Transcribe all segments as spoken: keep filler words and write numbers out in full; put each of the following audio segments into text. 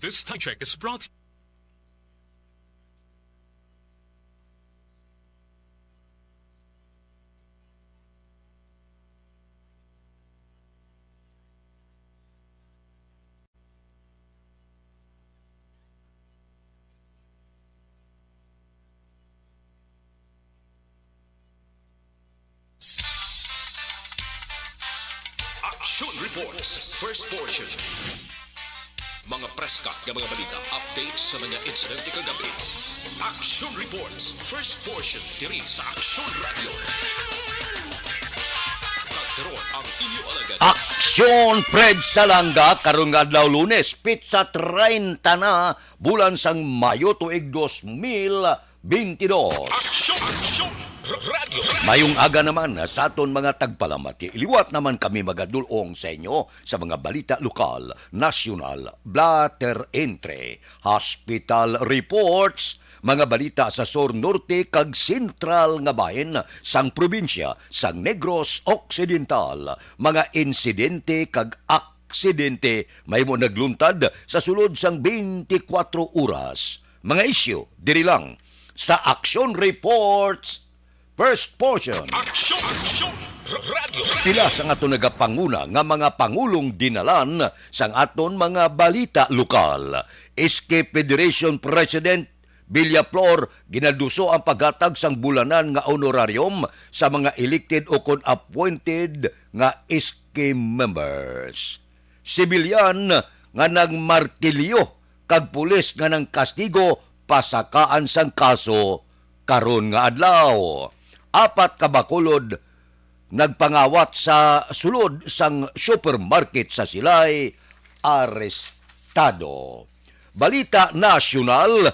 This time check is brought to Action Reports, first portion. Mga preska nga mga balita, updates sa mga insidente kagabi. Action Reports, first portion, diri sa Action Radio. Kag karon ang inyo alagad. Action Fred Salanga, karon nga adlaw Lunes, pitsa treinta na, bulan sang Mayo, tuig dos mil bintidós. Action! Action! R-, Radyo! Mayong aga naman sa aton mga tagpalamati. Liwat naman kami magadul-ong sa inyo sa mga balita lokal, nasyonal, blatter entre, hospital reports, mga balita sa sur, norte, kag sentral nga bahin sang probinsya sang Negros Occidental, mga insidente kag aksidente mahimo nagluntad sa sulod sang twenty-four oras. Mga isyu diri lang sa Action Reports First Portion. Action! Action! R-, Radyo! Pila sang aton nagapanguna nga mga pangulong dinalan sang aton mga balita lokal. S K Federation President Villaflor ginaduso ang paghatag sang bulanan nga honorarium sa mga elected o kon appointed nga S K members. Sibilyan nga nagmartilyo kag pulis nga nangkastigo pasakaan sang kaso karon nga adlaw. Apat ka bakulod nagpangawat sa sulod sang supermarket sa Silay, arestado. Balita nasyonal,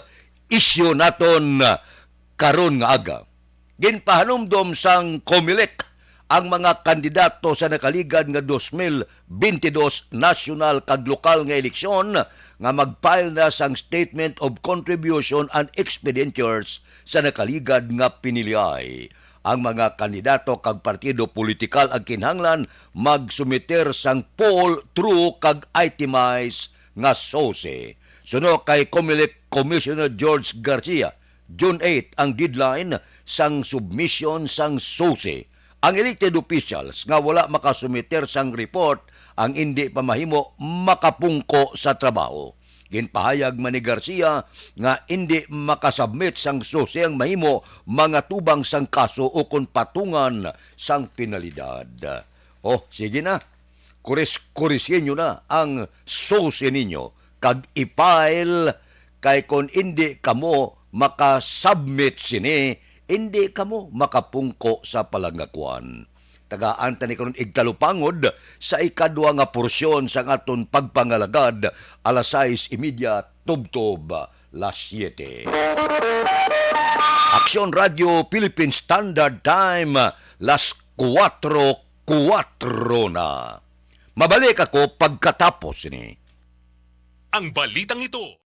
isyu naton karon nga aga. Ginpahanumdom sang Comelec ang mga kandidato sa nakaligad nga dos mil bintidós nasyonal kag lokal nga eleksyon nga mag-file na sang Statement of Contribution and Expenditures sa nakaligad nga piniliay. Ang mga kandidato kag partido politikal ang kinahanglan magsumiter sang poll through kag itemized nga SOSI. Suno kay Comelec Commissioner George Garcia, June eight ang deadline sang submission sang SOSI. Ang elected officials nga wala makasumiter sang report ang indi pa mahimo makapungko sa trabaho. Ginpahayag man ni Garcia nga indi makasubmit sang SOSI ang mahimo mangatubang sang kaso ukon patungan sang penalidad. Oh, sige na. Kuris-, kurisin nyo na ang SOSI ninyo kag i-file, kay kon indi kamo makasubmit sini, indi kamo makapungko sa palangakuan. Tagaan ta ni karon igtalupangod sa ikadwa nga porsyon sang aton pagpangalagad, alas sais y media tubtob las siete. Aksyon Radyo Philippine Standard Time, las kuwatro kuwatro na. Mabalik ako pagkatapos ni. Ang balitang ito.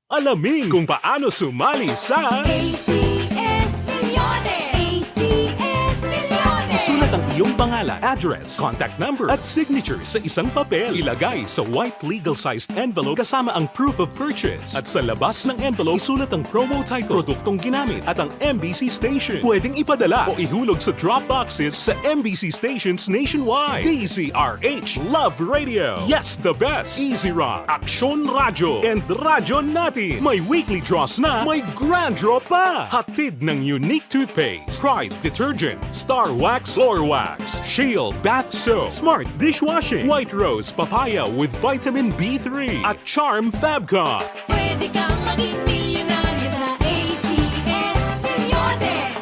Alamin kung paano sumali sa A C S Millones. A C S Millones. Isulat ang iyong pangalan, address, contact number, at signature sa isang papel. Ilagay sa white legal-sized envelope kasama ang proof of purchase. At sa labas ng envelope, isulat ang promo title, produktong ginamit, at ang M B C station. Pwedeng ipadala o ihulog sa drop boxes sa M B C stations nationwide. D Z R H Love Radio. Yes, the best. Easy Rock, Aksyon Radyo, and Radyo Natin. May weekly draws na, may grand draw pa. Hatid ng Unique Toothpaste, Pride Detergent, Star Wax Floor Wax, Shield Bath Soap, Smart Dishwashing, White Rose Papaya with Vitamin B three, at Charm Fabcon. Pwede kang maging milyonaryo sa A C S Millones.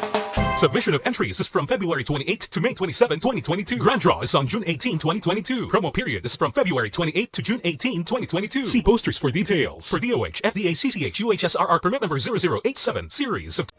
Submission of entries is from February twenty-eighth to May twenty-seven, twenty twenty-two. Grand draw is on June eighteen, twenty twenty-two. Promo period is from February twenty-eighth to June eighteen, twenty twenty-two. See posters for details. For D O H, F D A, C C H, U H S R R permit number zero zero eight seven, series of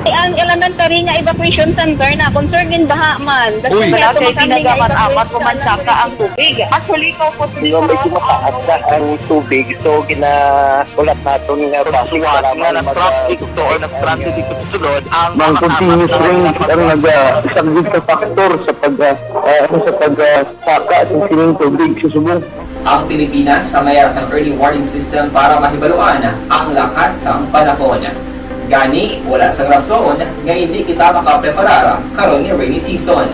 Ang elementary nga evacuation center na concern in baha man. That's Uy. Why Wala ato kay makami nga tinaga man evacuation amat ko man center. Saka ang tubig. Actually, ikaw po, Di ba, medyo mataas na ang tubig, so ginahulat naton nga Sa bus buwan para nga man nag-traffic mag-, to or nag-traffic dito sa sulod, ang Ang mga continuous tama rain na ang naga-, isa gid sa factor sa pag, ah, ah, ano, sa pag, ah, saka sa sining tubig sa subong. Ang Pilipinas sa mayara sang early warning system para mahibaluan ang lakat sang panahon. Gani, wala sang rason nga indi kita makapreparar karon nga rainy season.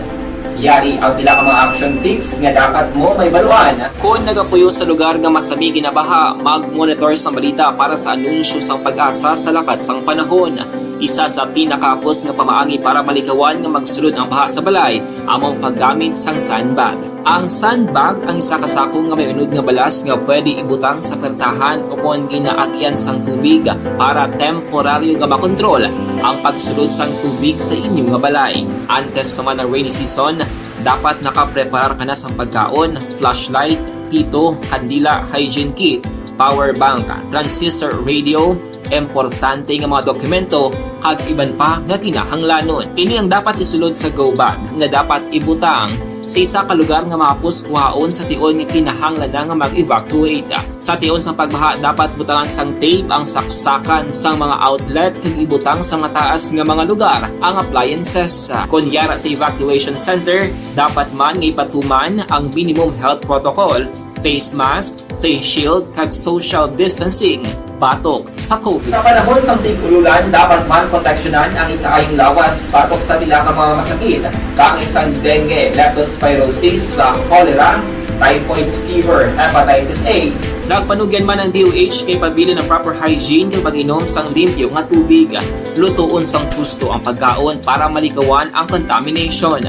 Yari ang pila ka mga action tips nga dapat mo mahibaluan. Kon nagapuyo sa lugar nga masami ginabaha, mag-monitor sang balita para sa anunsyo sang PAGASA sa lakat sang panahon. Isa sa pinakahapos nga pamaagi para malikawan nga magsulod ang baha sa balay amo ang paggamit sang sandbag. Ang sandbag ang isa ka sako nga may unod nga balas nga pwede ibutang sa pertahan o kon ginaagyan sang tubig para temporaryo nga makontrol ang pagsulod sang tubig sa inyo nga balay. Antes pa man ang rainy season, dapat nakapreparar ka na sang pagkaon, flashlight, pito, kandila, hygiene kit, power bank, transistor radio, importante nga mga dokumento, kag iban pa nga kinahanglanon. Ini ang dapat isulod sa go bag nga dapat ibutang sa isa ka lugar nga mahapos kuhaon sa tion nga kinahanglan na nga mag-evacuate. Sa tion sang pagbaha, dapat butangan sang tape ang saksakan sang mga outlet kag ibutang sa mataas nga mga lugar ang appliances. Kon yara sa evacuation center, dapat man nga ipatuman ang minimum health protocol, face mask, face shield, kag social distancing batok sa COVID. Sa panahon sang tig-ululan, dapat man proteksyonan ang ikaayong lawas batok sa pila ka mga masakit, kaangay sang dengue, leptospirosis, sa cholera, typhoid fever, hepatitis A. Nagpanugyan man ang D O H nga ipabilin ang proper hygiene kag pag-inom sang limpyo nga tubig, lutoon sang husto ang pagkaon para malikawan ang contamination.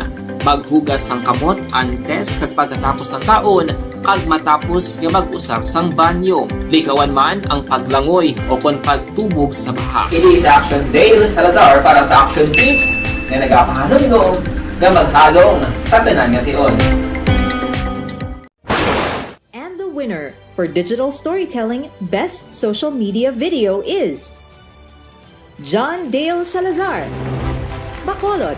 Maghugas sang kamot antes kag pagkatapos sang kaon, kag matapos nga mag-usar sang banyo. Likawan man ang paglangoy o kon pagtubog sa baha. Ini si Action Dale Salazar para sa Action Tips nga nagapahanumdom nga maghalong sa tanan nga tion. And the winner for digital storytelling best social media video is John Dale Salazar, Bacolod,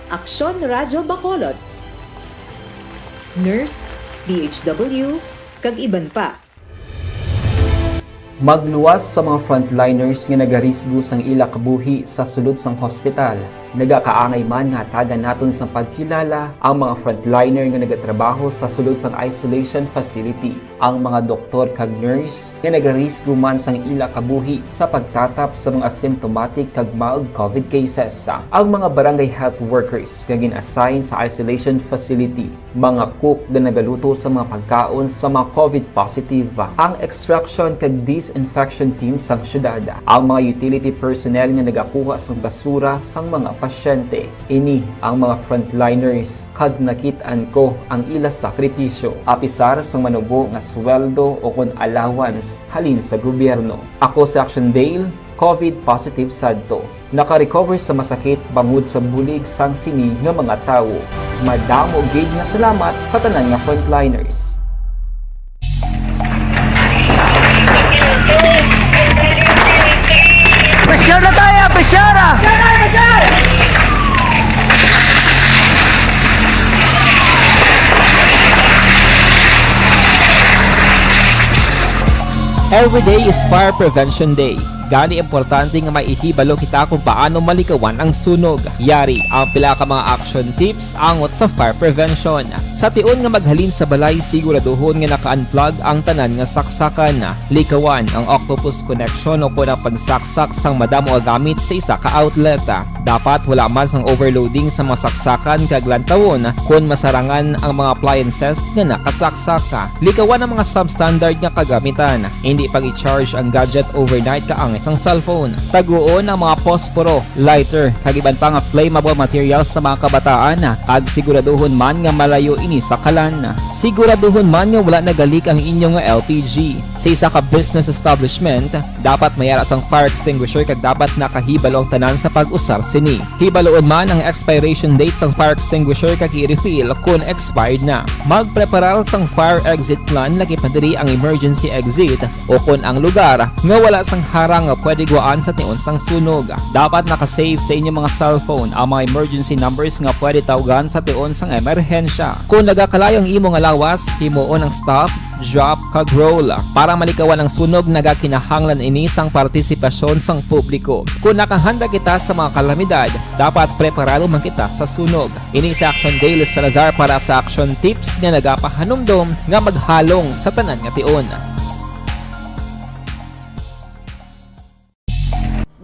Aksyon Radyo Bacolod, Nurse, D H W, kag iban pa. Magluwas sa mga frontliners nga nagarisgo sang ila kabuhi sa sulod sang hospital. Nagakaangay man nga hatagan naton sang pagkilala ang mga frontliner nga nagatrabaho sa sulod sang isolation facility, ang mga doktor kag nurse nga nagarisgo man sang ila kabuhi sa pagtatap sa mga asymptomatic kag mild COVID cases, ang mga barangay health workers nga gin-assign sa isolation facility, mga cook nga nagaluto sa mga pagkaon sa mga COVID positive, ang extraction kag disinfection team sang syudad, ang mga utility personnel nga nagakuha sang basura sang mga pasyente. Ini ang mga frontliners kag nakit-an ko ang ila sakripisyo, apisar sang manubo nga sweldo o kon allowance halin sa gobyerno. Ako si Action Dale, COVID positive sadto. Naka-recover sa masakit bangod sa bulig sang sini nga mga tawo. Madamo gid nga salamat sa tanan nga frontliners. Pressure na tayo! Pressure na! Every day is Fire Prevention Day. Gani, importante nga may ihibalo kita kung paano malikawan ang sunog. Yari ang pila ka mga action tips angot sa fire prevention. Sa tion nga maghalin sa balay, siguraduhon nga naka-unplug ang tanan nga saksakan. Likawan ang octopus connection o kon ang pagsaksak sang madamo nga gamit sa isa ka outlet. Dapat wala man sang overloading sa mga saksakan kag lantawon kon masarangan ang mga appliances nga nakasaksak. Likawan ang mga substandard nga kagamitan. Indi pag-i-charge ang gadget overnight kaangay sang cellphone. Taguon ang mga posporo, lighter, kag iban pa nga flammable materials sa mga kabataan, kag siguraduhon man nga malayo ini sa kalan. Siguraduhon man nga wala nagalik ang inyo nga L P G. Sa isa ka business establishment, dapat may ara sang fire extinguisher kag dapat nakahibalo ang tanan sa pag-usar sini. Hibaluon man ang expiration date sang fire extinguisher kag i-refill kon expired na. Magpreparar sang fire exit plan, lakip na diri ang emergency exit o kon ang lugar nga wala sang harang nga pwede gwaan sa tion sang sunog. Dapat naka-save sa inyo mga cellphone ang mga emergency numbers nga pwede tawgan sa tion sang emerhensya. Kung nagakalayo ang imo nga lawas, himuon ang stop, drop, kag roll. Para malikawan ang sunog, nagakinahanglan ini sang partisipasyon sang publiko. Kung nakahanda kita sa mga kalamidad, dapat preparado man kita sa sunog. Ini si Action Dale Salazar para sa Action Tips nga nagapahanumdom nga maghalong sa tanan nga tion.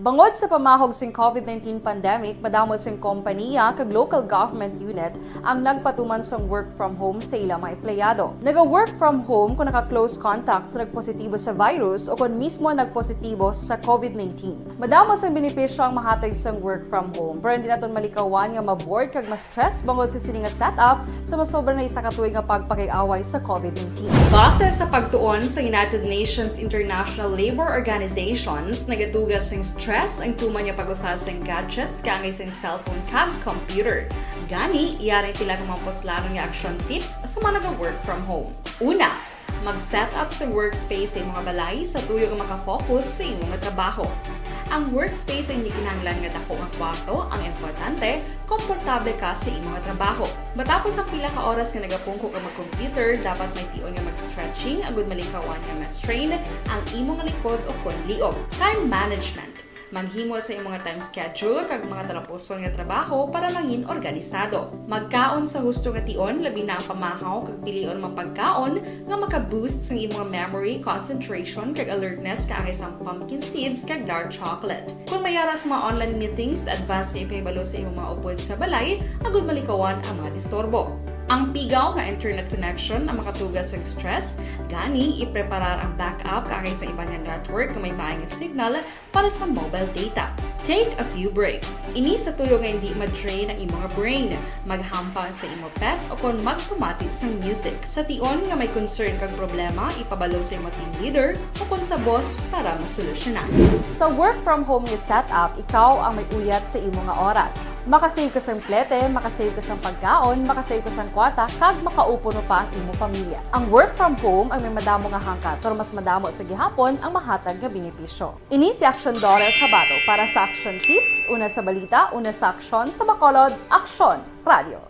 Bangod sa pamahog sing COVID nineteen pandemic, madamo sing kompaniya kag local government unit ang nagpatuman sang work from home sa ila mga empleyado. Naga-work from home kung naka-close contact sa nagpositibo sa virus o kon mismo nagpositibo sa COVID nineteen. Madamo sang benepisyo ang mahatag sang work from home, pero hindi naton malikawan nga ma-bored kag ma-stress bangod sa sini nga setup sa masobra na isa ka tuig nga pagpakig-away sa COVID nineteen. Base sa pagtuon sa United Nations International Labour Organizations, nagatuga sing stress ang tuman nga pag-usa sing gadgets kaangay sing cellphone kag computer. Gani, yari sila nga mga puslanon nga action tips sa mga naga-work from home. Una, mag-set up sa workspace sa imong balay sa tuyo nga makafocus sa imong trabaho. Ang workspace ay hindi kinahanglan nga dako nga kwarto, ang importante, komportable ka sa imong trabaho. Matapos ang pila ka oras nga nagapungko ka mag-computer, dapat may tion nga mag-stretching agud malikawan nga ma-strain ang imong likod o kon liog. Time management. Maghimo sa imong time schedule kag mga talapuson nga trabaho para mangin organisado. Magkaon sa husto nga tion, labi na ang pamahaw kag pilion mga pagkaon nga maka-boost sang imong memory, concentration, kag alertness kaangay sang pumpkin seeds kag dark chocolate. Kung may ara sa mga online meetings, advance nga ipahibalo sa imong mga upod sa balay agud malikawan ang mga disturbo. Ang pigaw nga internet connection ang makatuga sang stress, gani ipreparar ang backup kaangay sa iban nga network nga may maay nga signal para sa mobile data. Take a few breaks. Ini sa tuyo nga hindi ma-drain ang imo nga brain. Maghampang sa imo pet o kon magpamati sang music. Sa tion nga may concern kag problema, ipabalo sa imo team leader o kon sa boss para masolusyonan. Sa work from home nga setup, ikaw ang may uyat sa imo nga oras. Makasave ka sang plete, makasave ka sang pagkaon, makasave ka sang kwarta, kag makaupod pa ang imo pamilya. Ang work from home ang may madamo nga hangkat, pero mas madamo sa gihapon ang mahatag nga benepisyo. Ini si Action Daughter Cabato para sa Action Tips, una sa balita, una sa aksyon, sa Bacolod, Aksyon Radio.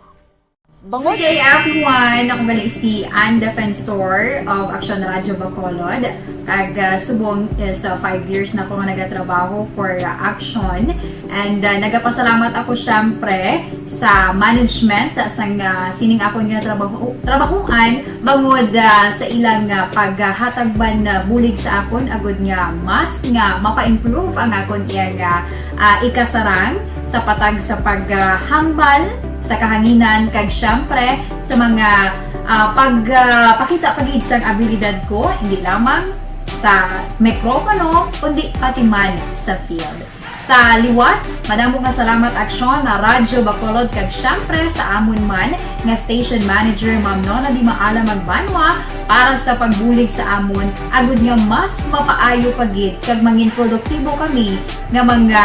Bangod Good day, everyone! Ako gali si Ann Defensor of Action Radio Bacolod. Kag, ah, subong is, ah, five years na ako nga nagatrabaho for, ah, Action. And, ah, nagapasalamat ako, syempre, sa management, ah, sang, ah, sining akon nga trabaho, trabahoan, bangod, ah, sa ilang, ah, paghatag man, ah, bulig sa akon, agud nga mas nga mapa-improve ang akon iyang, ah, ah, ikasarang sa patag sa paghambal sa kahanginan, kag syempre sa mga, ah, pag, ah, pakita pa gid sang abilidad ko, hindi lamang sa mikropono, kundi pati man sa field. Sa liwat, madamo nga salamat, Aksyon, na Radyo Bacolod, kag syempre sa amon man nga station manager, Ma'am Nona Di Maala Magbanwa, para sa pagbulig sa amon, agud nga mas mapaayo pa gid kag mangin produktibo kami nga mga,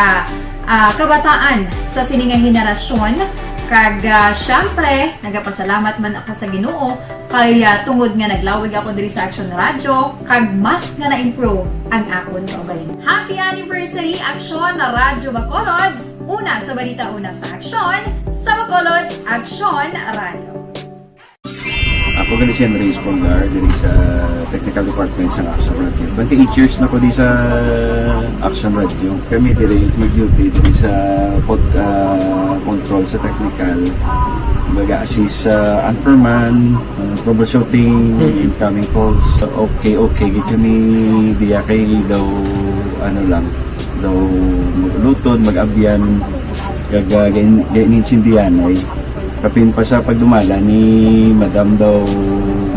ah, kabataan sa sini nga henerasyon. Kag, ah, syempre, nagapasalamat man ako sa Ginoo kay, ah, tungod nga naglawig ako diri sa Action Radio, kag mas nga na-improve ang akon kaugalingon. Happy anniversary, Action Radyo Bacolod! Una sa balita, una sa aksyon, sa Bacolod, Action Radio. Ako gali si Henry Espolgar, diri sa Technical Department sa Action Radio. Twenty-eight years na ko di sa Action Radio. Kami diri mag-duty diri sa pod-, ah, control sa technical. Mag-assist sa anchorman, ah, troubleshooting, incoming calls. Okay, okay, gid kami diya kay daw, ano lang, daw mag-ulutod, mag-abyan, kag, ah, gain-, gainintindihan ay. Kapin pa sa pagdumala ni Madam daw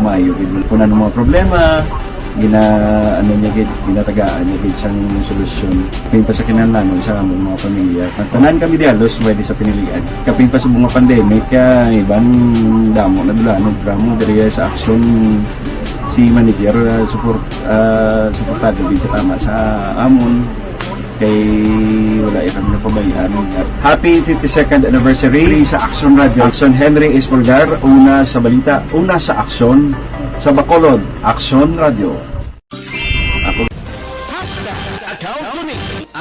maayo gid. Kung ano mga problema, gina-, ano niya gid, ginatagaan niya gid sang solusyon. Kapin pa sa kinahanglanon sa among mga pamilya. Ang tanan kami dialos, pwede sa pinilian. Kapin pa sa mga pandemic, ah, iban damo na dula, ano, drama diri sa aksyon si manager, ah, support, ah, suportado gid tama sa amon. Kay wala ya kami napabayaan. Happy fifty-second anniversary sa Action Radio. Action Henry Espolgar, una sa balita, una sa aksyon, sa Bacolod, Action Radio. Ako Hashtag account ko ni.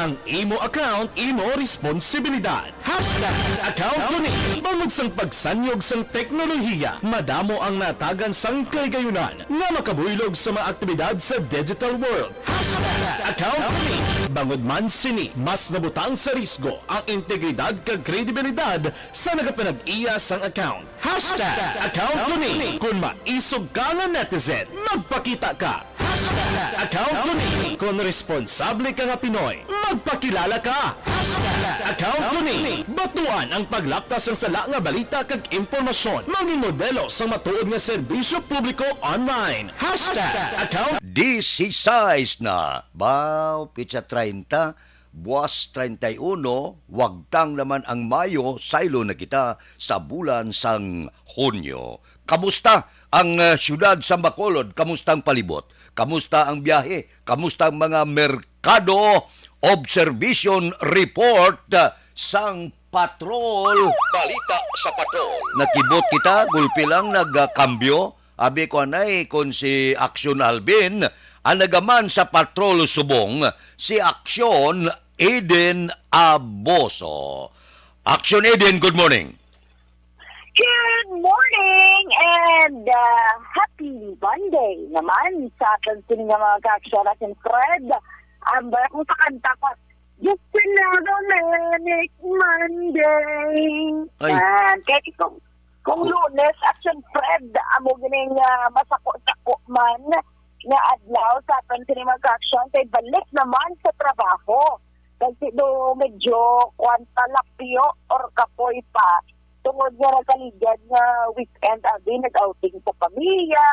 Ang imo account, imo responsibilidad. Hashtag account ko ni. Bangod sang pagsanyog sang teknolohiya, madamo ang natagan sang kaligayunan nga makabuylog sa mga aktibidad sa digital world. Hashtag account ko ni. Bangod man sini, mas nabutang sa risgo ang integridad kag kredibilidad sa nagapanag-iya sang account. Hashtag account ko ni. Kung maisog ka nga netizen, magpakita ka. Hashtag account ko ni. Kung responsable ka nga Pinoy, magpakilala ka. Hashtag account ko ni. Batuan ang paglapta sang sala nga balita kag impormasyon. Maging modelo sang matuod nga serbisyo publiko online. Hashtag account. Disisais na. Baw, pitsa treinta, buwas treinta y uno, wagtang naman ang Mayo, saylo na kita sa bulan sang Hunyo. Kamusta ang, ah, siyudad sa Bacolod? Kamusta ang palibot? Kamusta ang biyahe? Kamusta ang mga merkado? Observation report, ah, sang patrol. Balita sa patrol. Nakibot kita, gulpi lang nagkambyo. Abi ko anay, kon si Action Alvin ang nagaman sa patrol subong, si Action Eden Aboso. Action Eden, good morning. Good morning and, uh, happy Monday naman sa aton sini nga mga ka-action, Action Fred. Ang ba kung sa kanta ko, "Just another manic Monday." Ay. Man, kaya kung, kung Ku- Lunes, Action Fred, amo ganing, ah, masako-sako man nga adlaw sa aton sini mga ka-action, kay balik naman sa trabaho. Kasi do medyo kwan pa, lapyo or kapoy pa. Tungod nga nagkaligad nga weekend, abi, nag-outing sa pamilya,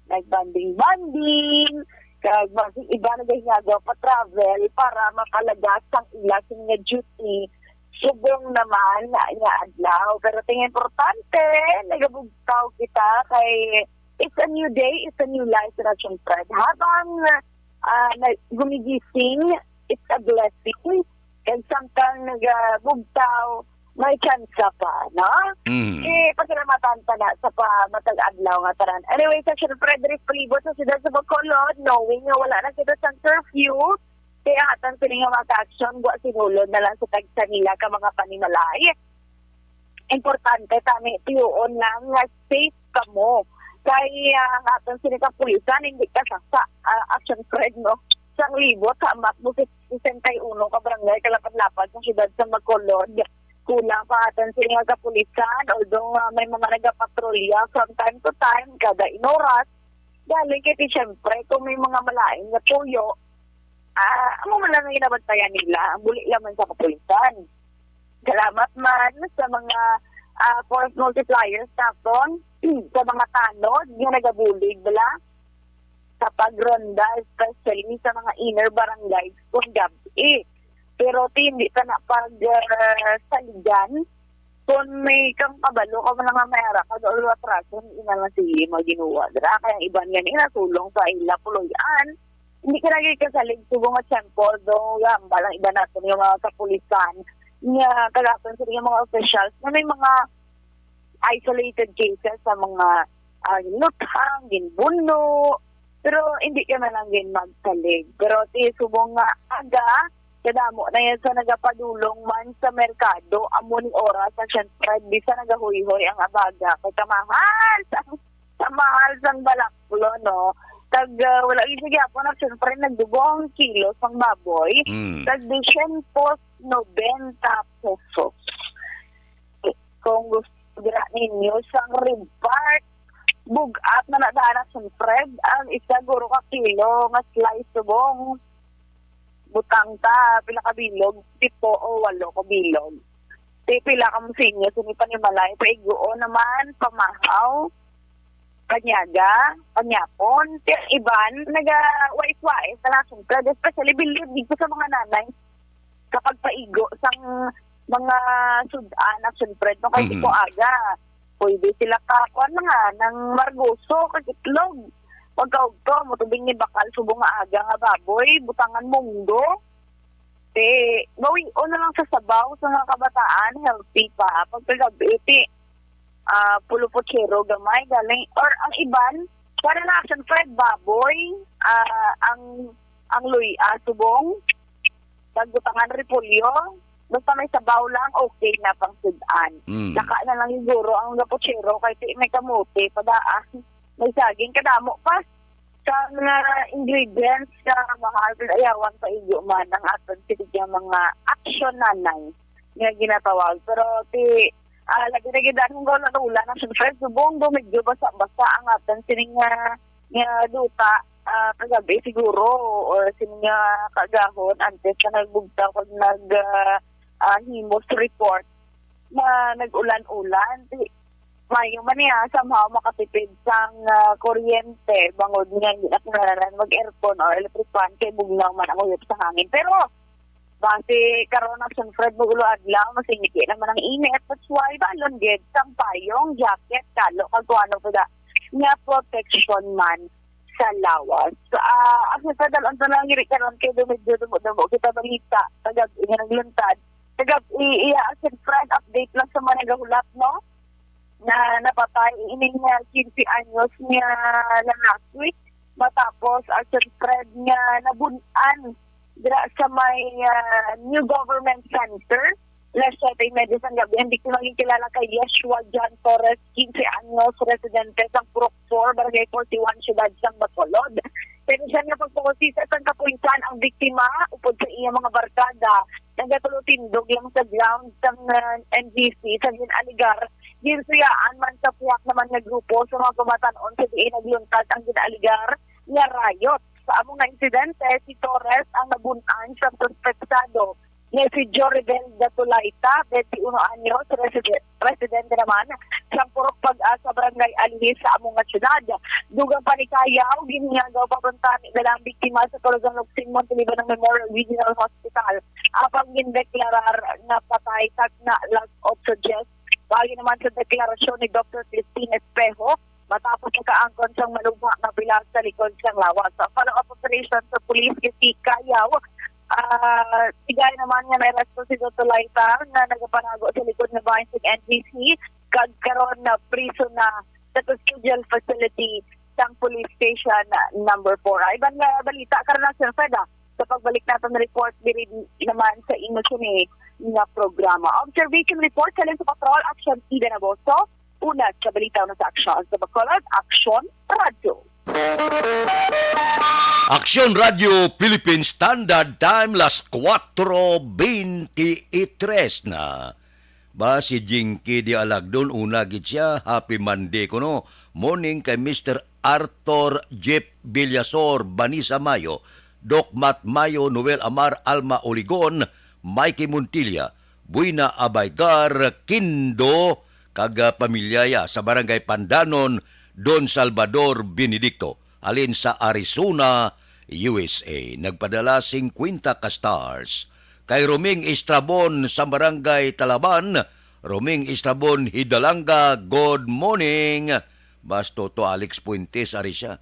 nag-bonding-bonding, kag mas iba nagahingaga pa travel para makalagas ang ila sini nga duty subong naman nga adlaw. Pero ting importante, nagabugtaw kita kay it's a new day, it's a new life, na siyempre. Habang, ah, na, gumigising, it's a blessing. Kag samtang nagabugtaw, may tsansa pa, no? Mm. Eh, pasalamatan ta na sa pa matag adlaw nga tanan. Anyway, sa Action Fred, diri palibot sa siyudad sa Bacolod, knowing nga wala na kita sa curfew, kaya atan sini nga mga ka-action, gwa sinulod na lang sa tagsa nila ka mga panimalay. Importante, tani, tiyoon lang nga safe kamo. Kay, ah, ang aton sini kapulisan, hindi ka sa, sa, ah, Action Fred, no? Sang libot, hamak mo si sesenta y uno ka barangay, kalapad-lapad sa siyudad sa Bacolod. Kulang pa aton sini nga kapulisan, although, ah, may mga nagapatrolya from time to time, kada inoras. Galing kay, ti, siyempre, kung may mga malain nga tuyo, ah, amo man lang ang ginabantayan nila, ang buli lamang sa kapulisan. Salamat man sa mga, ah, force multipliers naton, sa mga tanod nga nagabulig bala sa pagronda, especially sa mga inner barangays kung gab-i. Pero ti, hindi ta na pag, ah, saligan. Kung may kang kabalo ka man nga may ara ka, daw atraso, hindi na lang sige mga ginuwa. Dira, kaya ang iban nga nila sulong sa ila puloy-an. Hindi ka lagi kasalig subong nga tiyempo, do gambal ang iba naton nga mga kapulisan nga kalason sa mga officials na may mga isolated cases sa mga, ah, luthang, ginbuno. Pero hindi ka na lang gin magsalig. Pero ti subong nga aga, kadamo na yan sa nagapadulong man sa merkado, amo ni oras sa siyempre, bisan nagahuyhoy ang abaga. Kay kamahal sa, kamahal sang balaklo, no? Kag, ah, wala gyud sa gyapon na, siyempre, nagdugo ang kilo sang baboy. Mm. Kag dosyentos nobenta pesos. Kung gusto dira ninyo sang rib part, bug-at na na daan na, siyempre, ang isa guro ka kilo nga slice subong. Butang ta, pila ka bilog? Pito o walo ka bilog. Ti pila ka mo sa inyo sini panimalay, paiguon naman, pamahaw, panyaga, panyapon. Ti ang iban, naga-wais-wais na lang, siyempre, especially bilog dito sa mga nanay. Kapag paigo sang mga sud-an, siyempre, no, kay Mhm. Tiko aga, pwede sila ka, kuwan na nga, ng margoso, kag itlog. Pagkaugto, mutubing ni bakal subong nga aga nga baboy, butangan munggo. Ti, bawion na lang sa sabaw sa mga kabataan, healthy pa. Pagkagabi, ti, ah, pulo-putsero gamay, galing, or ang iban, para na, siyempre, baboy, ah, ang, ang luya, subong, Pagbutangan repolyo, basta may sabaw lang, okay na pang sud-an. Mm. Saka na lang siguro ang gapuchero kay ti may kamote, padaan. May saging, kadamo pa. Sa mga ingredients, sa mahal, ayawan pa igyo man ang aton sinig nga mga action nanay nga ginatawag. Pero ti, ah, labi na gid ang ulan, ulan ang siyempre, subong do medyo basa-basa ang aton sining nga, nga duta, ah, kagabi siguro, or sining nga kaagahon, antes na nagbugtaw kag nag, ah, ah, himos report na nag-ulan-ulan. Di, mayo man niya, somehow makatipid sang, ah, kuryente, bangod nga hindi na kinahanglan mag-aircon or electric fan kay bugnaw man ang uyop sa hangin. Pero, base karon, Action Fred, mag-ulo adlaw, masingiti naman ang init. That's why, balon gid, sang payong, jacket, kalo, kag kung ano pa da, nga protection man sa lawas. Ah, Action Fred, dalon to lang gid karon kay dumidyo, dumo-dumo kita balita. Kagab-i nga nagluntad. Kagab-i, iya, Action Fred, update lang sa mga nagahulat, no? Na napatay ining, ah, quince anyos nga lalaki matapos, Action Fred, nga nabun-an dira sa may, ah, New Government Center. Alas siyete y media sang gabi, ang biktima ginkilala kay Yeshua John Torres, quince anyos, residente sang Purok four, Barangay forty-one, Siyudad sang Bacolod. Pero siya nga pagpakosisa sang kapulisan ang biktima upod sa iya mga barkada, nagatulotindog lang sa ground sang, ah, N G C sa gin-alegar ginsuyaan man sa puwak naman nga grupo sa mga pamatan-on sa diin nagluntad ang gin-alegar nga riot. Sa amo nga insidente, si Torres ang nabun-an sang suspektado nga si Joribel Datulaita, twenty-one anyos, reside-, residente naman sa Purok Pag-asa, Barangay Alihis, sa amo nga siyudad. Dugang pa ni Kayaw, ginhingagaw pabuntani na lang ang biktima sa Corazon Locsin Monteliba ng Memorial Regional Hospital. Apang gindeklarar nga patay kag na alas otso diyes. Paagi naman sa deklarasyon ni Doktor Christine Espejo, matapos makaangkon sang malubha nga pilas sa likod sang lawas. Sa follow-up operation sa pulis kay si Kayaw, ah, sigay naman nga naaresto si Dotolaita nga nagapanago sa likod nga bahin sa N G C, kag karon na priso na sa custodial facility sang Police Station Number Four. Ay, iban nga balita karon na, Sir Fred, ah, sa pagbalik naton report diri naman sa imo sini nga programa. Observation report sa Lens Patrol, Action Ida Naboso. Una sa balita, una sa aksyon sa Bacolod, Action Radyo. Aksyon Radyo Philippine Standard Time, las cuatro veintitrés na. Ba, si Jinky di Alagdon, una gid siya, happy Monday kuno. Morning kay Mister Arthur Jeep Villasor, Vanessa Mayo, Doc Matt Mayo, Noel Amar, Alma Oligon, Mikey Montilla, Buena Abaygar, Kindo, kag, ah, pamilya ya sa Barangay Pandanon, Don Salvador Benedicto, halin sa Arizona, U S A. Nagpadala singkwenta ka stars. Kay Roming Estrabon sa Barangay Talaban, Roming Estrabon Hidalanga, good morning. Basto to Alex Fuentes, ari siya.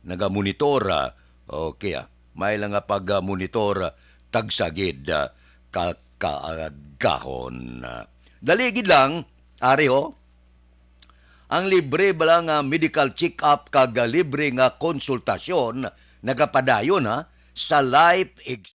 Nagamonitor, ah. Okay, ah. May lang nga pag-monitor, ah, tagsagid, ah, ka-, kaagahon. Dali gid lang, ari ho. Ang libre bala nga medical check-up kag libre nga konsultasyon nagapadayon, ha, sa Life Ex-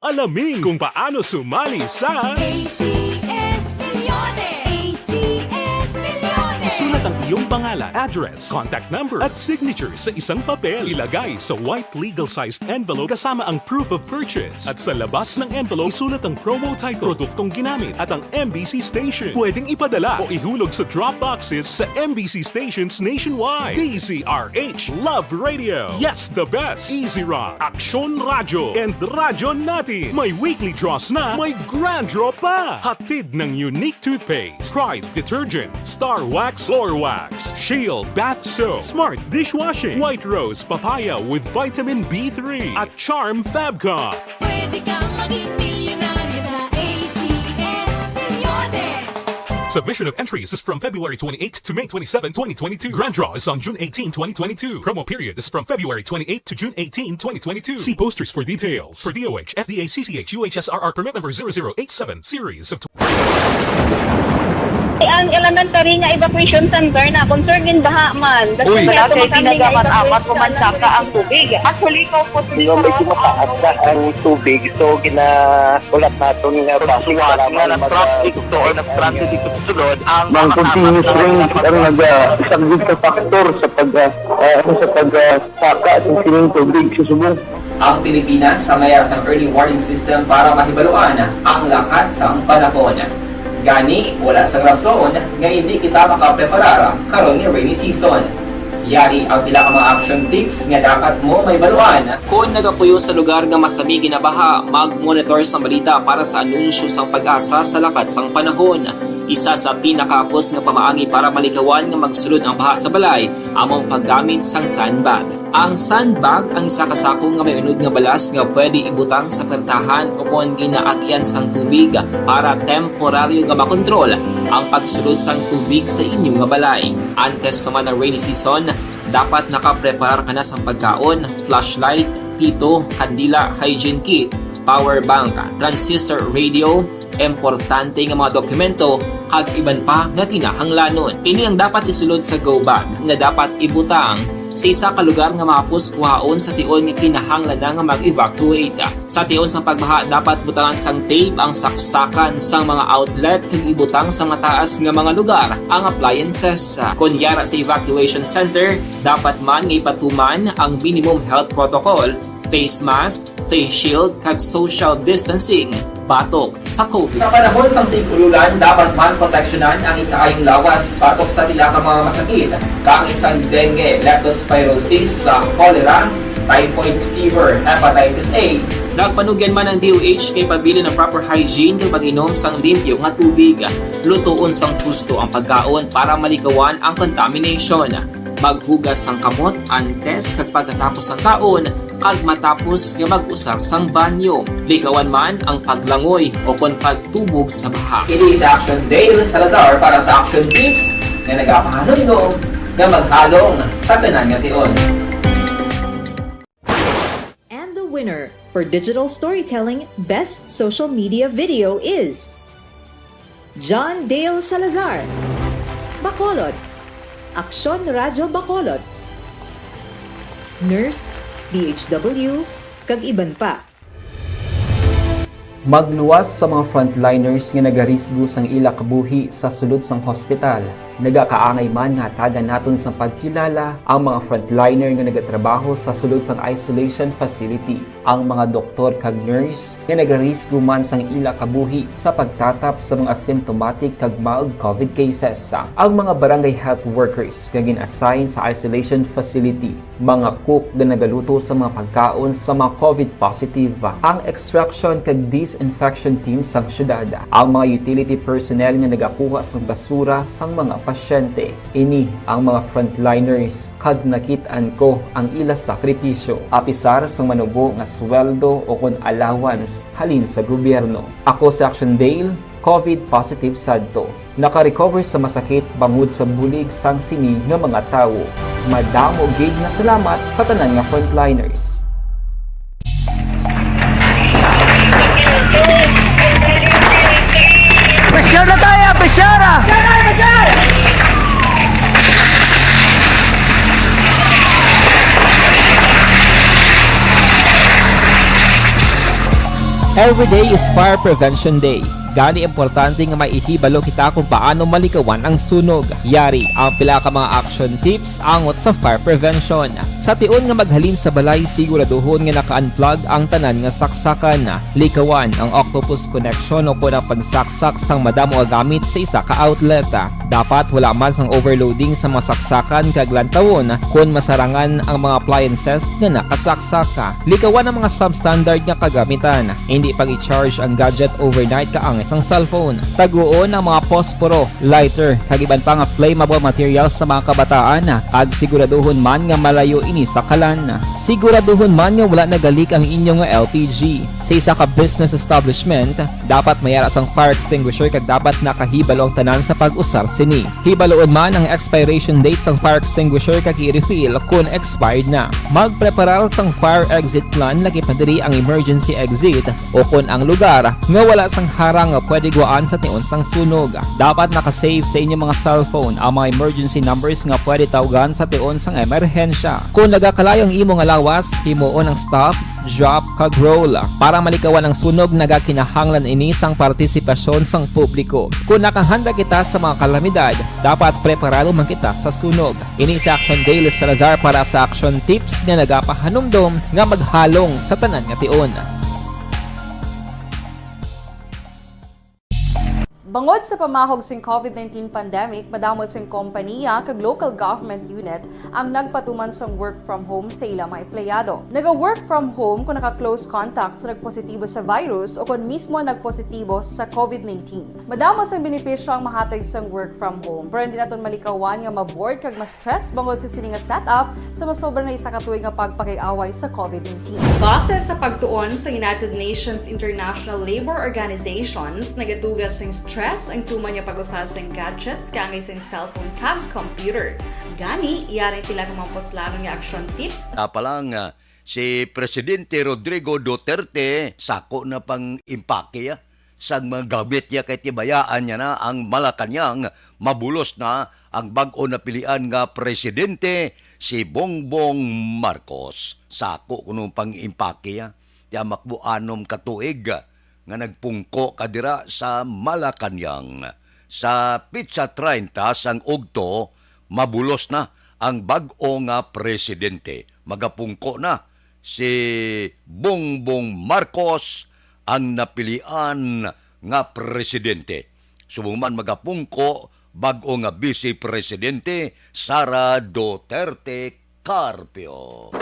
Alamin kung paano sumali sa A C S Millones. A C S Millones. Isulat ang iyong pangalan, address, contact number, at signature sa isang papel. Ilagay sa white legal-sized envelope kasama ang proof of purchase. At sa labas ng envelope, isulat ang promo title, produktong ginamit, at ang M B C station. Pwedeng ipadala o ihulog sa drop boxes sa M B C stations nationwide. D Z R H Love Radio. Yes, the best. Easy Rock, Aksyon Radyo, and Radyo Natin. May weekly draws na, may grand draw pa. Hatid ng Unique Toothpaste, Pride Detergent, Star Wax, Floor Wax, Shield Bath Soap, Smart Dishwashing, White Rose Papaya with Vitamin B three, at Charm Fabcon. Pwede kang maging milyonaryo sa A C S Millones. Submission of entries is from February twenty-eighth to May twenty-seven, twenty twenty-two. Grand draw is on June eighteen, twenty twenty-two. Promo period is from February twenty-eighth to June eighteen, twenty twenty-two. See posters for details. For D O H, F D A, C C H, U H S R R permit number zero zero eight seven, series of Ang elementary nga evacuation center na concern din baha man. Uy. Wala kay pinagamat-amat ko man saka ang tubig. Actually, ko po. Di ba, medyo mataas na ang tubig, so ginahulat naton nga basi nga nag-traffic to or nag-transit dito sa sulod ang mga continuous rain ang nagasaglit sa factor sa pag, ah, ah, sa pag, ah, saka sa sining tubig sa subong. Ang Pilipinas ang mayara sang early warning system para mahibaluan ang lakat sang panahon. Gani, wala sang rason nga hindi kita makapreparar karon nga rainy season. Yari ang pila ka mga action tips nga dapat mo mahibaluan. Kon nagapuyo sa lugar nga masami ginabaha, mag-monitor sang balita para sa anunsyo sang PAGASA sa lakat sang panahon. Isa sa pinakahapos nga pamaagi para malikawan nga magsulod ang baha sa balay amo ang paggamit sang sandbag. Ang sandbag ang isa ka sako nga may unod nga balas nga pwede ibutang sa pertahan o kon ginaagian sang tubig para temporaryo nga makontrol ang pagsulod sang tubig sa inyo nga balay. Antes pa man ang rainy season, dapat nakapreparar ka na sang pagkaon, flashlight, pito, kandila, hygiene kit, power bank, transistor radio, importante nga mga dokumento, kag iban pa nga kinahanglanon. Ini ang dapat isulod sa go bag nga dapat ibutang sa isa ka lugar nga mahapos kuhaon sa tion nga kinahanglan na nga mag-evacuate. Sa tion sang pagbaha, dapat butangan sang tape ang saksakan sang mga outlet kag ibutang sa mataas nga mga lugar ang appliances. Kon yara sa evacuation center, dapat man nga ipatuman ang minimum health protocol, face mask, face shield, kag social distancing batok sa COVID. Sa panahon sang tig-ululan, dapat man proteksyonan ang ikaayong lawas batok sa pila ka mga masakit, kaangay sang dengue, leptospirosis, sa cholera, typhoid fever, hepatitis A. Nagpanugyan man ang D O H kay pabilin ang proper hygiene kag pag-inom sang limpyo nga tubig, lutoon sang husto ang pagkaon para malikawan ang contamination. Maghugas sang kamot antes kag pagkatapos sang kaon, kag matapos nga mag-usar sang banyo. Likawan man ang paglangoy o kon pagtubog sa baha. Ini si Action Dale Salazar para sa Action Tips nga nagapahanumdom nga maghalong sa tanan nga tion. And the winner for digital storytelling best social media video is John Dale Salazar, Bacolod, Aksyon Radyo Bacolod, Nurse, D H W, kag iban pa. Magluwas sa mga frontliners nga nagarisgo sang ila kabuhi sa sulod sang hospital. Nagakaangay man nga hatagan naton sang pagkilala ang mga frontliner nga nagatrabaho sa sulod sang isolation facility, ang mga doktor kag nurse nga nagarisgo man sang ila kabuhi sa pagtatap sa mga symptomatic kag mild COVID cases, ang mga barangay health workers nga gin-assign sa isolation facility, mga cook nga nagaluto sa mga pagkaon sa mga COVID positive, ang extraction kag disinfection team sang syudad, ang mga utility personnel nga nagakuha sang basura sang mga pasyente. Ini ang mga frontliners kag nakit-an ko ang ila sakripisyo, apisar sang manubo nga sweldo o kon allowance halin sa gobyerno. Ako si Action Dale, COVID positive sadto. Nakarecover sa masakit bangod sa bulig sang sini nga mga tawo. Madamo gid nga salamat sa tanan nga frontliners. Pressure na tayo! Pressure! Every day is Fire Prevention Day. Gani, importante nga maihibalo kita kung paano malikawan ang sunog. Yari ang pila ka mga action tips angot sa fire prevention. Sa tion nga maghalin sa balay, siguraduhon nga naka-unplug ang tanan nga saksakan. Likawan ang octopus connection o kon ang pagsaksak sang madamo nga gamit sa isa ka outlet. Dapat wala man sang overloading sa mga saksakan kag lantawon kon masarangan ang mga appliances nga nakasaksak. Likawan ang mga substandard nga kagamitan. Hindi pag-i-charge ang gadget overnight kaangay sang cellphone. Taguon ang mga posporo, lighter, kag iban pa nga flammable materials sa mga kabataan, kag siguraduhon man nga malayo ini sa kalan. Siguraduhon man nga wala nagalik ang inyo nga L P G. Sa isa ka business establishment, dapat may ara sang fire extinguisher kag dapat nakahibalo ang tanan sa pag-usar sini. Hibaluon man ang expiration date sang fire extinguisher kag i-refill kon expired na. Magpreparar sang fire exit plan, lakip na diri ang emergency exit o kon ang lugar nga wala sang harang pwede gwaan sa tion sang sunog. Dapat naka-save sa inyo mga cellphone ang mga emergency numbers nga pwede tawgan sa tion sang emerhensya. Kung nagakalayo ang imo nga lawas, himuon ang stop, drop, kag roll. Para malikawan ang sunog, nagakinahanglan ini sang partisipasyon sang publiko. Kung nakahanda kita sa mga kalamidad, dapat preparado man kita sa sunog. Ini si Action Dale Salazar para sa Action Tips nga nagapahanumdom nga maghalong sa tanan nga tion. Bangod sa pamahog sing COVID nineteen pandemic, madamo sing kompaniya kag local government unit ang nagpatuman sang work from home sa ila mga empleyado. Naga-work from home kung naka-close contact sa nagpositibo sa virus o kon mismo nagpositibo sa COVID nineteen. Madamo sang benepisyo ang mahatag sang work from home, pero hindi naton malikawan nga ma-bored kag ma-stress bangod sa sini nga setup sa masobra na isa ka tuig nga pagpakig-away sa COVID nineteen. Base sa pagtuon sa United Nations International Labour Organizations, nagatuga sing stress ang tuman nga pag-usa sing gadgets kaangay sing cellphone kag computer. Gani, yari tila ka mga puslanon nga action tips. Apa lang, ah, si Presidente Rodrigo Duterte, sako na pang impake, ah, sang mga gamit niya kay tibayaan niya na ang Malacañang mabulos na ang bag-o napilian nga presidente, si Bongbong Marcos. Sako kuno pang impake, ah. Ti amak mo anom ka tuig, ah, nga nagpungko ka dira sa Malacañang. Sa pitsa treinta sang ugto, mabulos na ang bag-o nga presidente. Magapungko na si Bongbong Marcos ang napilian nga presidente. Subong man magapungko bag-o nga Vice Presidente, Sara Duterte Carpio.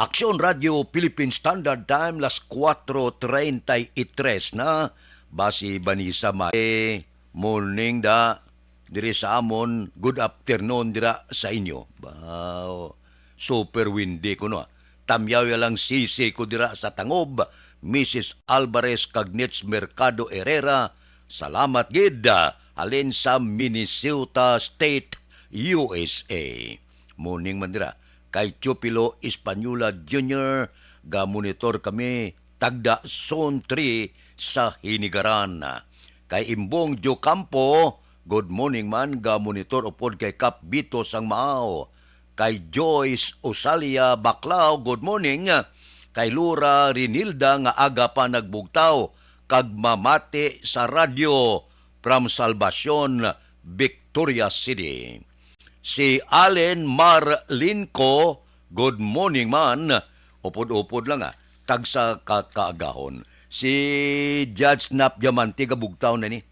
Aksyon Radio Philippine Standard Time, las kuwatro treinta y tres na. Basi Vanessa May, morning da. Diri sa amon, good afternoon dira sa inyo. Wow, super windy kuno, ah. Tamyaw ya lang sisi ko dira sa Tangob, Missus Alvarez kag Nits Mercado Herrera. Salamat gid, ah, halin sa Minnesota State, U S A. Morning man dira kay Chupilo Española Junior, ga-monitor kami tagda Zone three sa Hinigaran. Kay Imbong Diocampo, good morning man, ga-monitor upod kay Kap Bito sang Maaw. Kay Joyce Usalia Baclao, good morning. Kay Lura Rinilda nga aga pa nagbugtaw kag mamati sa radyo from Salvacion, Victoria City. Si Allen Marlinco, good morning man. Upod-upod lang, ah. Tagsa ka kaagahon. Si Judge Nap Diamante gabugtaw na ni.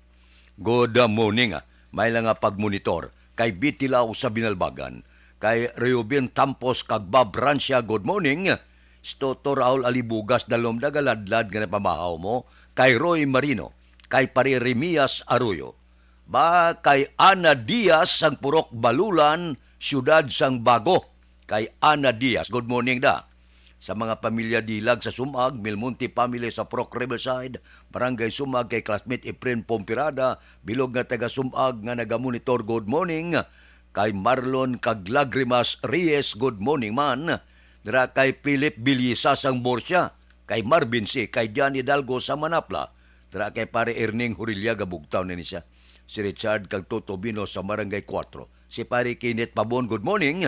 Good morning, ah. May lang nga pagmonitor kay Bitilaw sa Binalbagan, kay Reuben Tampos kag Bob Rancia, good morning. Si Toto Raul Alibugas, dalom nagaladlad nga napamahaw mo, kay Roy Marino, kay Pare Remias Arroyo. Ba kay Ana Diaz sang Purok Balulan, siyudad sang Bago. Kay Ana Diaz, good morning da. Sa mga pamilya Dilag sa Sumag, Milmonte family sa Purok Riverside, Barangay Sumag, kay classmate Efren Pompirada, bilog nga taga Sumag nga nagamonitor, good morning. Kay Marlon kag Lagrimas Reyes, good morning man. Dira kay Philip Bilisa sang Borsia, kay Marvin C, kay John Hidalgo sa Manapla, dira kay Pare Erning Hurilia, gabugtaw na ni siya. Si Richard kag Toto Bino sa Barangay Cuatro. Si Pare Kenneth Pabon, good morning.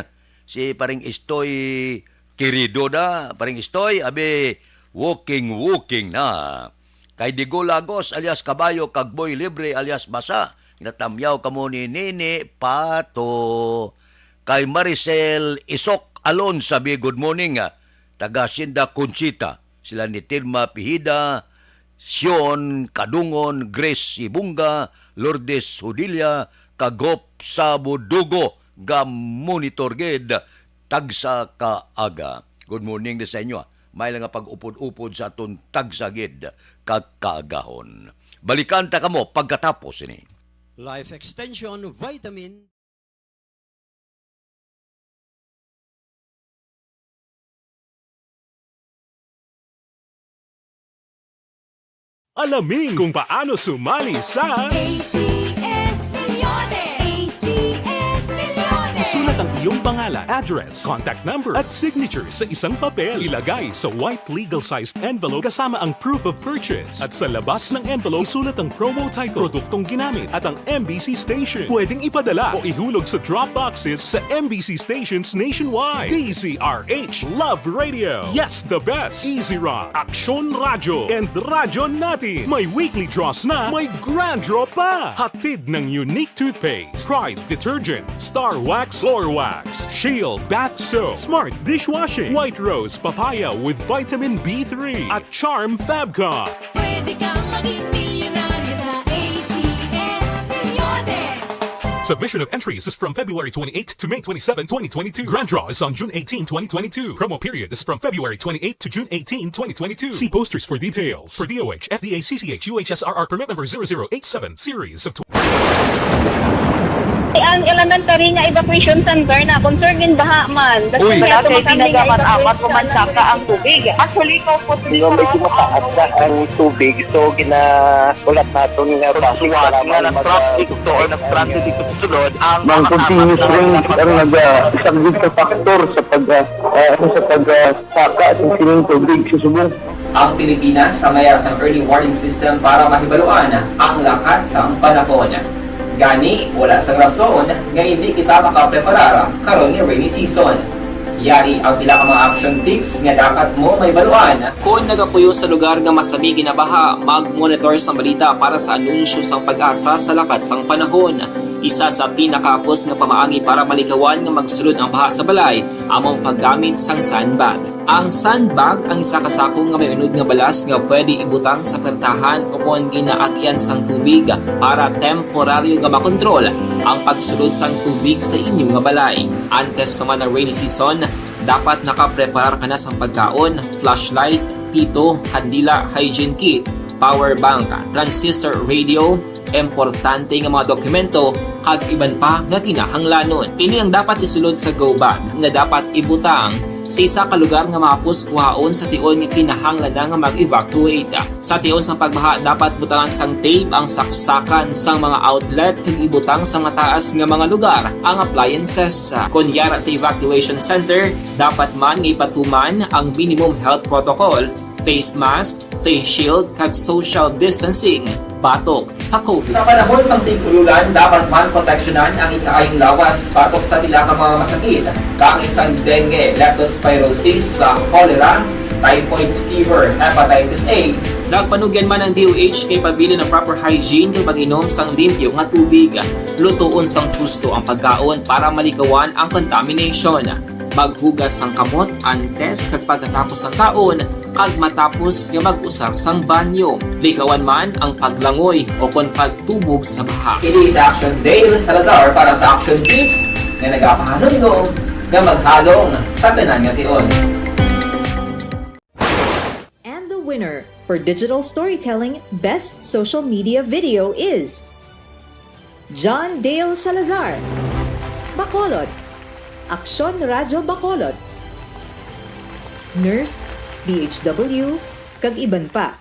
Si Paring Istoy Querido da, Paring Istoy, abi, walking, walking na. Kay Digo Lagos alias Kabayo kag Boy Libre alias Basa, natamyaw kamo ni Nini Pato. Kay Maricel Isok Alonsa, bi, good morning, ah. Taga Hacienda Conchita, sila ni Tilma Pihida, Sion Kadungon, Grace Sibunga, Lourdes Hudilla, kag Hope Sabudugo, ga-monitor gid tagsa ka aga. Good morning din sa inyo, ah. May lang nga pag-upod-upod sa aton tagsa gid ka kaagahon. Balikan ta kamo pagkatapos ini. Life Extension Vitamin. Alamin kung paano sumali sa A C S Milyonte! A C S Milyonte! Isulat ang iyong pangalan, address, contact number, at signature sa isang papel. Ilagay sa white legal-sized envelope kasama ang proof of purchase. At sa labas ng envelope, isulat ang promo title, produktong ginamit, at ang M B C station. Pwedeng ipadala o ihulog sa drop boxes sa M B C stations nationwide. D Z R H Love Radio. Yes, the best. Easy Rock, Aksyon Radyo, and Radyo Natin. May weekly draws na, may grand draw pa. Hatid ng Unique Toothpaste, Pride Detergent, Star Wax, Floor Wax, Shield Bath Soap, Smart Dishwashing, White Rose Papaya with Vitamin B three, at Charm Fabcon. Pwede kang maging milyonaryo sa A C S Reloaded. Submission of entries is from February twenty-eighth to May twenty-seven, twenty twenty-two. Grand draw is on June eighteen, twenty twenty-two. Promo period is from February twenty-eighth to June eighteen, twenty twenty-two. See posters for details. For D O H, F D A, C C H, U H S R R permit number zero zero eight seven, series of Ang elementary nga evacuation center na concern gin baha man. Uy. Wala kay tinaga man amat o mansaka ang tubig. Actually, ikaw po, di ba, medyo mataas na ang tubig, so ginaulat naton nga traffic nga nag-traffic to or nag-transit dito sa sulod ang mga continuous rain ang nag-, ah, isa gid ka factor sa pag, ah, ah, sa pag, ah, saka sa sining tubig sa subong. Ang Pilipinas ang mayara sang early warning system para mahibaluan ang lakat sang panahon. Gani, wala sang rason nga indi kita makapreparar karon nga rainy season. Yari ang pila ka mga action tips nga dapat mo mahibaluan. Kon nagapuyo sa lugar nga masami ginabaha, mag-monitor sang balita para sa anunsyo sang PAGASA sa lakat sang panahon. Isa sa pinakahapos nga pamaagi para malikawan nga magsulod ang baha sa balay amo ang paggamit sang sandbag. Ang sandbag ang isa ka sako nga may unod nga balas nga pwede ibutang sa pertahan ukon ginaagian sang tubig para temporaryo nga makontrol ang pagsulod sang tubig sa inyo nga balay. Antes pa man ang rainy season, dapat nakapreparar ka na sang pagkaon, flashlight, pito, kandila, hygiene kit, power bank, transistor radio, importante nga mga dokumento, kag iban pa nga kinahanglanon. Ini ang dapat isulod sa go bag nga dapat ibutang sa isa ka lugar nga mahapos kuhaon sa tion nga kinahanglan na nga mag-evacuate. Sa tion sang pagbaha, dapat butangan sang tape ang saksakan sang mga outlet kag ibutang sa mataas nga mga lugar ang appliances. Kon yara sa evacuation center, dapat man nga ipatuman ang minimum health protocol, face mask, face shield, kag social distancing batok sa COVID. Sa panahon sang tig-ulolan, dapat man proteksyonan ang ikaayong lawas batok sa pila ka mga masakit, kaangay sang dengue, leptospirosis, sa cholera, typhoid fever, hepatitis A. Nagpanugyan man ang D O H nga ipabilin ang proper hygiene kag pag-inom sang limpyo nga tubig. Lutoon sang husto ang pagkaon para malikawan ang contamination. Maghugas sang kamot antes kag pagkatapos sang kaon, kag matapos nga mag-usar sang banyo. Likawan man ang paglangoy ukon pagtubog sa baha. Ini si Action Dale Salazar para sa Action Tips nga nagapahanumdom nga maghalong sa tanan nga tion. And the winner for digital storytelling best social media video is John Dale Salazar, Bacolod, Aksyon Radyo Bacolod, Nurse, D H W, kag iban pa.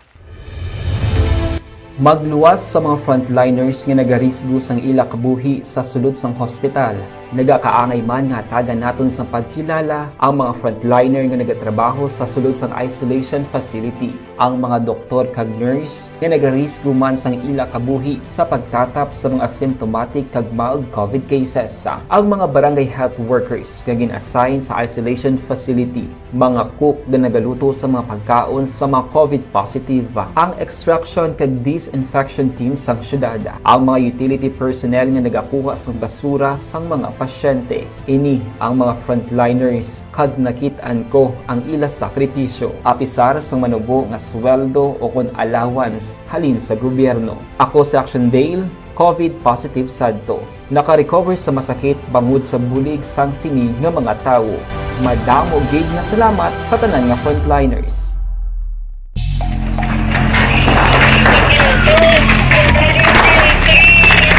Magluwas sa mga frontliners nga nagarisgo sang ila kabuhi sa sulod sang hospital. Nagakaangay man nga hatagan naton sang pagkilala ang mga frontliner nga nagatrabaho sa sulod sang isolation facility, ang mga doktor kag nurse nga nagarisgo man sang ila kabuhi sa pagtatap sa mga asymptomatic kag mild COVID cases, ang mga barangay health workers nga gin-assign sa isolation facility, mga cook nga nagaluto sa mga pagkaon sa mga COVID positive, ang extraction kag disinfection team sang syudad, ang mga utility personnel nga nagakuha sang basura sang mga pasyente. Ini ang mga frontliners, kag nakit-an ko ang ila sakripisyo. Apisar sang manubo nga sweldo ukon allowance halin sa gobyerno. Ako si Action Dale, COVID positive sadto. Naka-recover sa masakit bangod sa bulig sang sini nga mga tawo. Madamo gid nga salamat sa tanan nga frontliners.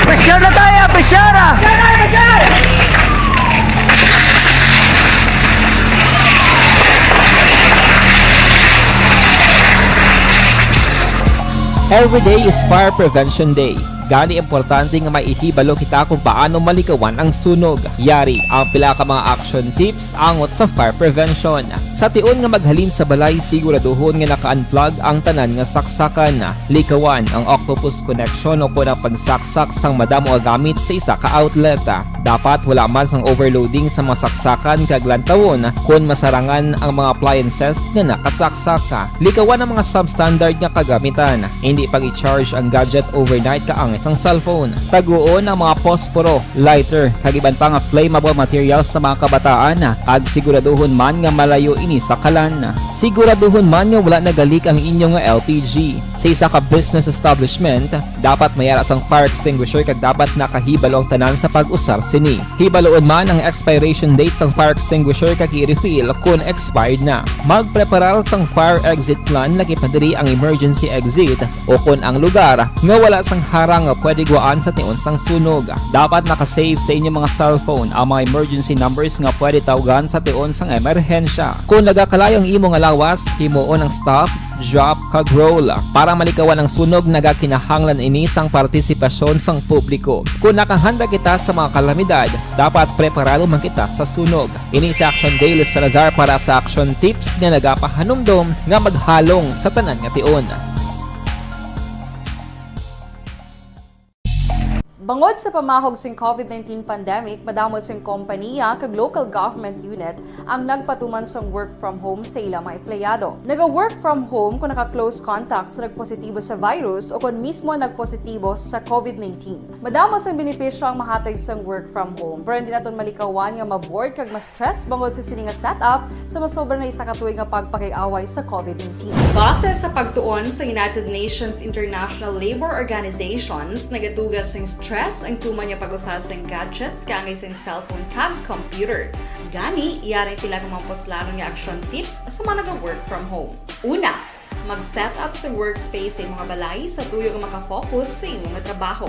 Pressure na tayo! Pressure! Every day is Fire Prevention Day. Gani, importante nga maihibalo kita kung paano malikawan ang sunog. Yari ang pila ka mga action tips angot sa fire prevention. Sa tion nga maghalin sa balay, siguraduhon nga naka-unplug ang tanan nga saksakan. Likawan ang octopus connection o kon ang pagsaksak sang madamo nga gamit sa isa ka outlet. Dapat wala man sang overloading sa mga saksakan kag lantawon kon masarangan ang mga appliances nga nakasaksak. Likawan ang mga substandard nga kagamitan. Hindi pag-i-charge ang gadget overnight kaangay sang cellphone. Taguon ang mga posporo, lighter, kag iban pa nga flammable materials sa mga kabataan, kag siguraduhon man nga malayo ini sa kalan. Siguraduhon man nga wala nagalik ang inyo nga L P G. Sa isa ka business establishment, dapat may ara sang fire extinguisher kag dapat nakahibalo ang tanan sa pag-usar sini. Hibaloon man ang expiration date sang fire extinguisher kag i-refill kon expired na. Magpreparar sang fire exit plan, lakip na diri ang emergency exit o kon ang lugar nga wala sang harang nga pwede guwaan sa tion sang sunog. Dapat naka-save sa inyo mga cellphone ang mga emergency numbers nga pwede tawgan sa tion sang emerhensya. Kon nagakalayo ang imo nga lawas, himuon ang stop, drop, kag roll. Para malikawan ang sunog, nagakinahanglan ini sang partisipasyon sang publiko. Kon nakahanda kita sa mga kalamidad, dapat preparado man kita sa sunog. Ini si Action Dale Salazar para sa Action Tips nga nagapahanumdom nga maghalong sa tanan nga tion. Bangod sa pamahog sing COVID nineteen pandemic, madamo sing kompaniya kag local government unit ang nagpatuman sang work from home sa ila mga empleyado. Naga-work from home kung naka-close contact sa nagpositibo sa virus o kon mismo nagpositibo sa COVID nineteen. Madamo sang benepisyo ang mahatag sang work from home, pero hindi naton malikawan nga ma-bored kag ma-stress bangod sa sini nga setup sa masobra na isa ka tuig nga pagpakig-away sa COVID nineteen. Base sa pagtuon sa United Nations International Labour Organizations, nagatuga sing stress ang tuman nga pag-usa sing gadgets kaangay sing cellphone kag computer. Gani, yari pila ka mga puslanon nga action tips sa mga naga-work from home. Una, mag-set up sa workspace sa imong balay sa tuyo nga makafocus sa imo nga trabaho.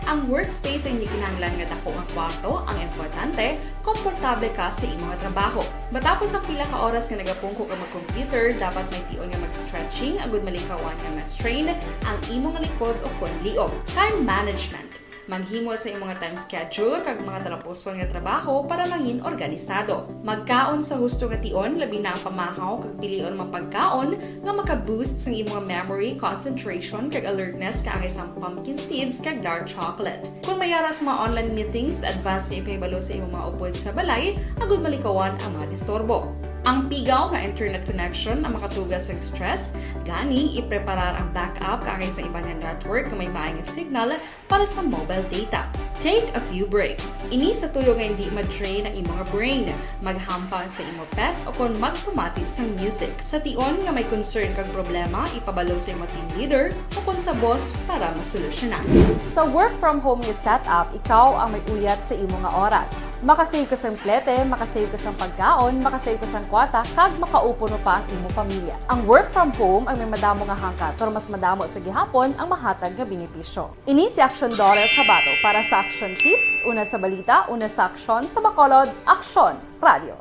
Ang workspace ay hindi kinahanglan nga dako nga kwarto, ang importante, komportable ka sa imo nga trabaho. Matapos ang pila ka oras nga nagapungko ka mag-computer, dapat may tion nga mag-stretching agud malikawan nga ma-strain ang imo nga likod o kon liog. Time management. Maghimo sa imong nga time schedule kag mga talapuson nga trabaho para mangin organisado. Magkaon sa husto nga tion, labi na ang pamahaw kag pilion mga pagkaon nga maka-boost sang imong memory, concentration, kag alertness kaangay sang pumpkin seeds kag dark chocolate. Kung may ara sa mga online meetings, advance nga ipahibalo sa imong mga upod sa balay agud malikawan ang mga disturbo. Ang pigaw nga internet connection ang makatuga sa stress, gani ipreparar ang backup kaangay sa iban nga network nga may maay nga signal para sa mobile data. Take a few breaks. Ini sa tuyo nga hindi ma-drain ang imo nga brain. Maghampang sa imo pet o kon magpamati sang music. Sa tion nga may concern kag problema, ipabalo sa imo team leader o kon sa boss para masolusyonan. Sa work from home nga setup, ikaw ang may uyat sa imo nga oras. Makasave ka sang plete, makasave ka sang pagkaon, makasave ka sang kwarta, kag makaupo pa ang imo pamilya. Ang work from home ang may madamo nga hangkat, pero mas madamo sa gihapon ang mahatag nga benepisyo. Ini si Action Doral Cabato para sa Action Tips, una sa balita, una sa aksyon, sa Bacolod, Aksyon Radio.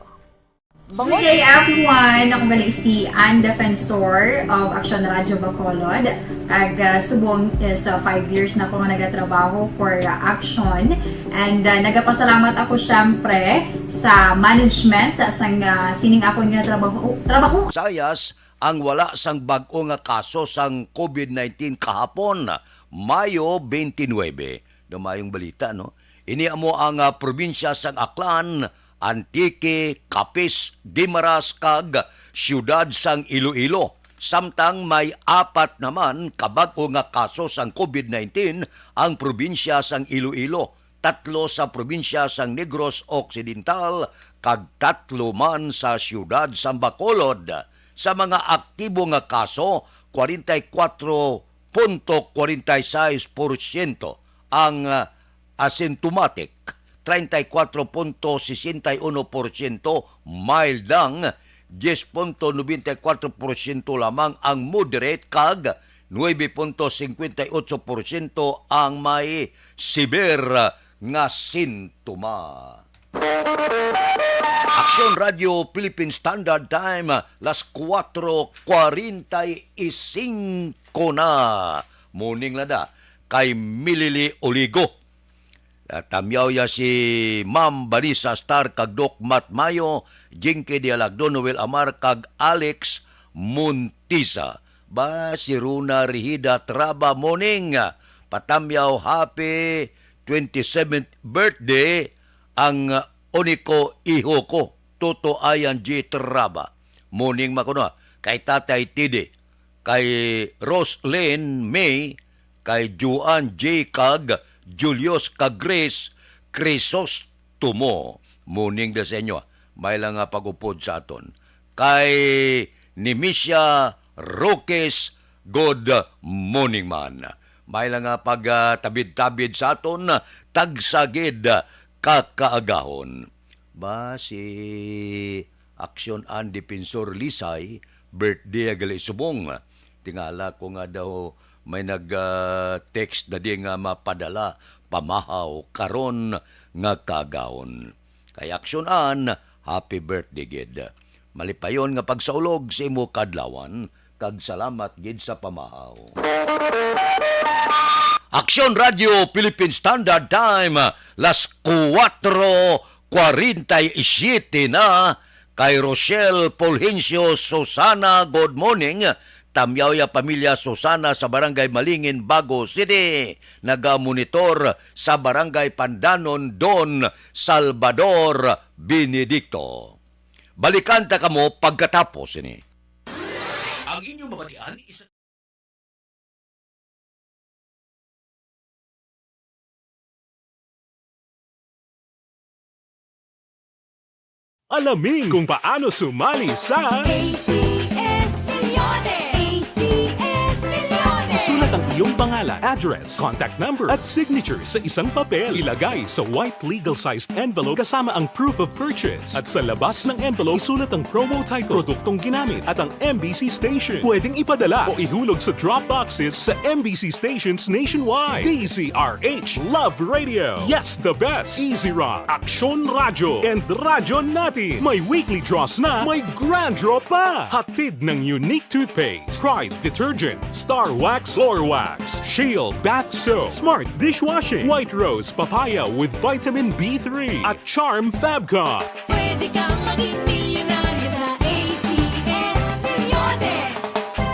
Good day, everyone! Ako bali si Ann Defensor of Action Radio Bacolod. Kag, ah, subong is, ah, five years na ako nga nagatrabaho for, ah, Action. And, ah, nagapasalamat ako, syempre, sa management, ah, sang, ah, sining akon nga trabaho, trabaho. Sayas ang wala sang bag-o nga kaso sang COVID nineteen kahapon, Mayo twenty-nine. Daw maayong balita, no? Ini amo ang, ah, probinsya sang Aklan, Antique, Capiz, Guimaras, kag siyudad sang Iloilo. Samtang may apat naman ka bag-o nga kaso sang COVID nineteen ang probinsya sang Iloilo, tatlo sa probinsya sang Negros Occidental, kag tatlo man sa siyudad sang Bacolod. Sa mga aktibo nga kaso, kwarenta y kuwatro punto kwarenta y sais porsyento ang, ah, asymptomatic, treinta y cuatro punto sesenta y uno porsyento mild lang, diyes punto nobenta y kuwatro porsyento lamang ang moderate, kag nuebe punto singkwenta y otso porsyento ang may severe nga sintoma. Aksyon Radio Philippine Standard Time, las kuwatro kwarenta y singko na. Morning na da. kay Milili Oligo. Ah, tamyaw ya si Ma'am Vanessa Star kag Doc Matt Mayo, Jinky Dialagdo, Noel Amar kag Alex Montisa. Ba, si Runa Rihida Traba, morning. Patamyaw, happy twenty-seventh birthday ang uniko iho ko, Toto Ayan G Traba. Morning, makuno, kay Tatay Tidi, kay Roslyn May, kay Juan J kag Julius kag Grace Crisostomo. Morning da sa inyo. May lang nga pag-upod sa aton. Kay Nimisia Roques, good morning man. May lang nga pag, ah, tabid-tabid sa aton, tagsa gid ka kaagahon. Ba, si Aksyon an Defensor Lisay, birthday gali subong. Tingala ko nga daw may nag, ah, text na di nga mapadala pamahaw karon nga kaagahon. Kay Aksyon an, happy birthday gid. Malipayon nga pagsaulog sa imo kadlawan, kag salamat gid sa pamahaw. Aksyon Radio Philippine Standard Time, las kuwatro kwarenta y siete na. Kay Rochelle Fulgencio Susana, good morning. Tamyaw ya pamilya Susana sa Barangay Malingin, Bago City. Nagamonitor sa Barangay Pandanon, Don Salvador Benedicto. Balikan ta kamo pagkatapos ini. Ang inyong mabatian is Alamin kung paano sumali sa A C S Milyones! A C S Milyones! Isulat ang iyong pangalan, address, contact number, at signature sa isang papel. Ilagay sa white legal-sized envelope kasama ang proof of purchase. At sa labas ng envelope, isulat ang promo title, produktong ginamit, at ang M B C station. Pwedeng ipadala o ihulog sa drop boxes sa M B C stations nationwide. D Z R H Love Radio. Yes, the best. Easy Rock, Aksyon Radyo, and Radyo Natin. May weekly draws na, may grand draw pa. Hatid ng Unique Toothpaste, Pride Detergent, Star Wax Floor Wax, Shield Bath Soap, Smart Dishwashing, White Rose Papaya with Vitamin B three, at Charm Fabcon. Pwede kang maging milyonaryo sa A C S Milyones.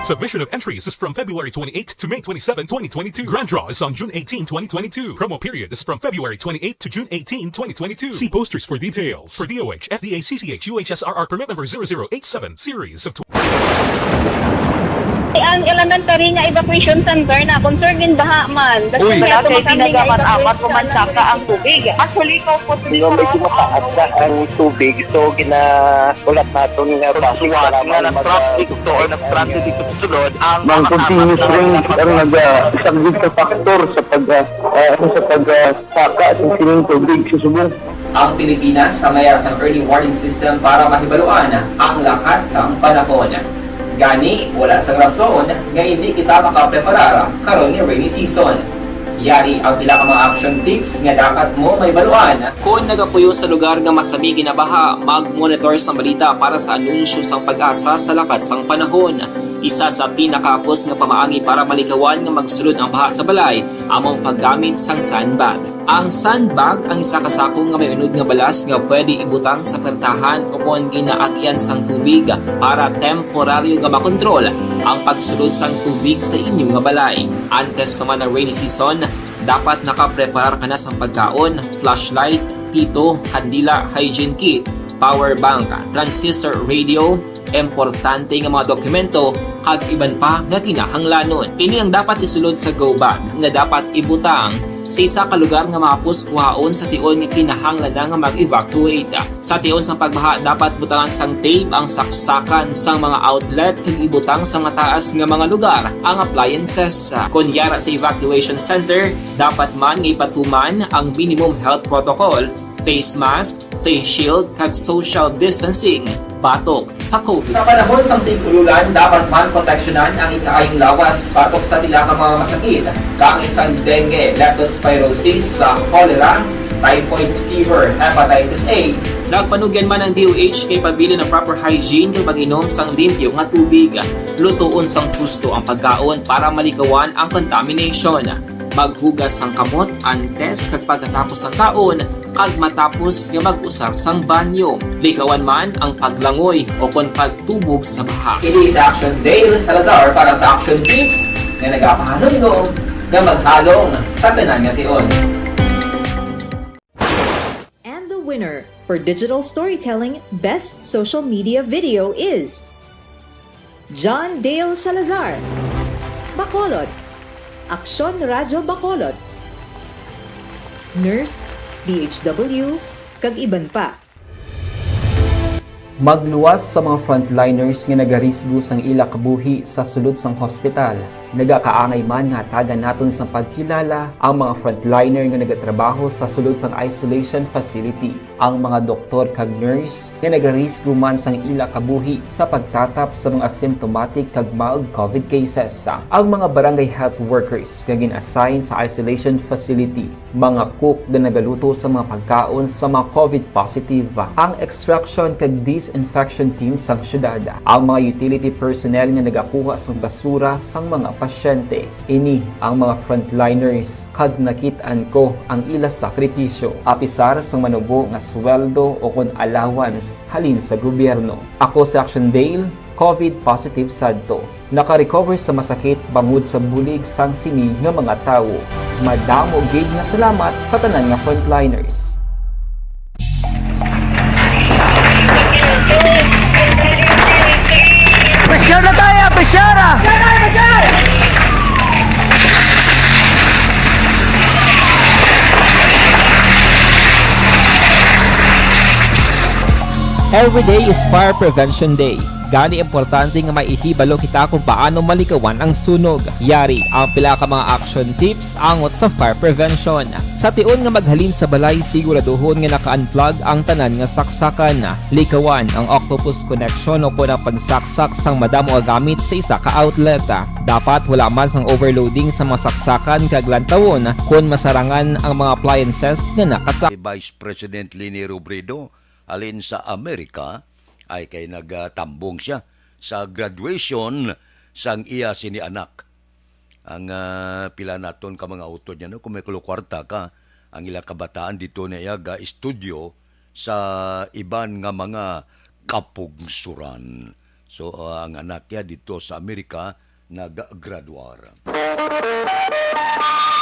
Submission of entries is from February twenty-eighth to May twenty-seven, twenty twenty-two. Grand draw is on June eighteen, twenty twenty-two. Promo period is from February twenty-eighth to June eighteen, twenty twenty-two. See posters for details. For D O H, F D A, C C H, U H S R R permit number zero zero eight seven, series of Ang elementary nga evacuation center na concern in baha man. Uy. Wala kay tinaga man amat ko man saka ang tubig. Actually, ko po. Di ba, medyo mataas na ang tubig, so ginahulat naton nga traffic. Suwat nga na traffic to or na traffic dito sa sulod ang continuous rain ang nag, ah, isa gid ka factor sa pag, ah, ah, sa pag, ah, saka sa sining tubig sa subong. Ang Pilipinas ang mayara sang early warning system para mahibaluan ang lakat sang panahon. Gani, wala sang rason nga indi kita makapreparar karon nga rainy season. Yari ang pila ka mga action tips nga dapat mo mahibaluan. Kon nagapuyo sa lugar nga masami ginabaha, mag-monitor sang balita para sa anunsyo sang PAGASA sa lakat sang panahon. Isa sa pinakahapos nga pamaagi para malikawan nga magsulod ang baha sa balay amo ang paggamit sang sandbag. Ang sandbag ang isa ka sako nga may unod nga balas nga pwede ibutang sa pertahan o kon ginaagyan sang tubig para temporaryo nga makontrol ang pagsulod sang tubig sa inyo nga balay. Antes pa man ang rainy season, dapat nakapreparar ka na sang pagkaon, flashlight, pito, kandila, hygiene kit, power bank, transistor radio, importante nga mga dokumento, kag iban pa nga kinahanglanon. Ini ang dapat isulod sa go bag nga dapat ibutang sa isa ka lugar nga mahapos kuhaon sa tion nga kinahanglan na nga mag-evacuate. Sa tion sang pagbaha, dapat butangan sang tape ang saksakan sang mga outlet kag ibutang sa mataas nga mga lugar ang appliances. Kon yara sa evacuation center, dapat man nga ipatuman ang minimum health protocol, face mask, face shield, kag social distancing batok sa COVID. Sa panahon sang tig-ululan, dapat man proteksyonan ang ikaayong lawas batok sa pila ka mga masakit, kaangay sang dengue, leptospirosis, sa cholera, typhoid fever, hepatitis A. Nagpanugyan man ang D O H nga ipabilin ang proper hygiene kag pag-inom sang limpyo nga tubig. Lutoon sang husto ang pagkaon para malikawan ang contamination. Maghugas sang kamot antes kag pagkatapos sa kaon, kag matapos nga mag-usar sang banyo. Likawan man ang paglangoy o kon pagtubog sa baha. Kini si Action Dale Salazar para sa Action Tips nga nagapahanumdom nga maghalong sa tanan nga tion. And the winner for digital storytelling best social media video is John Dale Salazar, Bacolod, Aksyon Radyo Bacolod, Nurse, B H W, kag iban pa. Magluwas sa mga frontliners nga nagarisgo sang ila kabuhi sa sulod sang hospital. Nagakaangay man nga hatagan naton sang pagkilala ang mga frontliner nga nagatrabaho sa sulod sang isolation facility. Ang mga doktor kag nurse nga nagarisgo man sang ila kabuhi sa pagtatap sa mga asymptomatic kag mild covid cases. Ang mga barangay health workers nga gin-assign sa isolation facility, mga cook nga nagaluto sa mga pagkaon sa mga covid positive, ang extraction kag disinfection team sang syudad, ang mga utility personnel nga nagakuha sang basura sang mga pasyente. Ini ang mga frontliners, kag nakit-an ko ang ila sakripisyo, apisar sang manubo nga sweldo o kon allowance halin sa gobyerno. Ako si Action Dale, covid positive sadto. Naka-recover sa masakit bangod sa bulig sang sini nga mga tawo. Madamo gid nga salamat sa tanan nga frontliners. Pressure na tayo! Pressure na! Every day is Fire Prevention Day. Gani, importante nga may ihibalo kita kung paano malikawan ang sunog. Yari ang pila ka mga action tips angot sa fire prevention. Sa tion nga maghalin sa balay, siguraduhon nga naka-unplug ang tanan nga saksakan. Likawan ang octopus connection o kon ang pagsaksak sang madamo nga gamit sa isa ka outlet. Dapat wala man sang overloading sa mga saksakan kag lantawon kon masarangan ang mga appliances nga nakasa- Vice President Leni Robredo halin sa Amerika, ay kay nagatambong siya sa graduation sang iya sini anak. Ang, ah, pila naton ka mga utod niya, no? Kung may kwarta ka, ang ila kabataan dito na iya ga-estudyo sa iban nga mga kapugsuran. So, ah, ang anak niya dito sa Amerika nag-graduar.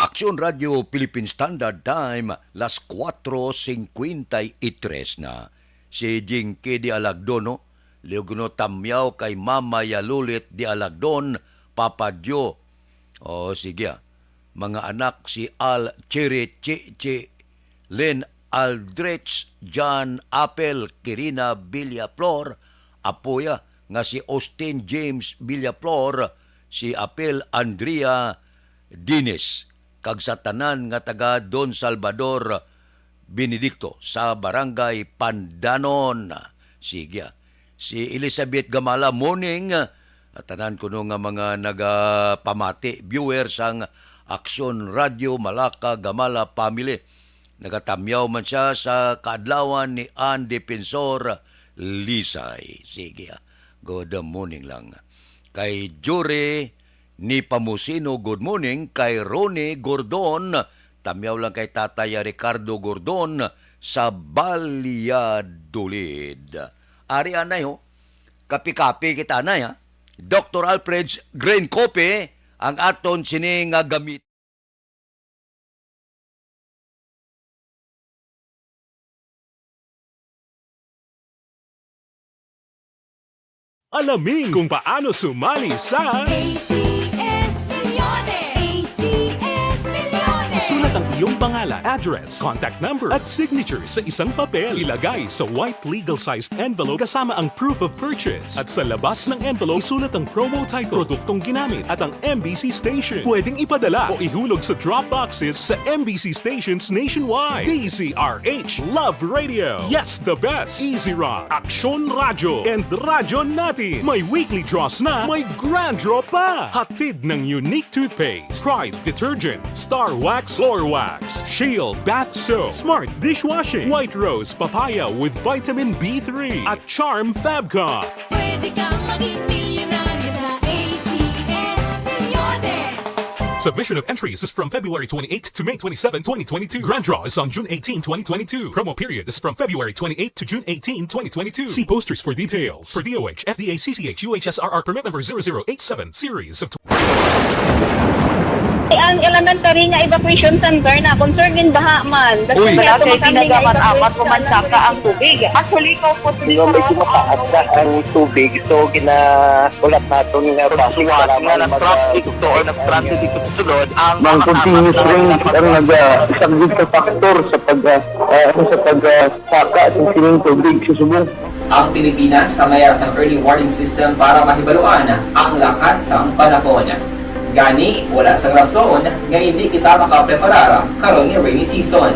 Aksyon Radio Philippine Standard Time, las cuatro cincuenta y tres na. Si Jinky de Alagdon, no? Liog no tamyaw kay Mama Yalulit de Alagdon, Papa Dio. O, sige, ah. Mga anak si Al Chiri Chichi, Lynn Aldrich, John Apel, Kirina Villaflor, apoya nga si Austin James Villaflor, si Apel Andrea Dines, kag sa tanan nga taga Don Salvador Benedicto sa Barangay Pandanon. Sige, ah. Si Elizabeth Gamala, morning. At tanan kuno nga mga nagapamati, viewers sang Aksyon Radio Malaka Gamala Family. Nagatamyaw man siya sa kaadlawan ni Ann Defensor Lisay. Sige, ah. Good morning lang. Kay Jory ni Pamusino, good morning. Kay Ronnie Gordon, tamyaw lang kay Tatay Ricardo Gordon sa Valladolid. Ari anay ho, kapi-kapi kita anay ha. Doktor Alfred's Green Coffee ang aton sini nga gamit. Alamin kung paano sumali sa A C S Milyones! A C S Milyones! Isulat ang iyong pangalan, address, contact number, at signature sa isang papel. Ilagay sa white legal-sized envelope kasama ang proof of purchase. At sa labas ng envelope, isulat ang promo title, produktong ginamit, at ang M B C station. Pwedeng ipadala o ihulog sa drop boxes sa M B C stations nationwide. D Z R H Love Radio. Yes, the best. Easy Rock, Aksyon Radyo, and Radyo Natin. May weekly draws na, may grand draw pa. Hatid ng Unique Toothpaste, Pride Detergent, Star Wax Floor Wax, Shield Bath Soap, Smart Dishwashing, White Rose Papaya with Vitamin B three, at Charm Fabcon. Pwede kang maging milyonaryo sa A C S Milyones. Submission of entries is from February twenty-eighth to May twenty-seven, twenty twenty-two. Grand draw is on June eighteen, twenty twenty-two. Promo period is from February twenty-eighth to June eighteen, twenty twenty-two. See posters for details. For D O H, F D A, C C H, U H S R R permit number zero zero eight seven, series of Ang elementary nga evacuation center na concern gid baha man. Uy. Wala kay pinagamat-amat mo man saka ang tubig. Actually, ko po. Di ba, medyo mataas na ang tubig, so ginahulat naton nga base nga nag-traffic to or nag-transit dito sa sulod ang Ang continuous rain ang naga-, isa gid ka factor sa pag, ah, ah, sa pag, ah, saka sa sining tubig sa subong. Ang Pilipinas, sa mayas ang early warning system para mahibaluan ang lakat sang panahon. Gani, wala sang rason nga hindi kita makapreparar karon nga rainy season.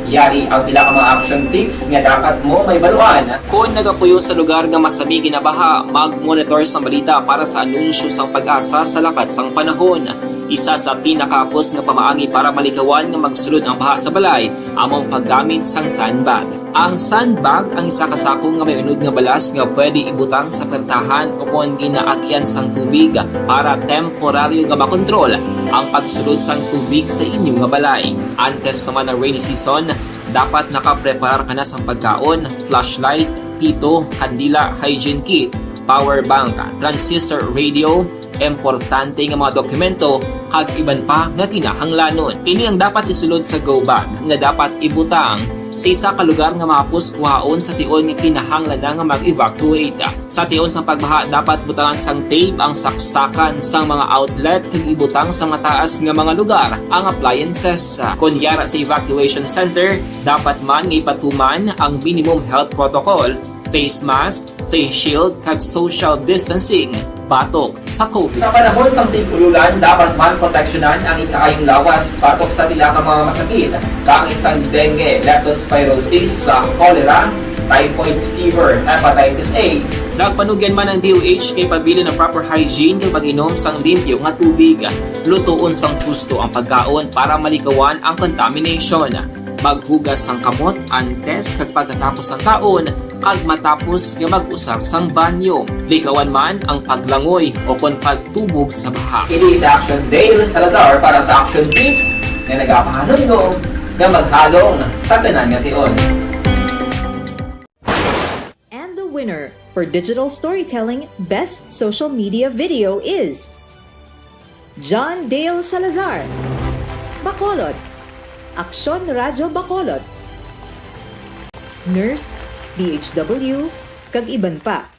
Yari ang pila ka mga action tips nga dapat mo mahibaluan. Kon nagapuyo sa lugar nga masami ginabaha, mag-monitor sang balita para sa anunsyo sang PAGASA sa lakat sang panahon. Isa sa pinakahapos nga pamaagi para malikawan nga magsulod ang baha sa balay amo ang paggamit sang sandbag. Ang sandbag ang isa ka sako nga may unod nga balas nga pwede ibutang sa pertahan o kon ginaagian sang tubig para temporaryo nga makontrol ang pagsulod sang tubig sa inyo nga balay. Antes pa man ang rainy season, dapat nakapreparar ka na sang pagkaon, flashlight, pito, kandila, hygiene kit, power bank, transistor radio, importante nga mga dokumento, kag iban pa nga kinahanglanon. Ini ang dapat isulod sa go bag nga dapat ibutang sa isa ka lugar nga mahapos kuhaon sa tion nga kinahanglan na nga mag-evacuate. Sa tion sang pagbaha, dapat butangan sang tape ang saksakan sang mga outlet kag ibutang sa mataas nga mga lugar ang appliances. Kon yara sa evacuation center, dapat man nga ipatuman ang minimum health protocol, face mask, face shield, kag social distancing batok sa COVID. Sa panahon sang tig-ululan, dapat man proteksyonan ang ikaayong lawas batok sa pila ka mga masakit, kaangay sang dengue, leptospirosis, sa cholera, typhoid fever, hepatitis A. Nagpanugyan man ang D O H kay pabilin ang proper hygiene kag pag-inom sang limpyo nga tubig. Lutoon sang husto ang pagkaon para malikawan ang contamination. Maghugas sang kamot antes kag pagkatapos sang kaon, kag matapos nga mag-usar sang banyo. Likawan man ang paglangoy o kon pagtubog sa baha. Ini si Action Dale Salazar para sa Action Tips nga nagapahanumdom nga maghalong sa tanan nga tion. And the winner for Digital Storytelling Best Social Media Video is John Dale Salazar, Bacolod, Aksyon Radyo Bacolod, Nurse, D H W, kag iban pa.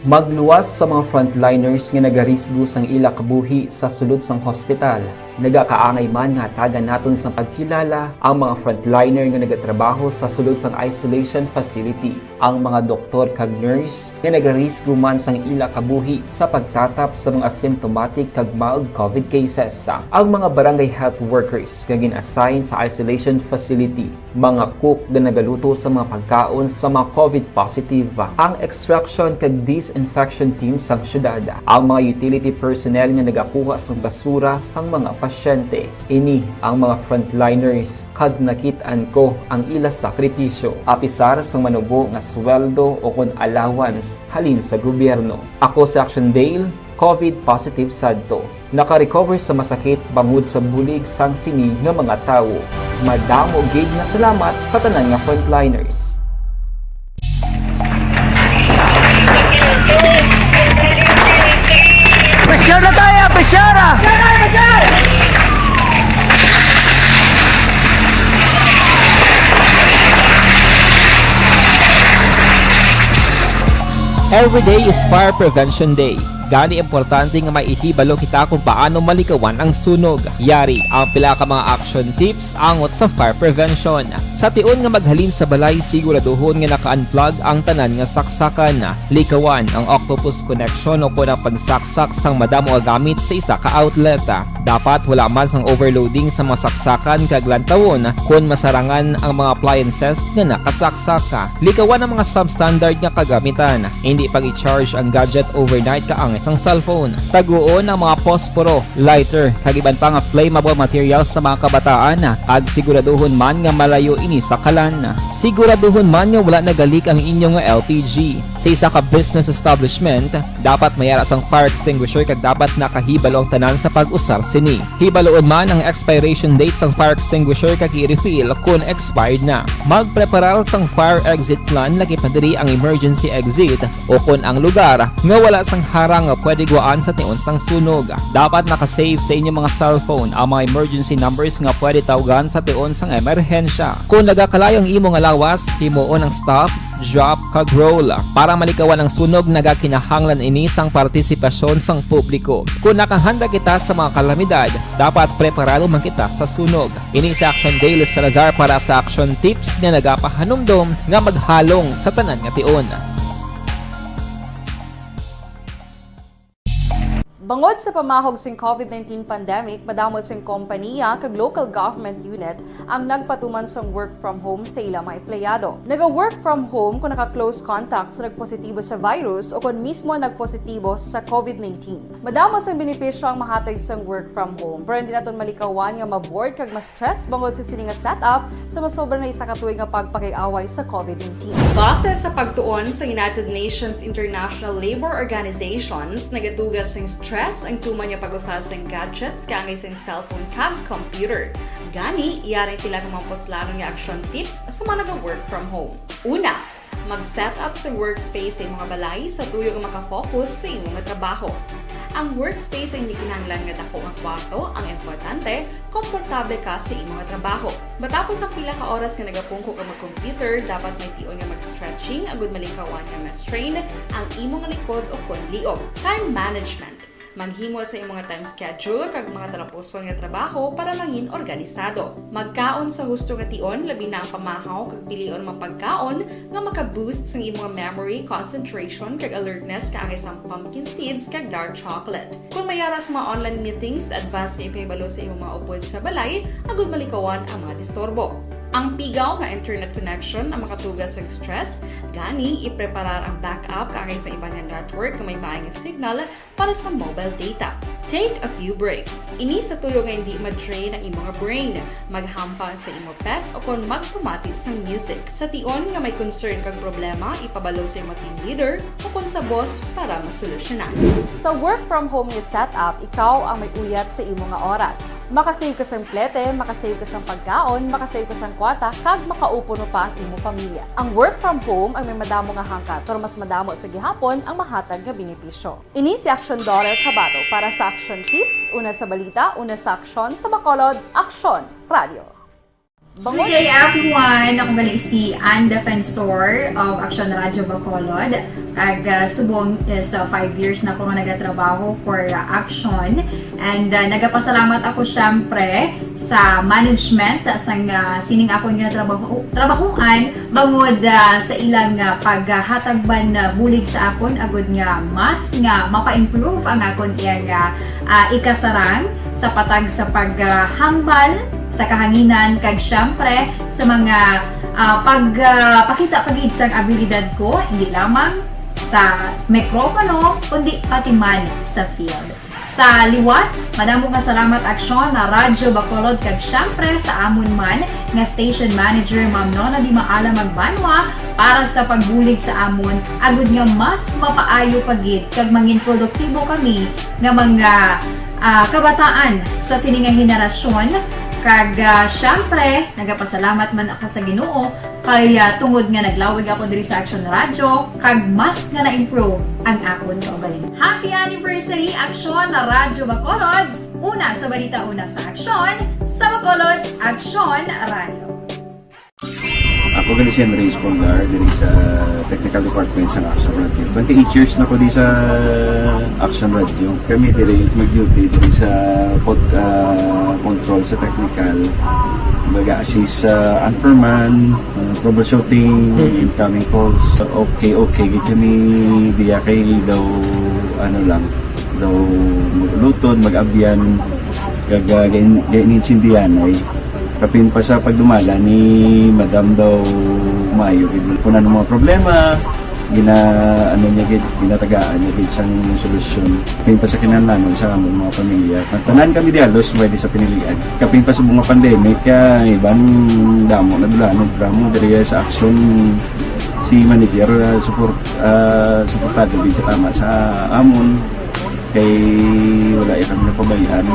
Magluwas sa mga frontliners nga nagarisgo sang ila kabuhi sa sulod sang hospital. Nagakaangay man nga hatagan naton sang pagkilala ang mga frontliner nga nagatrabaho sa sulod sang isolation facility, ang mga doktor kag nurse nga nagarisgo man sang ila kabuhi sa pagtatap sa mga asymptomatic kag mild COVID cases, ang mga barangay health workers nga gin-assign sa isolation facility, mga cook nga nagaluto sa mga pagkaon sa mga COVID positive, ang extraction kag disinfection team sang syudad, ang mga utility personnel nga nagakuha sang basura sang mga pasyente. Ini ang mga frontliners, kag nakit-an ko ang ila sakripisyo, apisar sang manubo nga sweldo o kon allowance halin sa gobyerno. Ako si Action Dale, COVID positive sadto. Naka-recover sa masakit bangod sa bulig sang sini nga mga tawo. Madamo gid nga salamat sa tanan nga frontliners. Pressure na tayo! Pressure! Every day is Fire Prevention Day. Gani, importante nga maihibalo kita kung paano malikawan ang sunog. Yari ang pila ka mga action tips angot sa fire prevention. Sa tion nga maghalin sa balay, siguraduhon nga naka-unplug ang tanan nga saksakan. Likawan ang octopus connection o kon ang pagsaksak sang madamo nga gamit sa isa ka outlet. Dapat wala man sang overloading sa mga saksakan kag lantawon kon masarangan ang mga appliances nga nakasaksak. Likawan ang mga substandard nga kagamitan. Hindi pag-i-charge ang gadget overnight kaangay sang cellphone. Taguon ang mga posporo, lighter, kag iban pa nga flammable materials sa mga kabataan, kag siguraduhon man nga malayo ini sa kalan. Siguraduhon man nga wala nagalik ang inyo nga L P G. Sa isa ka business establishment, dapat may ara sang fire extinguisher kag dapat nakahibalo ang tanan sa pag-usar sini. Hibaluon man ang expiration date sang fire extinguisher kag i-refill kon expired na. Magpreparar sang fire exit plan, lakip na diri ang emergency exit o kon ang lugar nga wala sang harang nga pwede guwaan sa tion sang sunog. Dapat naka-save sa inyo mga cellphone ang mga emergency numbers nga pwede tawgan sa tion sang emerhensya. Kon nagakalayo ang imo nga lawas, himuon ang stop, drop, kag roll. Para malikawan ang sunog, nagakinahanglan ini sang partisipasyon sang publiko. Kon nakahanda kita sa mga kalamidad, dapat preparado man kita sa sunog. Ini si Action Dale Salazar para sa Action Tips nga nagapahanumdom nga maghalong sa tanan nga tion. Bangod sa pamahog sing COVID nineteen pandemic, madamo sing kompaniya kag local government unit ang nagpatuman sang work from home sa ila mga empleyado. Naga-work from home kung naka-close contact sa nagpositibo sa virus o kon mismo nagpositibo sa COVID nineteen. Madamo sang benepisyo ang mahatag sang work from home, pero hindi naton malikawan nga ma-bored kag ma-stress bangod sa sini nga setup sa masobra na isa ka tuig nga pagpakig-away sa COVID nineteen. Base sa pagtuon sa United Nations International Labour Organizations, nagatuga sing stress ang tuman nga pag-usar sing gadgets kaangay sing cellphone kag computer. Gani, yari ang pila ka mga puslanon nga action tips sa mga naga-work from home. Una, mag-set up sa workspace sa imong balay sa tuyo nga makafocus sa imo nga trabaho. Ang workspace ay hindi kinahanglan nga dako nga kwarto, ang importante, komportable ka sa imo nga trabaho. Matapos ang pila ka oras nga nagapungko ka mag-computer, dapat may tion nga mag-stretching agud malikawan nga ma-strain ang imo nga likod o kon liog. Time management. Maghimo sa imong nga time schedule kag mga talapuson nga trabaho para mangin organisado. Magkaon sa husto nga tion, labi na ang pamahaw kag pilion mga pagkaon nga maka-boost sang imong memory, concentration, kag alertness kaangay sang pumpkin seeds kag dark chocolate. Kung may ara sa mga online meetings, advance nga ipahibalo sa imong mga upod sa balay agud malikawan ang mga disturbo. Ang pigaw nga internet connection ang makatuga sang stress, gani ipreparar ang backup kaangay sa iban nga network nga may maay nga signal para sa mobile data. Take a few breaks. Ini sa tuyo nga hindi ma-drain ang imo nga brain. Maghampang sa imo pet o kon magpamati sang music. Sa tion nga may concern kag problema, ipabalo sa imo team leader o kon sa boss para masolusyonan. Sa work from home nga setup, ikaw ang may uyat sa imo nga oras. Makasave ka sang plete, makasave ka sang pagkaon, makasave ka sang kwarta, kag makaupo pa ang imo pamilya. Ang work from home ang may madamo nga hangkat, pero mas madamo sa gihapon ang mahatag nga benepisyo. Ini si Action Daughter Kabato para sa Action Tips, una sa balita, una sa aksyon, sa Bacolod, Aksyon Radio. Good day, everyone. Ako gali si Ann Defensor of Action Radio Bacolod. Kag, ah, subong is, ah, five years na ako nga nagatrabaho for, ah, Action. And, ah, nagapasalamat ako, syempre, sa management, ah, sang, ah, sining akon nga trabaho, trabahoan, bangod, ah, sa ilang, ah, paghatag man, ah, bulig sa akon, agud nga mas nga mapa-improve ang akon iyang, ah, ah, ikasarang sa patag sa paghambal sa kahanginan, kag syempre sa mga, ah, pag, ah, pakita pa gid sang abilidad ko, hindi lamang sa mikropono, kundi pati man sa field. Sa liwat, madamo nga salamat, Aksyon na Radyo Bacolod, kag syempre sa amon man nga station manager, Ma'am Nona Di Maala Magbanwa, para sa pagbulig sa amon, agud nga mas mapaayo pa gid kag mangin produktibo kami nga mga, ah, kabataan sa sini nga henerasyon. Kag, ah, syempre, nagapasalamat man ako sa Ginoo kay, ah, tungod nga naglawig ako diri sa Action Radio, kag mas nga na-improve ang akon kaugalingon. Happy anniversary, Action na Radyo Bacolod! Una sa balita, una sa aksyon, sa Bacolod, Action Radio. Ako gali si Henry Espolgar, diri sa Technical Department sa Action Radio. Twenty-eight years na ko di sa Action Radio. Kami diri mag-duty diri sa pod-, ah, control sa technical. Mag-assist sa anchorman, ah, troubleshooting, incoming calls. Okay, okay gid kami diya kay daw, ano lang, daw mag-ulutod, mag-abyan, kag, ah, gain-, gain-intindihan ay kapin pa sa pagdumala ni Madam daw maayo gid. Kung ano mga problema, Gina-, ano niya gid, ginatagaan niya gid sang solusyon. Kapin pa sa kinahanglanon sa among mga pamilya. Tanan kami dialos, pwede sa pinilian. Kapin pa sa mga pandemic, ah, iban damo na dulanon, damo diri sa aksyon si manager, ah, support, ah, suportado gid katama sa amon. Kay wala iya kami napabayaan.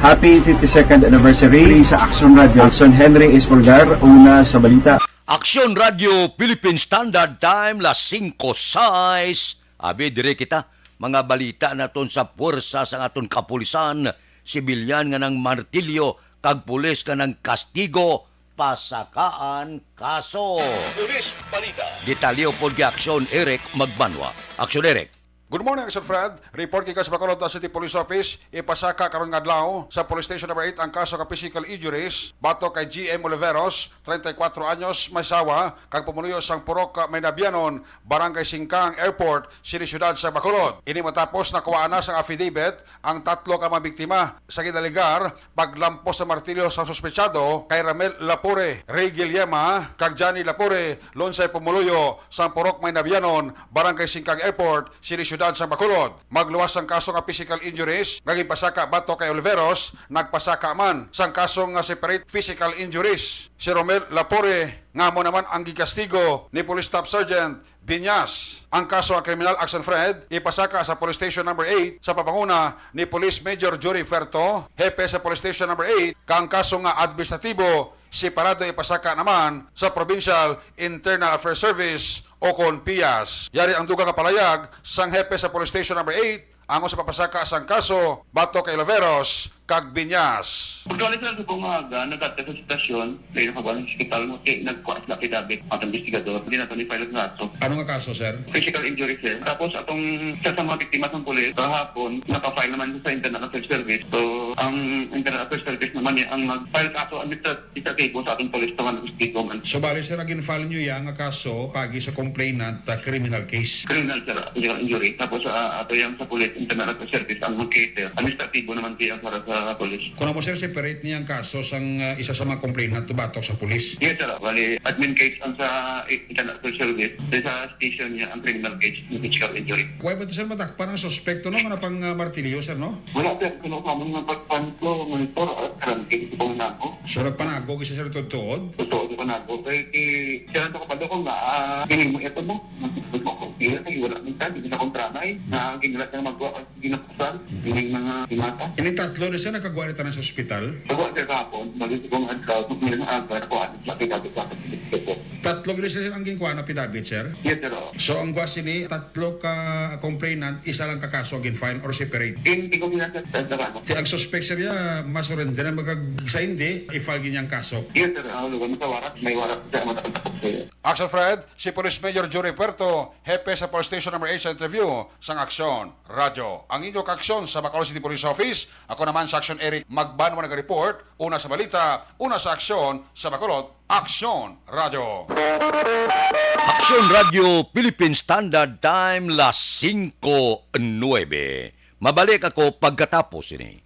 Happy fifty-second anniversary sa Aksyon Radio. Aksyon Henry Espolgar, una sa balita. Aksyon Radio Philippine Standard Time, las singko sais. Abi, diri kita. Mga balita naton sa puwersa sang aton kapulisan, sibilyan nga nang martilyo, kag pulis nga nang kastigo, pasakaan kaso. Pulis Balita. Detalye upod kay Aksyon Eric Magbanwa. Aksyon Eric. Good morning, Action Fred. Report gikan sa Bacolod City Police Office, ipasaka karon nga adlaw sa Police Station Number Eight ang kaso nga physical injuries batok kay G M Oliveros, treinta y cuatro anyos, may asawa, kag pumuluyo sang Purok Maynabianon, Barangay Singkang Airport, City Siyudad sa Bacolod. Ini matapos nakuhaan na sang affidavit ang tatlo ka mga biktima sa ginalegar paglampos sa martilyo sa suspetsado kay Ramel Lapore, Ray Guillema, kag Johnny Lapore, lunsay pumuluyo sang Purok Maynabianon, Barangay Singkang Airport, City Siyudad sang Bacolod. Magluwas sang kaso nga physical injuries nga ginpasaka batok kay Oliveros, nagpasaka man sang kaso nga separate physical injuries si Romel Lapore, nga amo naman ang gikastigo ni Police Staff Sergeant Binyas. Ang kaso nga kriminal, Action Fred, ipasaka sa Police Station Number Eight sa pamanguna ni Police Major Jory Ferto, hepe sa Police Station Number Eight, kag ang kaso nga administratibo separado ipasaka naman sa Provincial Internal Affairs Service o kon pias. Yari ang dugang nga palayag sang hepe sa Police Station Number Eight, ang usa papasaka sang kaso batok kay Oliveros kag Binyas. Pagkawali sa subong nga aga, nagkadto sa sitwasyon, may nakakuha sa ospital mo, kay nagkuha sila affidavit, ang investigador, hindi na to ni-file ang kaso. Ano nga kaso, sir? Physical injury, sir. Tapos atong isa sa mga biktima sa pulis, kahapon, naka-file naman sa Internal Affairs Service. So, ang Internal Affairs Service naman niya ang mag-file kaso administrative administratibo sa aton pulis, tungod sa igo man. So, bali, sir, ang gin-file nyo yang nga kaso, pagi sa complainant, ah, criminal case? Criminal, sir, physical injury. Tapos, ah, ato yang sa pulis, internal service, ang mag-cater. Administratibo naman siya para sa pulis. Kung amo, sir, separate niya ang kaso sang, ah, isa sa mga complainant batok sa pulis? Yes, sir. Bali, admin case ang sa internal service. Sa station niya, ang criminal case, yung physical injury. Why ba to, sir, matakpan ang suspecto, no? Nga napang, ah, martilyo, sir, no? Wala, sir. Kuno sa amon nga pagpanto, monitor, at karang, kaya ito pang nako. So, nagpanago siya, sir, tuod-tuod? Totoo, di ba nako? Kaya ki-, siya lang sa kapalo ko nga, ah, tingin mo ito mo. Mas, mas, mas, mas, mas, wala man ka, di na kontra na eh. Na, ginalat na magwa, ginapusan, hindi mga himata. Ini tatlo na siya nakagwa na tanan sa ospital? Nagwa siya kahapon, bali sa kong adlaw, kung hindi na aga, nakuha, sa akin, sa akin, sa akin. Tatlo gid sila ang ginkuha na affidavit, sir? Yes, sir, oo. So, ang gwa sini, tatlo ka complainant, isa lang ka kaso gin-file or separate? Hindi ko pinasa sa, sa ano. Ti ang suspect, sir, ya, masurrender na magag-, sa hindi, i-file gid niya ang kaso. Yes, sir, ah, lugar mo sa warat, may warat sa matatakot sa'yo. Action Fred, si Police Major Jory Puerto, hepe sa Police Station Number Eight sa interview sang Aksyon Radyo. Ang inyo kaaksyon sa Bacolod City Police Office, ako naman sa Aksyon Eric Magbanwa nag-report, una sa balita, una sa aksyon sa Bacolod, Aksyon Radyo. Aksyon Radyo Philippine Standard Time, las singko nuebe. Mabalik ako pagkatapos ini.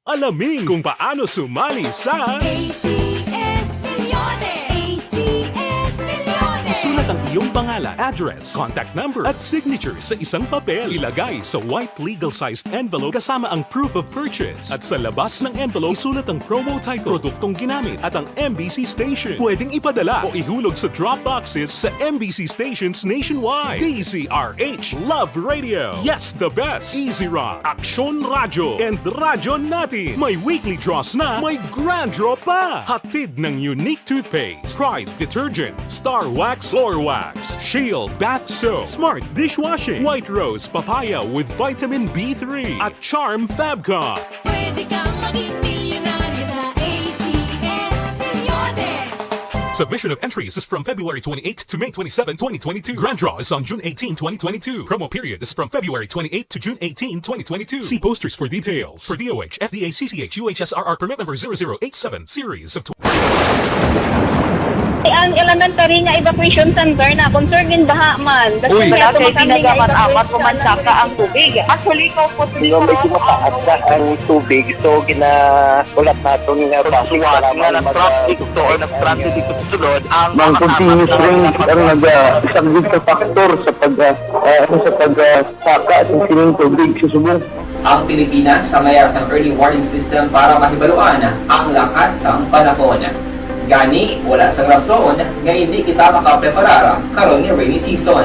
Alamin kung paano sumali sa A C S Milyones! A C S Milyones! Isulat ang iyong pangalan, address, contact number, at signature sa isang papel. Ilagay sa white legal-sized envelope kasama ang proof of purchase. At sa labas ng envelope, isulat ang promo title, produktong ginamit, at ang M B C station. Pwedeng ipadala o ihulog sa drop boxes sa M B C stations nationwide. D Z R H Love Radio. Yes, the best. Easy Rock, Aksyon Radyo, and Radyo Natin. May weekly draws na, may grand draw pa. Hatid ng Unique Toothpaste, Pride Detergent, Star Wax Floor Wax, Shield Bath Soap, Smart Dishwashing, White Rose Papaya with Vitamin B three, at Charm Fabcon. Pwede kang maging milyonaryo sa A C S Milyones. Submission of entries is from February twenty-eight to May twenty-seven, twenty twenty-two. Grand draw is on June eighteen, twenty twenty-two. Promo period is from February twenty-eight to June eighteen, twenty twenty-two. See posters for details. For D O H, F D A, C C H, U H S R R permit number zero zero eight seven, series of tw- Ang elementary nga evacuation center na concern in baha man. That's Uy. Why Wala ato kay makami nga tinaga man, evacuation amat ko man center. Saka ang tubig. Actually, ikaw po, Di ba, medyo mataas na ang tubig, so ginahulat naton nga traffic Suwat para nga man nag-traffic mag-, to or nag-traffic dito sa sulod, ang Ang makatapat continuous na rain ang nagpag- nagasaglit sa factor sa pag, ah, ah, sa pag, ah, saka sa sining tubig sa subong. Ang Pilipinas sa mayar sang early warning system para mahibaluan ang lakat sang panahon. Gani, wala sang rason nga hindi kita makapreparar karon nga rainy season.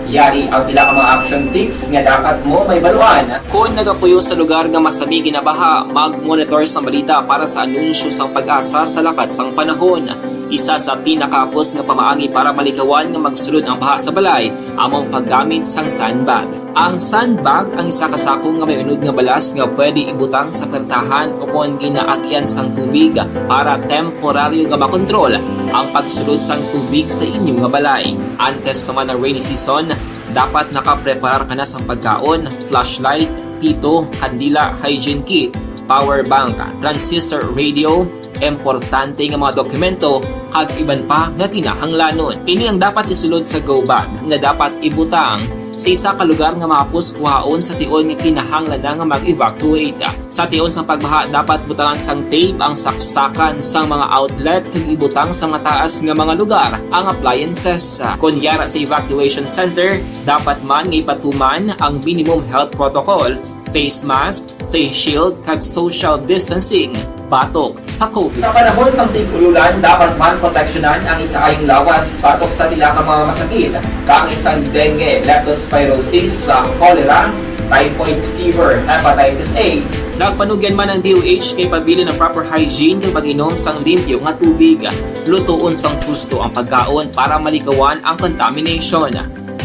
Yari ang pila ka mga action tips nga dapat mo mahibaluan. Kon nagapuyo sa lugar nga masami ginabaha, mag-monitor sa balita para sa anunsyo sang PAGASA sa lakat sang panahon. Isa sa pinakahapos nga pamaagi para malikawan nga magsulod ang baha sa balay amo ang paggamit sang sandbag. Ang sandbag ang isa ka sako nga may unod nga balas nga pwede ibutang sa pertahan o kon ginaagian sang tubig para temporaryo nga makontrol ang pagsulod sang tubig sa inyo nga balay. Antes pa man ang rainy season, dapat nakapreparar ka na sang pagkaon, flashlight, pito, kandila, hygiene kit, power bank, transistor radio, importante nga mga dokumento, kag iban pa nga kinahanglanon. Ini ang dapat isulod sa go bag nga dapat ibutang sa isa ka lugar nga mahapos kuhaon sa tion nga kinahanglan na nga mag-evacuate. Sa tion sang pagbaha, dapat butangan sang tape ang saksakan sang mga outlet kag ibutang sa mataas nga mga lugar ang appliances. Kon yara sa evacuation center, dapat man nga ipatuman ang minimum health protocol, face mask, face shield, kag social distancing batok sa COVID. Sa panahon sang tig-ululan, dapat man proteksyonan ang ikaayong lawas batok sa pila ka mga masakit, kaangay sang dengue, leptospirosis, sa cholera, typhoid fever, hepatitis A. Nagpanugyan man ang D O H nga ipabilin ang proper hygiene kag pag-inom sang limpyo nga tubig, lutoon sang husto ang pagkaon para malikawan ang contamination.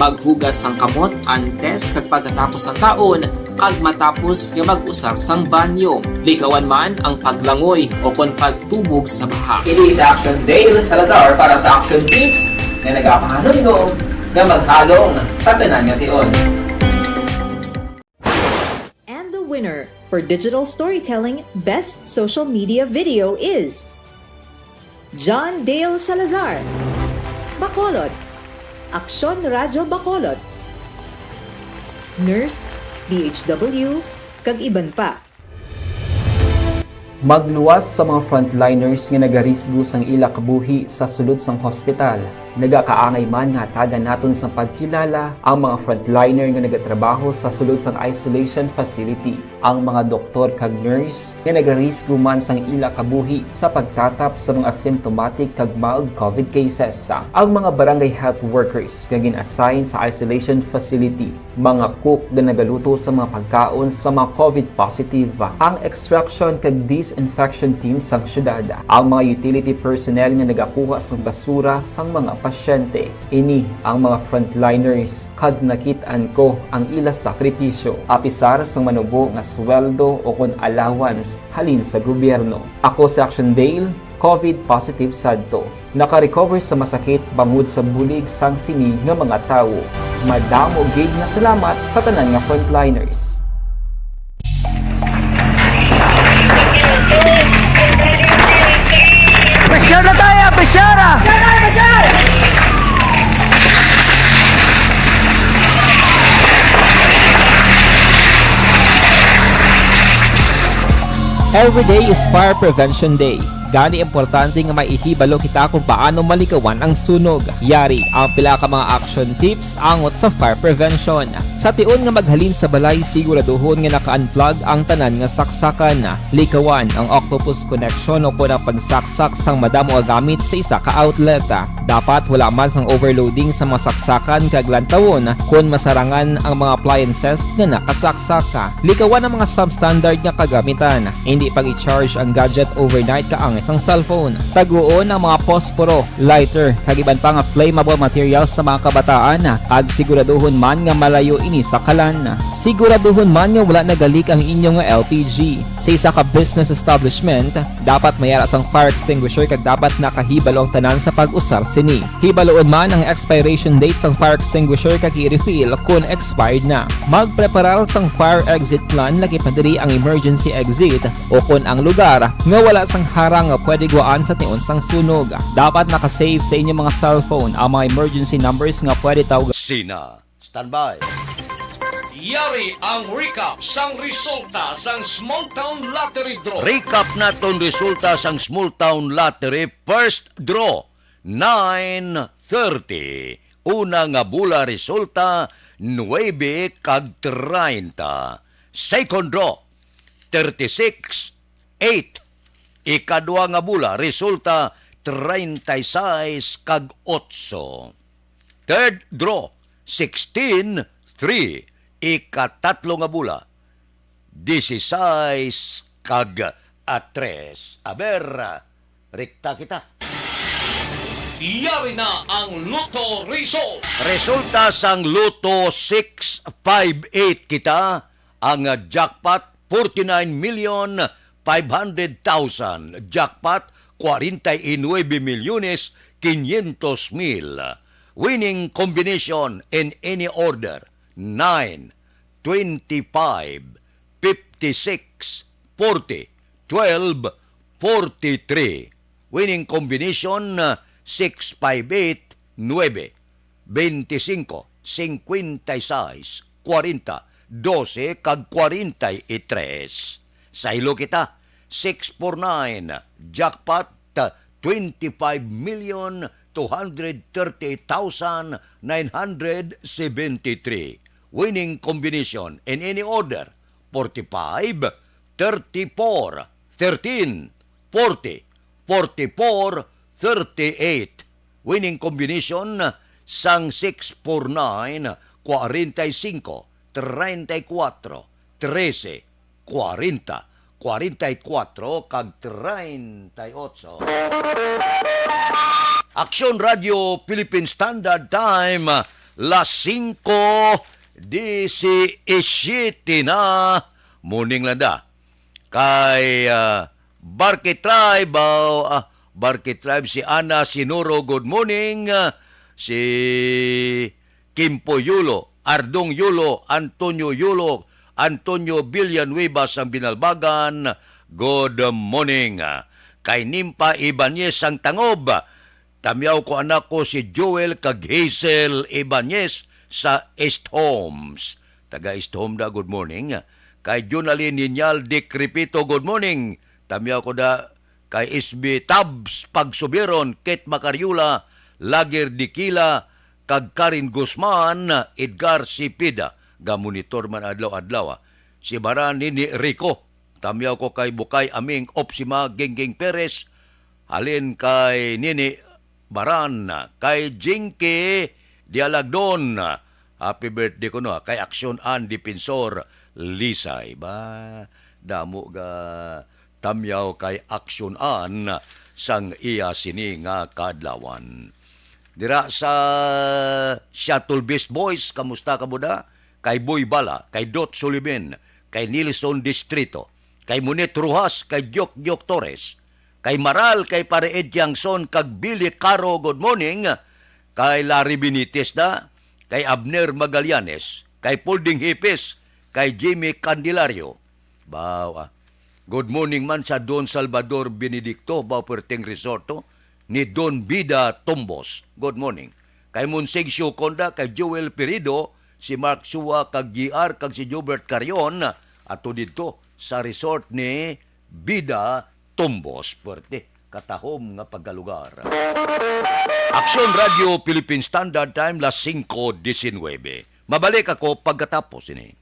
Maghugas sang kamot antes kag pagkatapos sang kaon, kag matapos nga mag-usar sang banyo. Likawan man ang paglangoy o kon pagtubog sa baha. Ini si Action Dale Salazar para sa Action Tips nga nagapahanumdom nga maghalong sa tanan nga tion. And the winner for digital storytelling best social media video is John Dale Salazar, Bacolod, Aksyon Radyo Bacolod, Nurse, D H W, kag iban pa. Magluwas sa mga frontliners nga nagarisgo sang ila kabuhi sa sulod sang hospital. Nagakaangay man nga hatagan naton sang pagkilala ang mga frontliner nga nagatrabaho sa sulod sang isolation facility, ang mga doktor kag nurse nga nagarisgo man sang ila kabuhi sa pagtatap sa mga asymptomatic kag mild COVID cases, ang mga barangay health workers nga gin-assign sa isolation facility, mga cook nga nagaluto sa mga pagkaon sa mga COVID positive, ang extraction kag disinfection team sang syudad, ang mga utility personnel nga nagakuha sang basura sang mga pasyente. Ini ang mga frontliners, kag nakit-an ko ang ila sakripisyo, apisar sang manubo nga sweldo o kon allowance halin sa gobyerno. Ako si Action Dale, COVID positive sadto. Naka-recover sa masakit bangod sa bulig sang sini nga mga tawo. Madamo gid nga salamat sa tanan nga frontliners. Pressure na tayo! Pressure na! Every day is Fire Prevention Day. Gani, importante nga maihibalo kita kung paano malikawan ang sunog. Yari ang pila ka mga action tips angot sa fire prevention. Sa tion nga maghalin sa balay, siguraduhon nga naka-unplug ang tanan nga saksakan. Likawan ang octopus connection o kon ang pagsaksak sang madamo nga gamit sa isa ka outlet. Dapat wala man sang overloading sa mga saksakan kag lantawon kon masarangan ang mga appliances nga nakasaksak. Likawan ang mga substandard nga kagamitan. Indi pag-i-charge ang gadget overnight kaangay sang cellphone. Taguon ang mga posporo, lighter, kag iban pa nga flammable materials sa mga kabataan, kag siguraduhon man nga malayo ini sa kalan. Siguraduhon man nga wala nagalik ang inyo nga L P G. Sa isa ka business establishment, dapat may ara sang fire extinguisher kag dapat nakahibalo ang tanan sa pag-usar Ini, hibaluon man ang expiration date sang fire extinguisher kag i-refill kon expired na. Magpreparar sang fire exit plan, laki pa diri ang emergency exit, o kon ang lugar nga wala sang harang nga pwede gwaan sa tion sang sunog. Dapat naka-save sa inyo mga cellphone ang mga emergency numbers nga pwede tawgan. Sina, standby. Yari ang recap sang resulta sang Small Town Lottery Draw. Recap naton resulta sang Small Town Lottery first draw, nine thirty. Una nga bula resulta, nuebe kag treinta. Second draw, thirty-six, eight. Ikadua nga bula resulta, treinta y seis kag otso. Third draw, sixteen three. Ikatatlo nga bula, dieciséis kag a tres. Aber, rekta kita. Yari na ang Lotto result. Resulta sang Lotto six five eight kita, ang jackpot forty-nine million five hundred thousand, jackpot cuarenta y nueve millones quinientos mil. Winning combination in any order, nine, twenty-five, fifty-six, forty, twelve, forty-three. Winning combination, uh, six five eight, nuebe, beintisinko, singkwenta y sais, kwarenta, dose, kag kwarenta y tres. Saylo kita, six four nine, jackpot, uh, twenty-five million two hundred thirty-eight thousand nine hundred seventy-three. Winning combination in any order, forty-five, thirty-four, thirteen, forty, forty-four, thirty-eight. Winning combination sang six four nine, kwarenta y singko, treinta y kuwatro, trese, kwarenta, kwarenta y kuwatro, kag treinta y ocho. Aksyon Radio Philippine Standard Time, las singko disisyete na. Morning lang da. Kay, ah, Barkey Tribe, ah, ah, Barkey Tribe, si Ana Sinuro, good morning. Ah, si Kimpo Yulo, Ardong Yulo, Antonio Yulo, Antonio Villanueva sang Binalbagan, good morning. Kay Nimpa Ibanez sang Tangob, tamyaw ko anak ko si Joel kag Hazel Ibanez sa East Homes. Taga East Home da, good morning. Kay Jonalyn Ninyal Dikrepito, good morning. Tamyaw ko da kay S B Tabs Pagsubiron, Kate Macariola, Lager Dikila, kag Karen Guzman, Edgar Cepeda, gamonitor man adlaw-adlaw, ah. Si Baran Nini Rico, tamyaw ko kay Bukay Aming Opsima Gingging Perez, halin kay Nini Baran, kay Jinky Dialagdon, happy birthday ko, no, kay Aksyon An Defensor Lisay. Ba, damo ga tamyaw kay Aksyon An sang iya sini nga kaadlawan. Dira sa Shuttle Beast Boys, kamusta ka, buda? Kay Boy Bala, kay Dot Sulibin, kay Nilson Distrito, kay Monet Rojas, kay Diok Diok Torres, kay Maral, kay Pare Ed Tiangson, kag Billy Caro, good morning, kay Larry Benitez da, kay Abner Magallanes, kay Polding Hipis, kay Jimmy Candelario. Baw, ah. Good morning man sa Don Salvador Benedicto, Bauperteng Resort, oh, ni Don Bida Tombos. Good morning. Kay Monsig Sioconda, kay Joel Pirido, si Mark Sua, kag G R, kag si Jobert Carion, ato didto sa resort ni Bida Tombos. Puwerte, katahom nga pagkalugar. Aksyon Radio Philippine Standard Time, las singko disinwebe. Mabalik ako pagkatapos ini.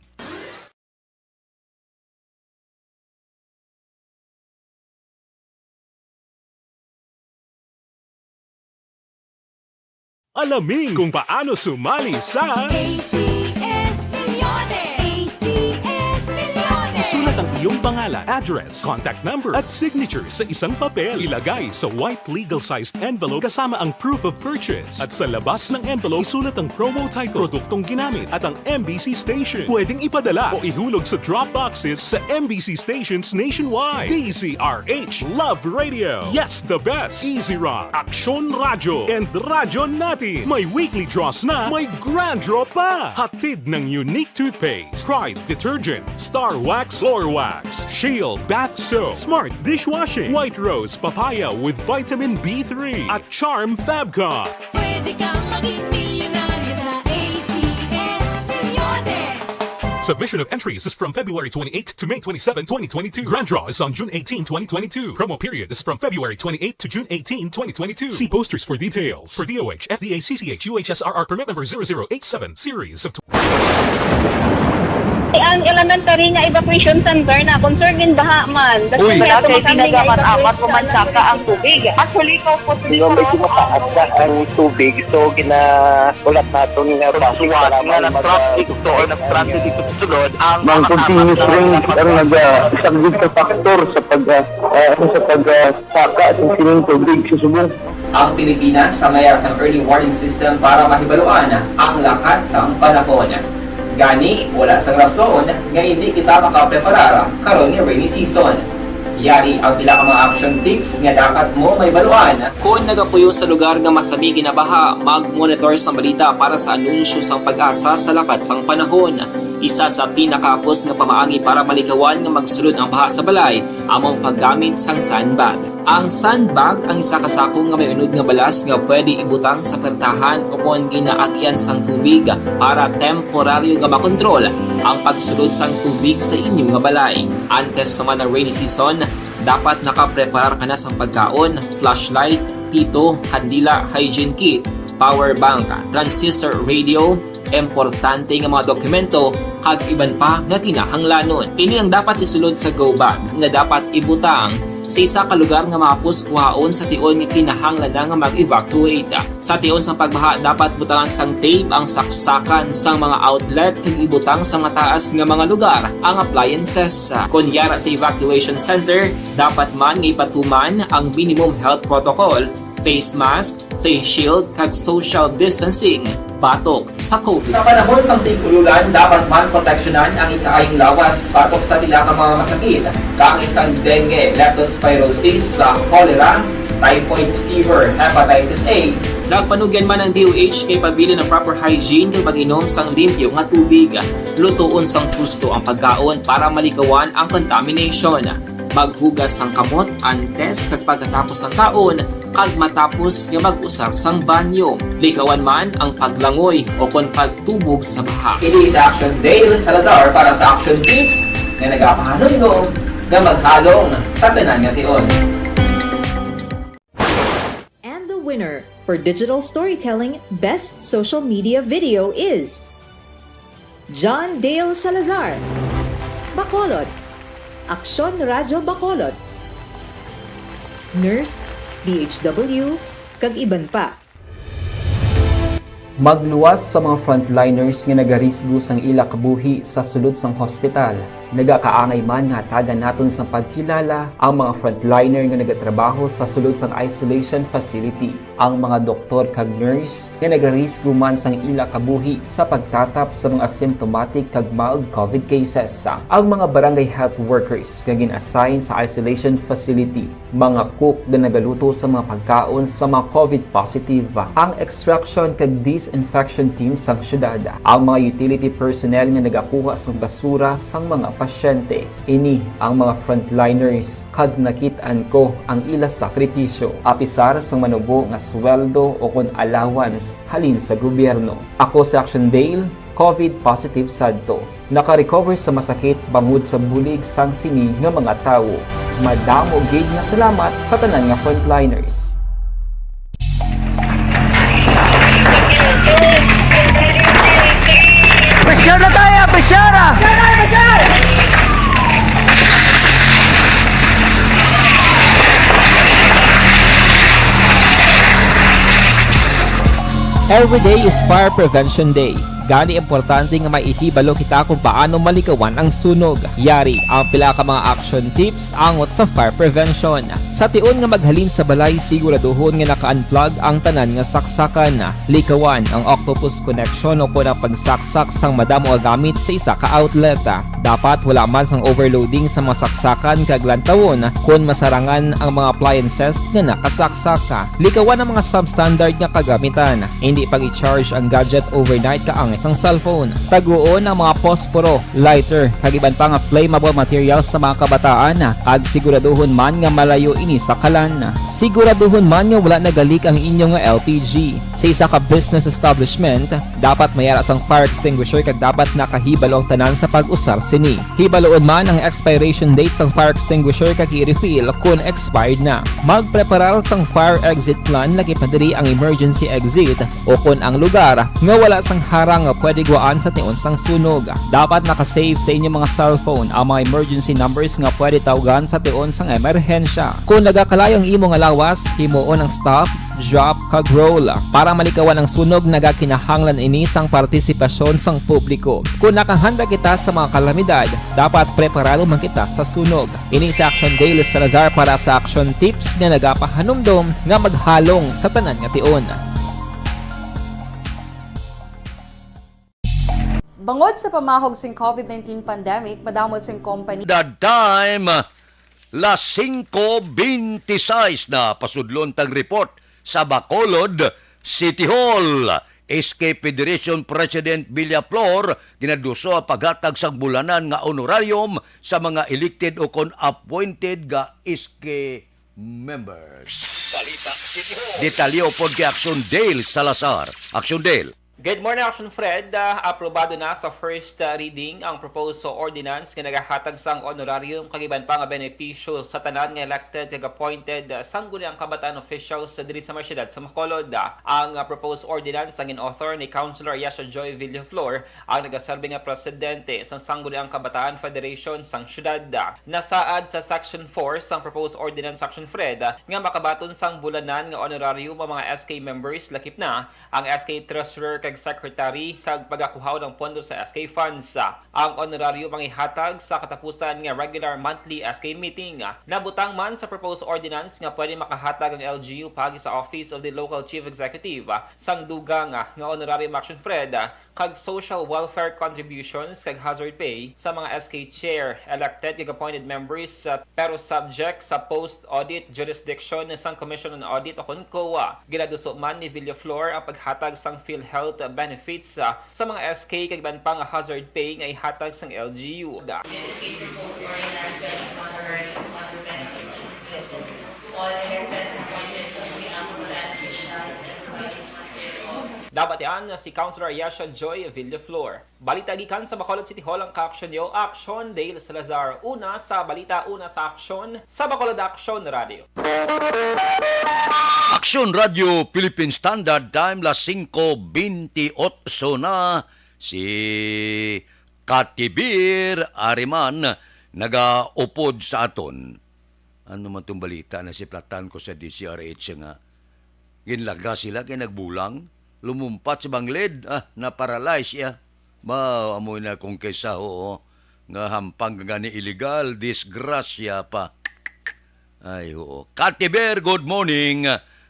Alamin kung paano sumali sa A C S Milyones! A C S Milyones! Sulat ang iyong pangalan, address, contact number, at signature sa isang papel. Ilagay sa white legal-sized envelope kasama ang proof of purchase. At sa labas ng envelope, isulat ang promo title, produktong ginamit, at ang M B C station. Pwedeng ipadala o ihulog sa drop boxes sa M B C stations nationwide. D Z R H Love Radio. Yes, the best. Easy Rock, Aksyon Radyo, and Radyo Natin. May weekly draws na, may grand draw pa. Hatid ng Unique Toothpaste, Pride Detergent, Star Wax, Floor Wax, Shield Bath Soap, Smart Dishwashing, White Rose Papaya with Vitamin B three, at Charm Fabcon. Pwede kang maging milyonaryo sa A C S Reloaded. Submission of entries is from February twenty-eighth to May twenty-seven, twenty twenty-two. Grand draw is on June eighteen, twenty twenty-two. Promo period is from February twenty-eighth to June eighteen, twenty twenty-two. See posters for details. For D O H, F D A, C C H, U H S R R permit number zero zero eight seven, series of Ang elementary nga evacuation center na concern din baha man. Uy. Wala kay tinaga man amat o mansaka ang tubig. Actually, ko po. Di ba, medyo mataas na ang tubig, so ginaulat naton nga basi nga nag-traffic to or nag-transit dito sa sulod ang mga continuous rain ang nagasagdit sa factor sa pag, ah, ah, sa pag, ah, saka sa sining tubig sa subong. Ang Pilipinas sa mayar sang early warning system para mahibaluan ang lakat sang panahon. Gani, wala sang rason nga hindi kita makapreparar karon nga rainy season. Yari ang pila ka mga action tips nga dapat mo mahibaluan. Kon nagapuyo sa lugar nga masami ginabaha, mag-monitor sang balita para sa anunsyo sang PAGASA sa lakat sang panahon. Isa sa pinakahapos nga pamaagi para malikawan nga magsulod ang baha sa balay amo ang paggamit sang sandbag. Ang sandbag ang isa ka sako nga may unod nga balas nga pwede ibutang sa pertahan o kon ginaagian sang tubig para temporaryo nga makontrol ang pagsulod sang tubig sa inyo nga balay. Antes pa man ang rainy season, dapat nakapreparar ka na sang pagkaon, flashlight, pito, kandila, hygiene kit, power bank, transistor radio, importante nga mga dokumento, kag iban pa nga kinahanglanon. Ini ang dapat isulod sa go bag nga dapat ibutang sa isa ka lugar nga mahapos kuhaon sa tion nga kinahanglan na nga mag-evacuate. Sa tion sang pagbaha, dapat butangan sang tape ang saksakan sang mga outlet kag ibutang sa mataas nga mga lugar ang appliances. Kon yara sa evacuation center, dapat man nga ipatuman ang minimum health protocol, face mask, face shield, kag social distancing batok sa COVID. Sa panahon sang tig-ululan, dapat man proteksyonan ang ikaayong lawas batok sa pila ka mga masakit, kaangay sang dengue, leptospirosis, sa cholera, typhoid fever, hepatitis A. Nagpanugyan man ang D O H nga ipabilin ang proper hygiene kag pag-inom sang limpyo nga tubig. Lutoon sang husto ang pagkaon para malikawan ang contamination. Maghugas sang kamot antes kag pagkatapos sang kaon, kag matapos nga mag-usar sang banyo. Likawan man ang paglangoy o kon pagtubog sa baha. Ini si Action Dale Salazar para sa Action Tips nga nagapahanumdom nga maghalong sa tanan nga tion. And the winner for digital storytelling best social media video is John Dale Salazar, Bacolod, Aksyon Radyo Bacolod, nurse, D H W, kag iban pa. Magluwas sa mga frontliners nga nagarisgo sang ila kabuhi sa sulod sang hospital. Nagakaangay man nga hatagan naton sang pagkilala ang mga frontliner nga nagatrabaho sa sulod sang isolation facility, ang mga doktor kag nurse nga nagarisgo man sang ila kabuhi sa pagtatap sa mga asymptomatic kag mild COVID cases, ang mga barangay health workers nga gin-assign sa isolation facility, mga cook nga nagaluto sa mga pagkaon sa mga COVID positive, ang extraction kag disinfection team sang syudad, ang mga utility personnel nga nagakuha sang basura sang mga pasyente. Ini ang mga frontliners, kag nakit-an ko ang ila sakripisyo, apisar sang manubo nga sweldo o kon allowance halin sa gobyerno. Ako si Action Dale, COVID positive sadto. Naka-recover sa masakit bangod sa bulig sang sini nga mga tawo. Madamo gid nga salamat sa tanan nga frontliners. Pressure na tayo! Pressure! Every day is Fire Prevention Day. Gani, importante nga maihibalo kita kung paano malikawan ang sunog. Yari ang pila ka mga action tips angot sa fire prevention. Sa tion nga maghalin sa balay, siguraduhon nga naka-unplug ang tanan nga saksakan. Likawan ang octopus connection o kon ang pagsaksak sang madamo nga gamit sa isa ka outlet. Dapat wala man sang overloading sa mga saksakan kag lantawon kon masarangan ang mga appliances nga nakasaksak. Likawan ang mga substandard nga kagamitan. Hindi pag-i-charge ang gadget overnight kaangay sang cellphone. Taguon ang mga posporo, lighter, kag iban pa nga flammable materials sa mga kabataan, kag siguraduhon man nga malayo ini sa kalan. Siguraduhon man nga wala nagalik ang inyo nga L P G. Sa isa ka business establishment, dapat may ara sang fire extinguisher kag dapat nakahibalo ang tanan sa pag-usar sini. Hibaluon man ang expiration date sang fire extinguisher kag i-refill kon expired na. Magpreparar sang fire exit plan, lakip na diri ang emergency exit o kon ang lugar nga wala sang harang nga pwede guwaan sa tion sang sunog. Dapat naka-save sa inyo mga cellphone ang mga emergency numbers nga pwede tawgan sa tion sang emerhensya. Kon nagakalayo ang imo nga lawas, himuon ang stop, drop, kag roll. Para malikawan ang sunog, nagakinahanglan ini sang partisipasyon sang publiko. Kon nakahanda kita sa mga kalamidad, dapat preparado man kita sa sunog. Ini si Action Dale Salazar para sa Action Tips nga nagapahanumdom nga maghalong sa tanan nga tion. Bangod sa pamahog sing covid nineteen pandemic, madamo sing kompanya. The time, las singko bente sais na, pasudlon tang report sa Bacolod City Hall. S K Federation President Villaflor ginaduso ang paghatag sang bulanan nga honorarium sa mga elected o kon appointed nga S K members. Balita City Hall. Detalye upod kay Action Dale Salazar. Action Dale. Good morning, Action Fred. Ah, aprobado na sa first, ah, reading ang proposed ordinance nga nagahatag sang honorarium kag iban pa nga benepisyo sa tanan nga elected kag appointed, ah, sangguniang kabataan officials diri sa may siyudad sa Bacolod. Ang, ah, proposed ordinance ang in-author ni Councilor Yasha Joy Villaflor, ang nagaserbi nga presidente sang Sangguniang Kabataan Federation sang siyudad. Nasaad sa Section four sang proposed ordinance, Action Fred, nga makabaton sang bulanan nga honorarium ang mga S K members, lakip na ang S K treasurer kag secretary, kag pagakuhaw ng pondo sa S K funds. Ang honorarium ang ihatag sa katapusan nga regular monthly S K meeting. Nabutang man sa proposed ordinance nga pwede makahatag ang L G U paagi sa Office of the Local Chief Executive sang dugang nga honorarium, Action Fred, kag social welfare contributions kag hazard pay sa mga S K chair, elected kag appointed members, pero subject sa post-audit jurisdiction sang Commission on Audit o kon COA. Ginaduso man ni Villaflor ang paghatag sang PhilHealth benefits, ah, sa mga S K kag iban pa nga hazard pay nga ihatag sang L G U. Nabatian si Councilor Yasha Joy Villaflor. Balita gikan sa Bacolod City Hall ang kaaksyon niyo, Action Dale Salazar, una sa balita, una sa aksyon, sa Bacolod Action Radio. Action Radio Philippine Standard Time, las singko bente otso na, si Katibir Ariman nagaupod sa aton. Ano man tong balita na siplatan ko sa D Z R H nga ginlaga sila kay nagbulang, lumumpat sa banglid, ah, na-paralyze siya. Ba, amo na kung kaysa, oo, nga hampang ka gani illegal, disgrasya pa. Ay, oo. Katiber, good morning.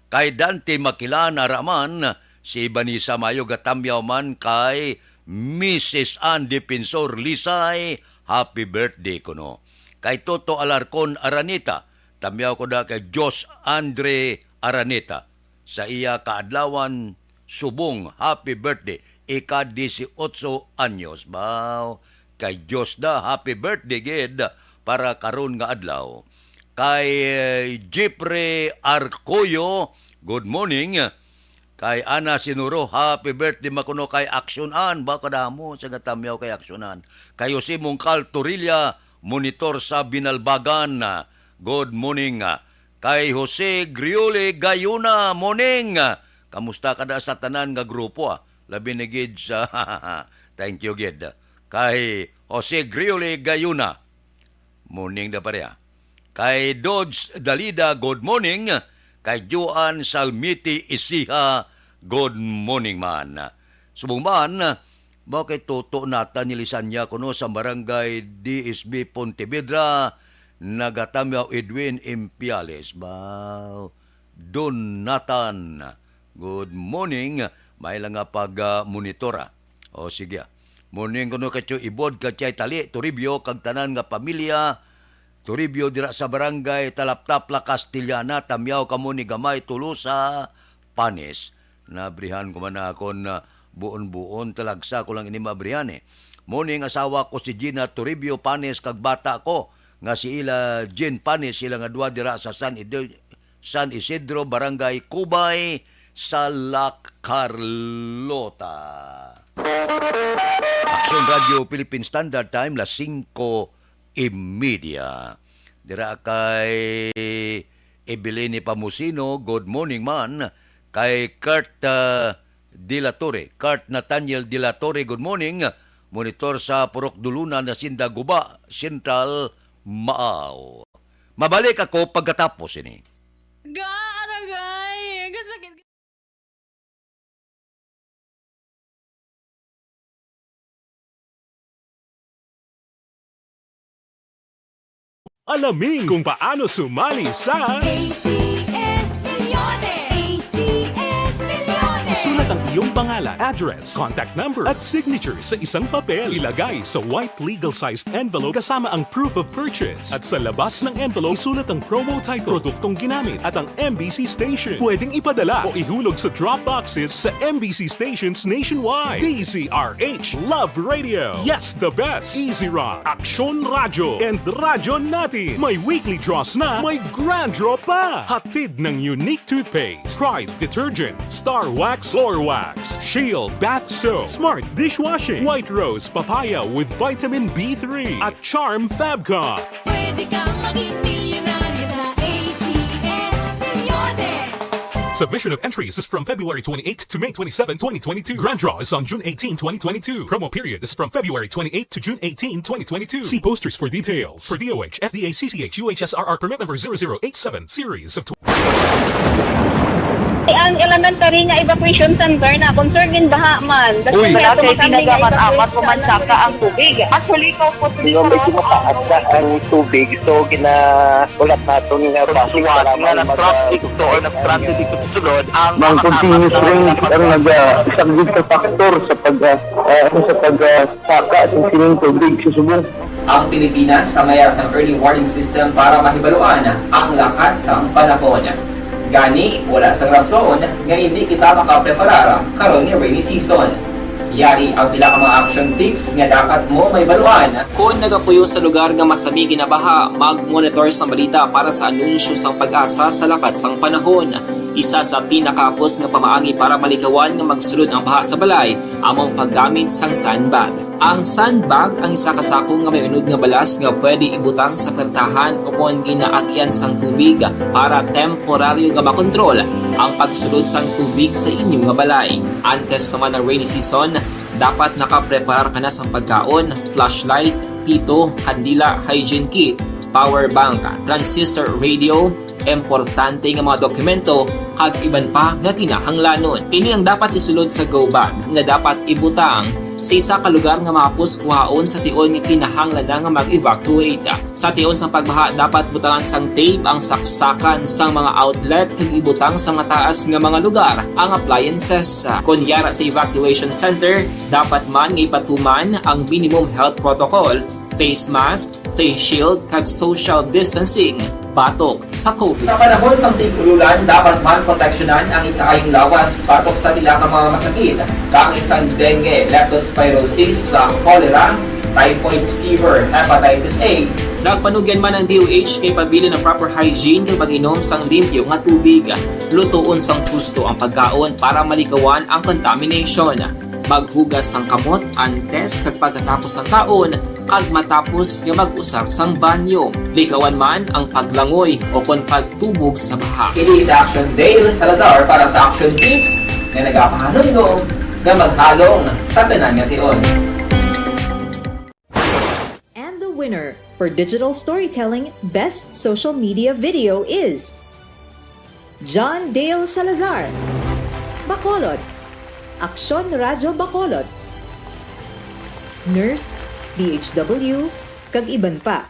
Kay Dante Makilan, ara man, si Vanessa Mayo gatamyaw man kay Missus Ann Defensor Lisay, happy birthday kuno. Kay Toto Alarcon Araneta, tamyaw ko da kay Josh Andre Araneta. Sa iya kaadlawan, subong, happy birthday, ika dieciocho anyos. Baw, kay Dios da, happy birthday gid para karon nga adlaw. Kay, eh, Jeffrey Arcoyo, good morning. Kay Ana Sinuro, happy birthday man kuno kay Aksyonan. Ba, kadamo sa gatamyaw kay Aksyonan. Kay Jose Mungkal Torilla, monitor sa Binalbagan. Good morning. Kay Jose Griole Gayuna, morning. Kamusta ka da sa tanan nga grupo, ah? Labi na gid sa, thank you gid. Kay Jose Griole Gayuna, morning da pareha. Kay Dodge Dalida, good morning. Kay Joan Salmiti Isiha, good morning man. Subong man, Mao kay Toto Nathan ni Lisanya kuno sa Barangay D S B Pontevedra, nagatamyaw Edwin Impiales. Ba, Don Nathan, good morning. May lang nga pag, ah, monitora. O sige. Morning kuno kay Tio Ibod, kay Chay Tali, Toribio, kag tanan nga pamilya Toribio dira sa Barangay Talaptap, La Castellana. Tamyaw kamo ni Gamay Tolosa Panes. Nabrihan ko man na akon, ah, buon-buon, talagsa ko lang ini mabrihan, eh. Morning, asawa ko si Gina Toribio Panes kag bata ko nga si ila Jean Panes, sila nga duha dira sa San Ido-, San Isidro, Barangay Cubay, sa La Carlota. Aksyon Radio Philippine Standard Time, las singko y media. Dira kay Evelyn Pamusino, good morning man. Kay Kurt, ah, De La Torre, Kurt Nathaniel De La Torre, good morning. Monitor sa Purok Dulunan, Hacienda Guba, Central, Maaw. Mabalik ako pagkatapos ini. Ga, aragay. Ang kasakit. Alamin kung paano sumali sa A C S Milyones! A C S Milyones! Isulat ang iyong pangalan, address, contact number, at signature sa isang papel. Ilagay sa white legal-sized envelope kasama ang proof of purchase. At sa labas ng envelope, isulat ang promo title, produktong ginamit, at ang M B C station. Pwedeng ipadala o ihulog sa drop boxes sa M B C stations nationwide. D Z R H Love Radio. Yes, the best. Easy Rock, Aksyon Radyo, and Radyo Natin. May weekly draws na, may grand draw pa. Hatid ng Unique Toothpaste, Pride Detergent, Star Wax Floor Wax, Shield Bath Soap, Smart Dishwashing, White Rose Papaya with Vitamin B three, at Charm Fabcon. Pwede kang maging milyonaryo sa A C S Milyones. Submission of entries is from February twenty-eighth to May twenty-seven, twenty twenty-two. Grand draw is on June eighteen, twenty twenty-two. Promo period is from February twenty-eighth to June eighteen, twenty twenty-two. See posters for details. For D O H, F D A, C C H, U H S R R permit number zero zero eight seven, series of Ang elementary nga evacuation center na concern in baha man. Uy. Wala kay ginagamit-amat, pumansaka ang tubig. Actually, ikaw po, Hindi, medyo mataas na ang tubig. So, ginahulat naton nga bus. Suwat nga nag-traffic to or nag-transit dito sa sulod, ang Ang mga continuous kasama rain na ang nag-, ah, isang sa factor sa pag, ah, ah, sa pag, ah, saka sa sining tubig sa subong. Ang Pilipinas sa mayara sang early warning system para mahibaluan ang lakat sang panahon. Gani, wala sang rason nga hindi kita makapreparar karon nga rainy season. Yari ang pila ka mga action tips nga dapat mo mahibaluan. Kon nagapuyo sa lugar nga masami ginabaha, mag-monitor sang balita para sa anunsyo sang PAGASA sa lakat sang panahon. Isa sa pinakahapos nga pamaagi para malikawan nga magsulod ang baha sa balay amo ang paggamit sang sandbag. Ang sandbag ang isa ka sako nga may unod nga balas nga pwede ibutang sa pertahan o kon ginaagyan sang tubig para temporaryo nga makontrol ang pagsulod sang tubig sa inyo nga balay. Antes pa man ang rainy season, dapat nakapreparar ka na sang pagkaon, flashlight, pito, kandila, hygiene kit, power bank, transistor radio, importante nga mga dokumento, kag iban pa nga kinahanglanon. Ini ang dapat isulod sa go bag nga dapat ibutang sa isa ka lugar nga mahapos kuhaon sa tion nga kinahanglan na nga mag-evacuate. Sa tion sang pagbaha, dapat butangan sang tape ang saksakan sang mga outlet kag ibutang sa mataas nga mga lugar ang appliances. Kon yara sa evacuation center, dapat man nga ipatuman ang minimum health protocol, face mask, face shield, kag social distancing batok sa COVID. Sa panahon sang tig-ululan, dapat man proteksyonan ang ikaayong lawas batok sa pila ka mga masakit, kaangay sang dengue, leptospirosis, sa cholera, typhoid fever, hepatitis A. Nagpanugyan man ang D O H nga ipabilin ang proper hygiene kag pag-inom sang limpyo nga tubig. Lutoon sang husto ang pagkaon para malikawan ang contamination. Maghugas sang kamot antes kag pagkatapos sang kaon, kag matapos nga mag-usar sang banyo. Likawan man ang paglangoy o kon pagtubog sa baha. Kini si Action Dale Salazar para sa Action Tips nga nagapahanumdom nga maghalong sa tanan nga tion. And the winner for Digital Storytelling Best Social Media Video is John Dale Salazar, Bacolod, Aksyon Radyo Bacolod. nurse, P H W, kag iban pa.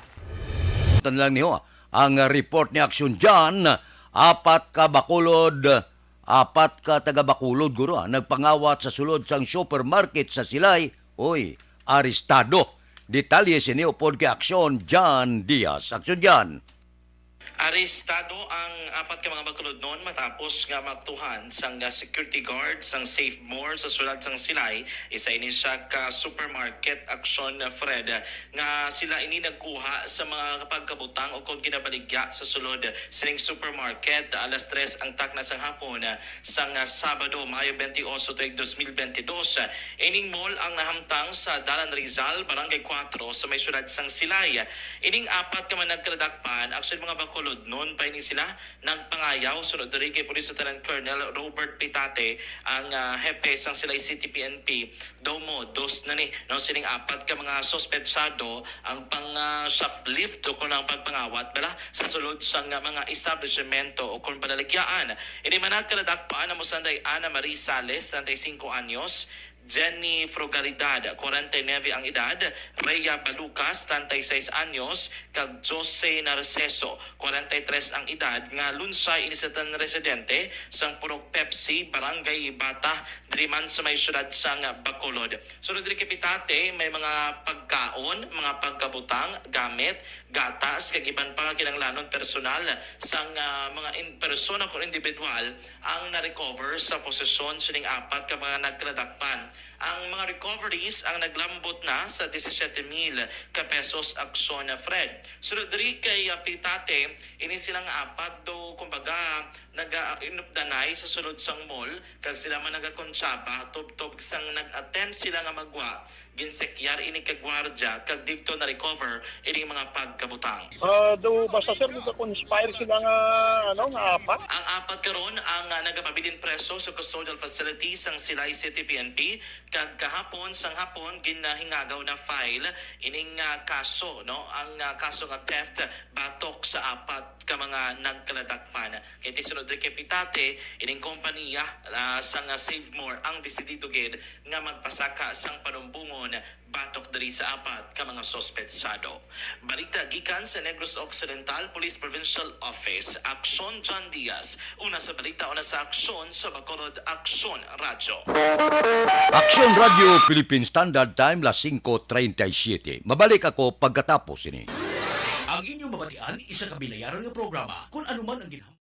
Tan lang niyo ang report ni Action John, apat ka Bacolod, apat ka taga Bacolod guro, ah, nagpangawat sa sulod sang supermarket sa Silay, oy, arestado. Detalye sini upod kay Action John Diaz. Action John. Arestado ang apat ka mga Bacolodnon matapos nga maaptuhan sang security guard sang Save More sa sulod sang Silay. Isa ini siya ka supermarket, Action Fred, nga sila ini nagkuha sa mga pagkabutang o kon ginabaligya sa sulod sining supermarket alas tres ang takna sang hapon sang Sabado, Mayo twenty-eight, tuig dos mil benti dos. Ining mall ang nahamtang sa Dalan Rizal, Barangay Cuatro, sa may siyudad sang Silay. Ining apat ka mga nagkaladakpan, actually, mga Bacolodnon pa ini sila, nagpangayaw. Sunod diri kay Police Lieutenant Colonel Robert Pitate, ang, ah, hepe sang Silay City P N P, daw mo dos na ni, no, sining apat ka mga suspetsado ang pang, ah, shoplift o kung ang pagpangawat bala sa sulod sang, ah, mga establishmento o kung panaligyaan. Ini man nagkaladakpan amo sanday Ana Marie Sales, treinta y cinco anyos, Jenny Frugalidad, kwarenta y nuebe ang edad, Rhea Balucas, treinta y seis anyos, kag Jose Narceso, kwarenta y tres ang edad, nga lunsay ini sa tan residente sang Purok Pepsi, Barangay Bata, diri man sa may siyudad sang Bacolod. Sunod diri kay Pitate, may mga pagkaon, mga pagkabutang, gamit, gatas, kag iban pa nga kinahanglanon personal sang, ah, mga in-, persona kon individual ang na-recover sa posesyon sining apat ka mga nagkaladakpan. Ang mga recoveries ang naglambot na sa disisiete mil ka pesos, Action Fred. Sunod diri kay, ah, Pitate, ini silang apat do, kumbaga, naga-inupdanay sa sulod sang mall, kag sila man nagakontsaba, tubtob sang nag-attempt sila nga magwa, ginsekyar ini ka gwardiya, kag didto na-recover ining mga pagkabutang. Ah, do basta, sir, nagka-conspire sila nga, ano, nga apat? Ang apat karon ang, ah, nagapabilin preso sa custodial facility sang Silay City P N P, kag kahapon sang hapon ginahingagaw na file ining, ah, kaso, no, ang, ah, kaso nga theft batok sa apat ka mga nagkaladakpan. Kay ti sunod diri kay Pitate, ining kompaniya, ah, sang, ah, Save More ang desidido gid nga magpasaka sang panumbongon batok diri sa apat ka mga suspetsado. Balita gikan sa Negros Occidental Police Provincial Office, Aksyon John Diaz. Una sa balita, una sa aksyon sa Bacolod, Aksyon Radyo. Aksyon Radyo Philippine Standard Time, las singko treinta y siete. Mabalik ako pagkatapos ini. Ang inyong mabatian, isa ka binayaran nga programa. Kung ano man ang ginham-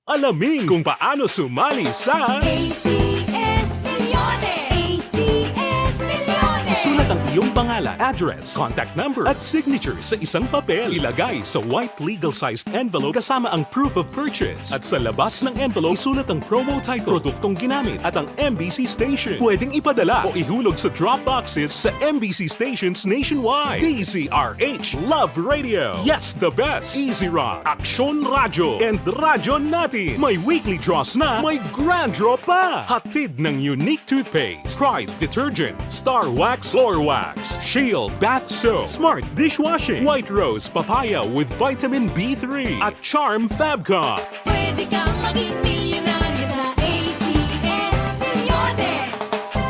Alamin kung paano sumali sa A C S Milyones! A C S Milyones! Isulat ang iyong pangalan, address, contact number, at signature sa isang papel. Ilagay sa white legal-sized envelope kasama ang proof of purchase. At sa labas ng envelope, isulat ang promo title, produktong ginamit, at ang M B C station. Pwedeng ipadala o ihulog sa drop boxes sa M B C stations nationwide. D Z R H Love Radio. Yes, the best. Easy Rock. Aksyon Radyo and Radyo Natin. May weekly draws na, may grand draw pa. Hatid ng Unique Toothpaste, Pride Detergent, Star Wax Floor Wax, Shield Bath Soap, Smart Dishwashing, White Rose Papaya with Vitamin B three, at Charm Fabcon. Pwede kang maging milyonaryo sa A C S Milyones.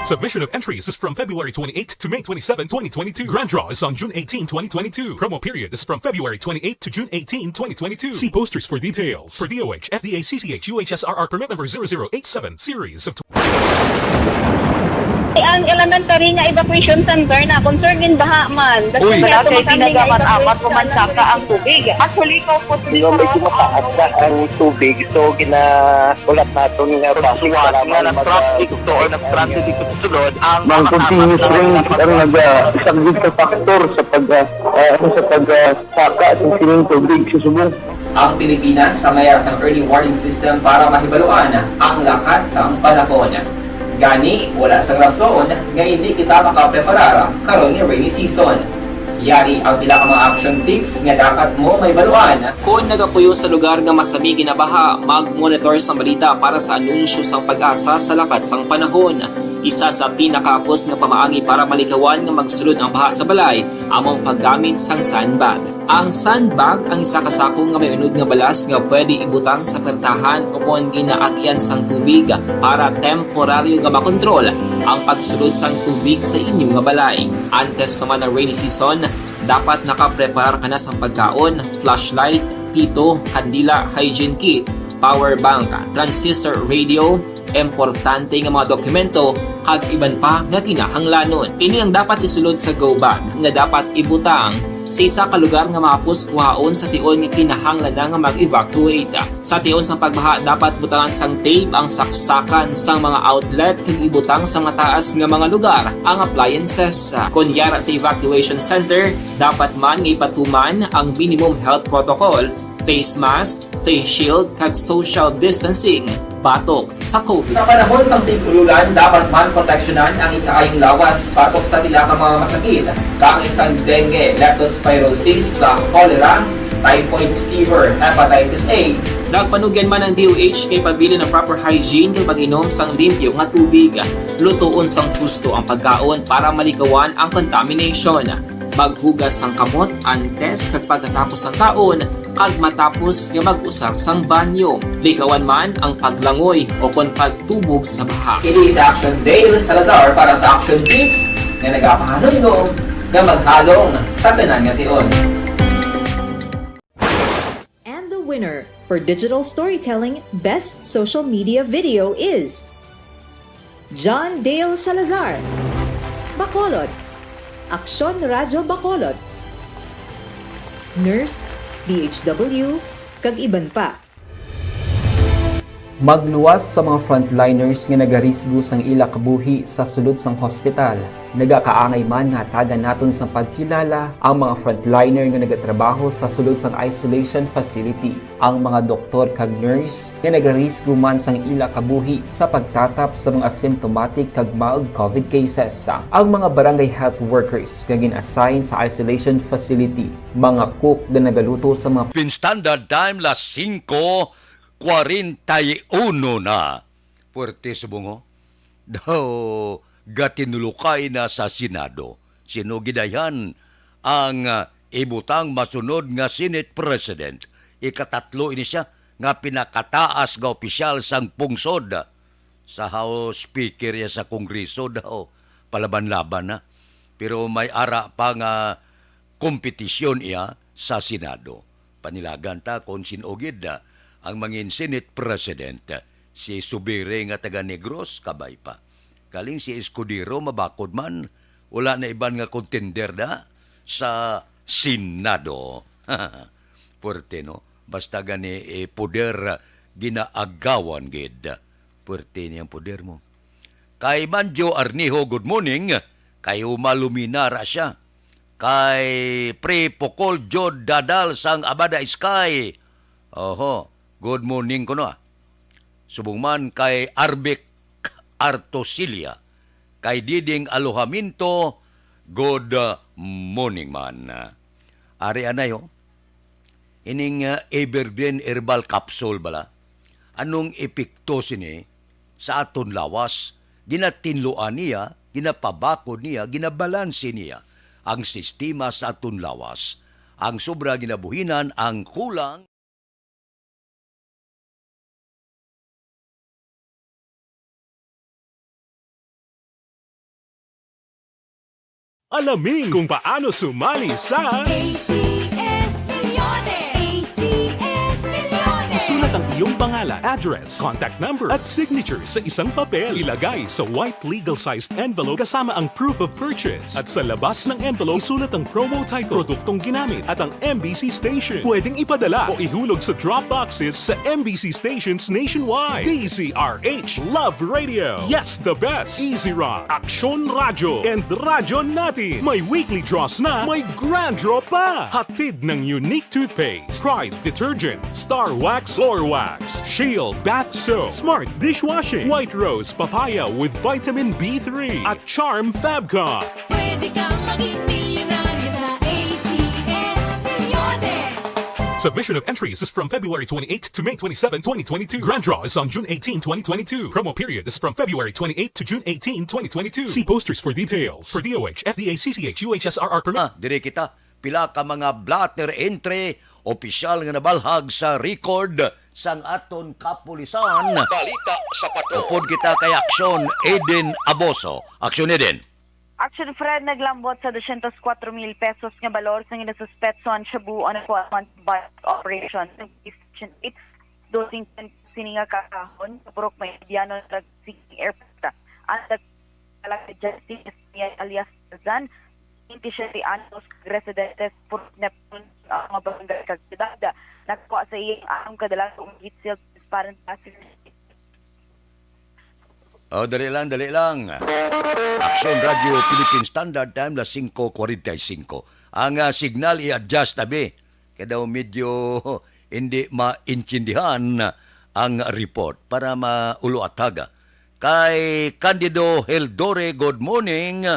Submission of entries is from February twenty-eighth to May twenty-seven, twenty twenty-two. Grand draw is on June eighteen, twenty twenty-two. Promo period is from February twenty-eighth to June eighteen, twenty twenty-two. See posters for details. For D O H, F D A, C C H, U H S R R permit number zero zero eight seven, series of Ang elementary nga evacuation center na concern in baha man. Uy. Wala kay pinagamat-amat ko man saka ang tubig. Actually, ko po. Di ba, medyo mataas na ang tubig, so ginahulat naton nga traffic, kailangan mag- traffic to or nag-transit dito sa sulod ang mga continuous rain ang nag-, ah, isang big factor sa pag, ah, ah, sa pag, ah, saka sa sining tubig sa subong. Ang Pilipinas ang may sang early warning system para mahibaluan ang lakat sang panahon. Gani, wala sang rason nga hindi kita makapreparar karon nga rainy season. Yari ang pila ka mga action tips nga dapat mo mahibaluan. Kon nagapuyo sa lugar nga masami ginabaha, mag-monitor sang balita para sa anunsyo sang PAGASA sa lakat sang panahon. Isa sa pinakahapos nga pamaagi para malikawan nga magsulod ang baha sa balay amo ang paggamit sang sandbag. Ang sandbag ang isa ka sako nga may unod nga balas nga pwede ibutang sa pertahan ukon ginaagyan sang tubig para temporaryo nga makontrol ang pagsulod sang tubig sa inyo nga balay. Antes pa man ang rainy season, dapat nakapreparar ka na sang pagkaon, flashlight, pito, kandila, hygiene kit, power bank, transistor radio, importante nga mga dokumento, kag iban pa nga kinahanglanon. Ini ang dapat isulod sa go bag nga dapat ibutang sa isa ka lugar nga mahapos kuhaon sa tion nga kinahanglan na nga mag-evacuate. Sa tion sang pagbaha, dapat butangan sang tape ang saksakan sang mga outlet kag ibutang sa mataas nga mga lugar ang appliances. Kon yara sa evacuation center, dapat man nga ipatuman ang minimum health protocol, face mask, face shield, kag social distancing batok sa COVID. Sa panahon sang tig-ululan, dapat man proteksyonan ang ikaayong lawas batok sa pila ka mga masakit, kaangay sang dengue, leptospirosis, sa cholera, typhoid fever, hepatitis A. Nagpanugyan man ang D O H nga ipabilin ang proper hygiene kag pag-inom sang limpyo nga tubig. Lutoon sang husto ang pagkaon para malikawan ang contamination. Maghugas sang kamot antes kag pagkatapos sang kaon kag matapos nga mag-usar sang banyo. Likawan man ang paglangoy o kon pagtubog sa baha. Kini sa Action Dale Salazar para sa Action Tips nga nagapahanumdom nga maghalong sa tanan nga tion. And the winner for Digital Storytelling Best Social Media Video is John Dale Salazar, Bacolod, Aksyon Radyo Bacolod, Nurse, D H W, kag iban pa. Magluwas sa mga frontliners nga nagarisgo sang ila kabuhi sa sulod sang hospital. Nagakaangay man nga hatagan naton sang pagkilala ang mga frontliner nga nagatrabaho sa sulod sang isolation facility. Ang mga doktor kag nurse nga nagarisgo man sang ila kabuhi sa pagtatap sa mga symptomatic kag mild COVID cases. Ang mga barangay health workers nga gin-assign sa isolation facility, mga cook nga nagaluto sa mga Pin Standard Time, las singko kwarenta y uno na. Puwerte subong, oh. Daw gatinulokay na sa Senado. Sino gid ayhan ang, ah, ibutang masunod nga Senate President? Ikatatlo ini sia nga pinakataas nga opisyal sang pungsod. Sa House Speaker iya sa Kongreso daw, palaban-laban na. Pero may ara pa nga kompetisyon iya sa Senado. Panilagan ta kon sin-o gid, ah, ang mangin Senate President, ah, si Subiri nga taga Negros, kabay pa. Kaling si Escudero, mabakod man, wala na iban nga contender da sa Senado. Puwerte, no? Basta gani, eh, poder, ginaagawan gid. Puwerte niyang poder mo. Kay Manjo Arnijo, good morning. Kay Uma Lumina ra siya. Kay Pre Pokol Jod Dadal sang Abada Sky. Oho, good morning kuno, ah. Subong man kay Arbic Artosilia, kay Diding Alojamiento, good, uh, morning man. Ari anay, oh. Ining, uh, Evergreen Herbal Capsule bala, anong epekto sini sa aton lawas? Ginatinluan niya, ginapabakod niya, ginabalanse niya ang sistema sa aton lawas. Ang sobra ginabuhinan, ang kulang. Alamin kung paano sumali sa A C S Milyones! A C S Milyones! Isulat ang iyong pangalan, address, contact number, at signature sa isang papel. Ilagay sa white legal-sized envelope kasama ang proof of purchase. At sa labas ng envelope, isulat ang promo title, produktong ginamit, at ang M B C station. Pwedeng ipadala o ihulog sa drop boxes sa M B C stations nationwide. D Z R H Love Radio. Yes, the best. Easy Rock, Aksyon Radyo, and Radyo Natin. May weekly draws na, may grand draw pa. Hatid ng Unique Toothpaste, Pride Detergent, Star Wax, Floor Wax, Shield Bath Soap, Smart Dishwashing, White Rose Papaya with Vitamin B three, at Charm Fabcon. Pwede kang maging milyonaryo sa A C S Milyones. Submission of entries is from February twenty-eighth to May twenty-seventh, twenty twenty-two. Grand draw is on June eighteenth, twenty twenty-two. Promo period is from February twenty-eighth to June eighteenth, twenty twenty-two. See posters for details. For D O H, F D A, C C H, U H S R R permit. Ah, dire kita. Pila ka mga blotter entry, opisyal nga nabalhag sa record sang aton kapulisan. Balita sa Patrol. Upod kita kay Aksyon Eden Aboso. Aksyon Eden. Action Fred naglambot sa dosyentos kuwatro mil pesos nga balor sang ginasuspetso ang shabu o nakuha man sa bike operation sa Police Station eight. Dosing sini nga kahon sa Purok Meridiano, Drug City Airport. Ang nagpalagay Justin Esniel alias Tarzan, twenty-seven anyos, residente sa Purok Neptune, ang mga barangay kag syudad. Nakuha sa iyang anom ka dalaga ang heat-sealed transparent plastic. Oh, dali lang, dali lang. Action Radio Philippine Standard Time, las singko kwarenta y singko. Ang, ah, signal i-adjust, abi. Kaya daw medyo hindi maintindihan ang report para maulo-atag. Kay Candido Heldore, good morning.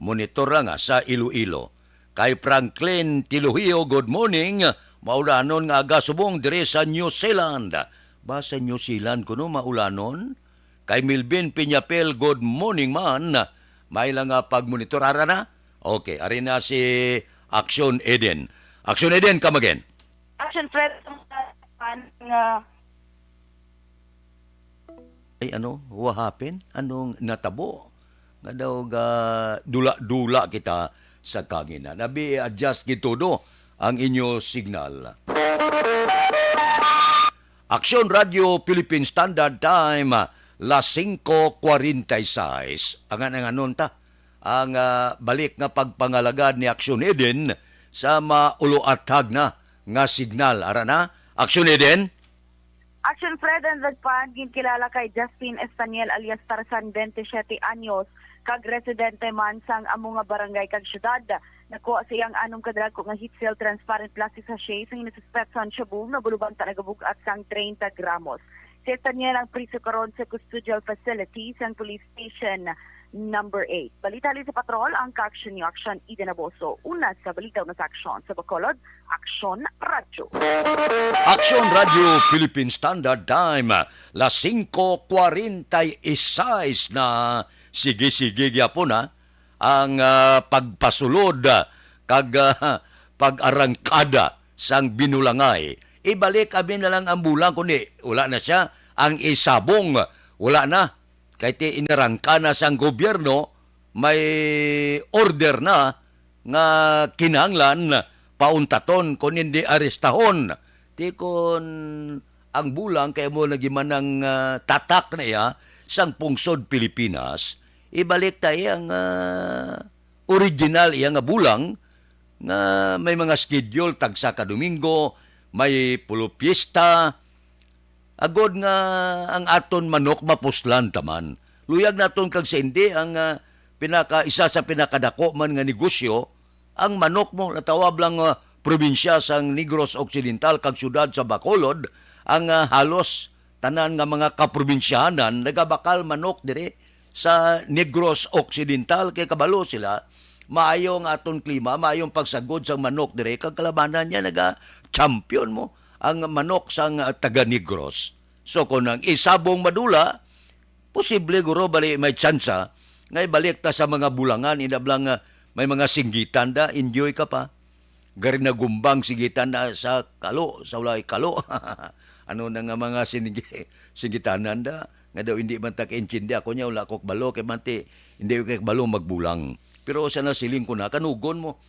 Monitor lang, ah, sa Iloilo. Kay Franklin Tiluhio, good morning. Maulanon nga aga subong diri sa New Zealand. Ba sa New Zealand kuno maulanon? Kay Milvin Piñapel, good morning man. May lang nga pagmonitor. Ara na? Okay, ari na si Action Eden. Action Eden, come again. Action Fred, ang fan nga Ay, ano? What happened? Anong natabo? Nga daw ga dula-dula kita sa kangina. Nabi, i-adjust gid todo ang inyo signal. Aksyon Radio Philippine Standard Time, las singko kwarenta y seis. Ang, ang anon ta? Ang, ah, balik nga pagpangalagad ni Aksyon Eden sa maulo-atag na nga signal. Ara na, Aksyon Eden? Action Fred and Zagpan, ginkilala kay Justin Estaniel alias Tarzan, twenty-seven anyos, kag residente man sang amo nga barangay kag syudad. Nakuha sa iyang anom ka dalaga nga heat-sealed transparent plastic sachet sang ginasuspetso nga shabu nga bulubanta nagabug-at sang treinta gramos. Si Estaniel ang priso karon sa custodial facility sang Police Station Number eight. Balita halin sa patrol, ang ka-action niyo, Action Eden Aboso. Una sa balita, una sa aksyon sa Bacolod, Aksyon Radyo. Aksyon Radyo Philippine Standard Time, las singko kwarenta y seis na. Sige-sige gyapon, ha, ang, ah, pagpasulod, ah, kag, ah, pag-arangkada sang binulangay. Ibalik abi na lang ang bulang, kundi wala na siya. Ang isabong, wala na. Kay ti inarangka na sang gobyerno, may order na nga kinahanglan pauntaton, kon hindi arestahon. Ti kon ang bulang kay mo lagi man ang, ah, tatak na iya sang pungsod Pilipinas, ibalik ta iya ang, ah, original iya nga bulang nga may mga schedule, tagsa ka Domingo, may pulo piyesta, agod nga ang aton manok mapuslan taman. Luyag naton kag sa hindi ang, ah, pinaka, isa sa pinakadako man nga negosyo, ang manok mo, natawag lang, ah, probinsya sang Negros Occidental kag siyudad sa Bacolod, ang, ah, halos tanan nga mga kaprobinsyahanan nagabakal manok diri sa Negros Occidental, kay kabalo sila maayo ang aton klima, maayo ang pagsagod sang manok diri, kag kalabanan niya naga-champion mo ang manok sang, ah, taga Negros. So, kung ang isabong madula, posible guro bali may tsansa nga ibalik ta sa mga bulangan, inablang, ah, may mga singgitan da, enjoy ka pa. Gari nagumbang singgitan na sa kalo, sa walay kalo. Ano na nga mga sinigi-, singgitanan da? Nga daw hindi man ta kaintindi. Ako niya, wala ko kabalo, kay manti, hindi ko kabalo magbulang. Pero sa nasiling ko na, kanugon mo,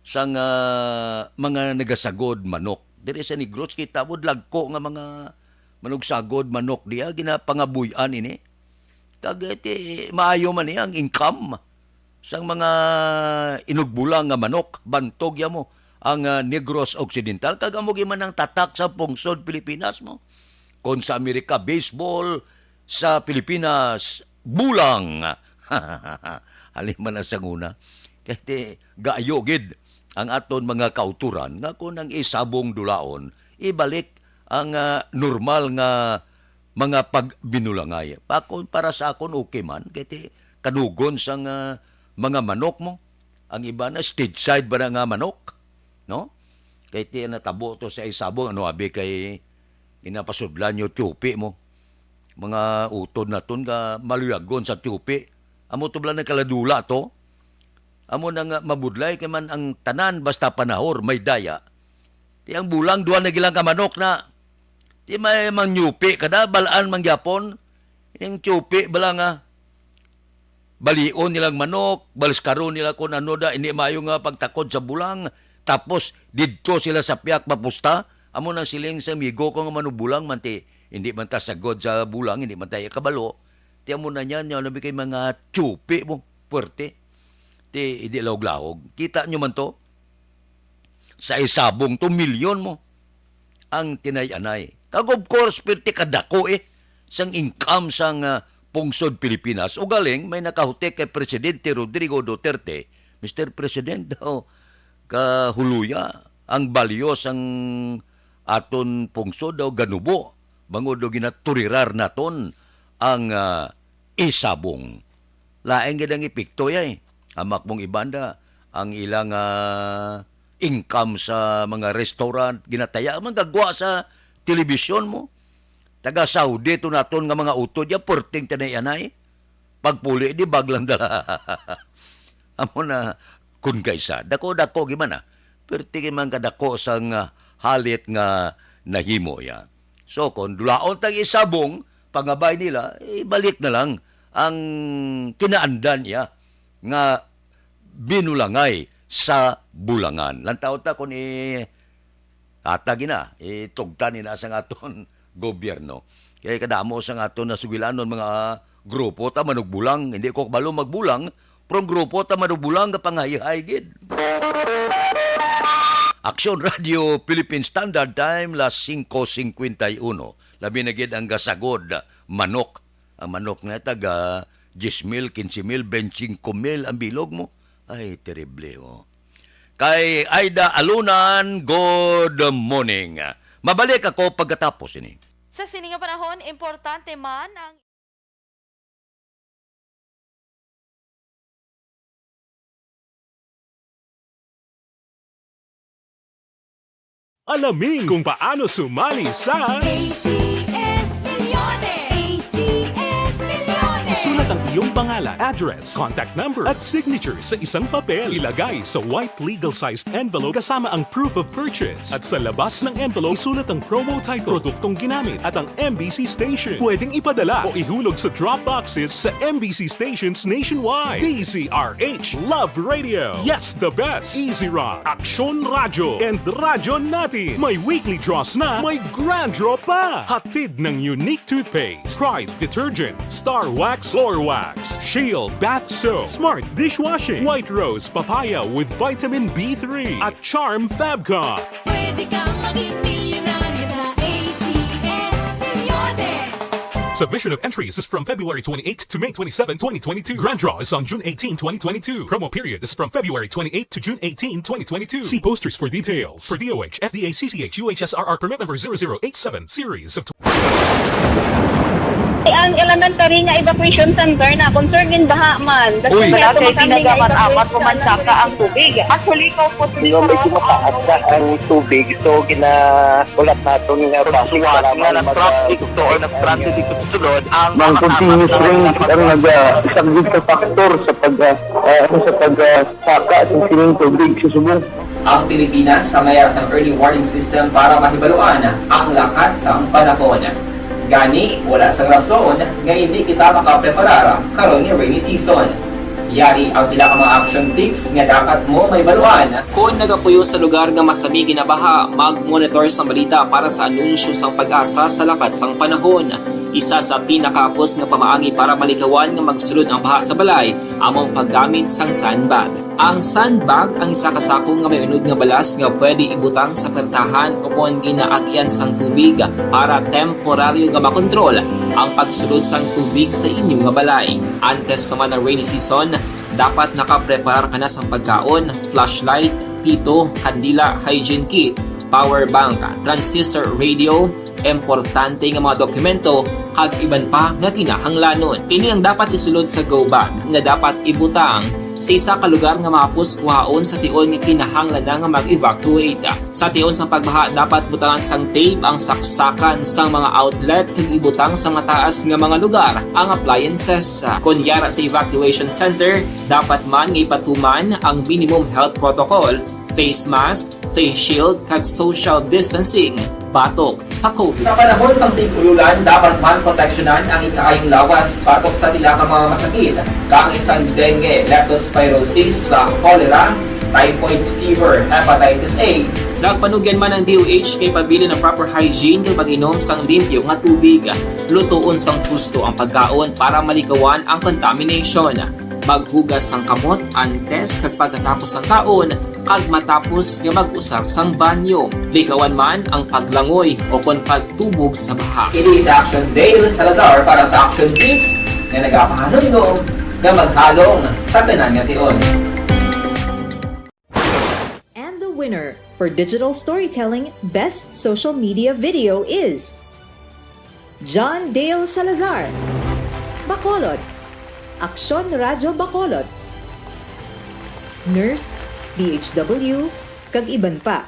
sang, ah, mga nagasagod manok. Diri sa Negros, kita mo, dagko nga mga manugsagod manok diya, ginapangabuy-an ini. Kag, eh, ti, maayo man niya ang income sang mga inugbulang nga manok, bantog ya mo ang, ah, Negros Occidental, kag amo gyud man ang tatak sa pungsod Pilipinas mo. Kon sa Amerika, baseball, sa Pilipinas, bulang. Halin man ang sanguna. Kay ti, gaayo gid ang aton mga kauturan nga kon ang isabong dulaon, ibalik ang, ah, normal nga mga pagbinulangay. Pa-, kon para sa akon, okay man. Kay ti, kanugon sang, ah, mga manok mo. Ang iba na, stateside ba na nga manok? No? Kay ti natabo to sa Isabong, ano abi kay ginapasudlan nyo tiyupi mo? Mga utod naton nga maluyagon sa tiyupi. Amo to bala nagkaladula to. Amo na nga mabudlay kay man ang tanan basta panahor may daya. Ti ang bulang duha na gilang ka manok na. Ti may mangnyupi kada balaan mangyapon. Ning tiyupi bala nga balion nilang manok, baliskaron nila kung ano da, hindi maayo nga pagtakod sa bulang. Tapos, didto sila sa piyak mapusta. Amo nang siling sa amigo ko nga manubulang man ti, hindi man ta sagod sa bulang, hindi man tayo kabalo. Ti amo na niya, niya, ano ba kay mga tsupi mo, puwerte. Ti, hindi lahog-lahog. Kita nyo man to? Sa Isabong to, milyon mo ang tinay-anay. Kag of course, pirti kadako eh, sang income sang, ah, pungsod Pilipinas. Ugaling, may nakahutik kay Presidente Rodrigo Duterte, "Mister President, daw kahuluya ang balyo sang aton pungsod daw ganubo, bangod daw ginaturirar naton ang, ah, Isabong." Lain gid ang epekto, yay. Hamak mong ibanda, ang ilang, ah, income sa mga restaurant, ginataya man gagwa sa telebisyon mo. Taga Saudi to naton nga mga utod ya, perting tanay-anay. Pagpuli di baglang dala. Amo na, kun kaysa, dako-dako gid man, ah. Perti gid man kadako sang, ah, halit nga nahimo ya. So, kung dulaon tag Isabong, pangabay nila, ibalik na lang ang kinaandan niya nga binulangay sa bulangan. Lantaw ta kung i-, hatag ina, itugtan ina sang aton gobyerno. Kay kadamo sang aton nasugilanon mga grupo ta manugbulang, hindi ko kabalo magbulang, pero ang grupo ta manugbulang nga panghahihay gid. Aksyon Radio Philippine Standard Time, las singko singkwenta y uno. Labi na gid ang gasagod, manok. Ang manok na taga diyes mil, kinse mil, bente-singko mil ang bilog mo. Ay, terrible, oh. Kay Aida Alunan, good morning. Mabalik ako pagkatapos ini. Sa sini nga panahon, importante man ang Alamin kung paano sumali sa A C S Milyones! A C S Milyones! Isulat ang iyong pangalan, address, contact number, at signature sa isang papel. Ilagay sa white legal-sized envelope kasama ang proof of purchase. At sa labas ng envelope, isulat ang promo title, produktong ginamit, at ang M B C station. Pwedeng ipadala o ihulog sa drop boxes sa M B C stations nationwide. D Z R H, Love Radio. Yes, the best. Easy Rock, Aksyon Radyo, and Radyo Natin. May weekly draws na, may grand draw pa. Hatid ng Unique Toothpaste, Pride Detergent, Star Wax Floor Wax, Shield Bath Soap, Smart Dishwashing, White Rose Papaya with Vitamin B three, at Charm Fabcon. Pwede kang maging milyonaryo sa A C S Milyones. Submission of entries is from February twenty-eighth to May twenty-seven, twenty twenty-two. Grand draw is on June eighteen, twenty twenty-two. Promo period is from February twenty-eighth to June eighteen, twenty twenty-two. See posters for details. For D O H, F D A, C C H, U H S R R permit number zero zero eight seven, series of Ang elementary nga evacuation center na concern gid baha man. Uy. Wala kay ginagamit-amat mo man saka ang tubig. Actually, ikaw po, di ba, may tumataas na ang tubig, so ginahulat naton nga traffic nga nag-traffic to or nag-transit dito sa sulod, ang continuous rain ang nag-, ah, isa gid ka factor sa pag, ah, ah, sa pag, ah, saka sa sining tubig sa subong. Ang Pilipinas sa mayar sang early warning system para mahibaluan ang lakat sang panahon. Gani, wala sang rason nga hindi kita makapreparar karon nga rainy season. Yari ang pila ka mga action tips nga dapat mo mahibaluan. Kon nagapuyo sa lugar nga masami ginabaha, mag-monitor sang balita para sa anunsyo sang PAGASA sa lakat sang panahon. Isa sa pinakahapos nga pamaagi para malikawan nga magsulod ang baha sa balay amo ang paggamit sang sandbag. Ang sandbag ang isa ka sako nga may unod nga balas nga pwede ibutang sa pertahan upon ginaagian sang tubig para temporaryo nga makontrol ang pagsulod sang tubig sa inyo nga balay. Antes pa man ang rainy season, dapat nakapreparar ka na sang pagkaon, flashlight, pito, kandila, hygiene kit, power bank, transistor radio, importante nga mga dokumento, kag iban pa nga kinahanglanon. Ini ang dapat isulod sa go bag nga dapat ibutang Sa isa ka lugar nga mahapos kuhaon sa tion nga kinahanglan na nga mag-evacuate. Sa tion sang pagbaha, dapat butangan sang tape ang saksakan sang mga outlet kag ibutang sa mataas nga mga lugar ang appliances. Kon yara sa evacuation center, dapat man nga ipatuman ang minimum health protocol, face mask, face shield, kag social distancing batok sa COVID. Sa panahon sang tig-ululan, dapat man proteksyonan ang ikaayong lawas batok sa pila ka mga masakit, kaangay sang dengue, leptospirosis, sa cholera, typhoid fever, hepatitis A. Nagpanugyan man ang D O H kay pabilin ang proper hygiene kag pag-inom sang limpyo nga tubig. Lutoon sang husto ang pagkaon para malikawan ang contamination. Maghugas sang kamot antes kag pagkatapos sang kaon, kag matapos nga mag-usar sang banyo. Likawan man ang paglangoy o kon pagtubog sa baha. Ini si Action Dale Salazar para sa Action Tips nga nagapahanumdom nga maghalong sa tanan nga tion. And the winner for digital storytelling best social media video is John Dale Salazar, Bacolod, Aksyon Radyo Bacolod, Nurse, D H W, kag iban pa.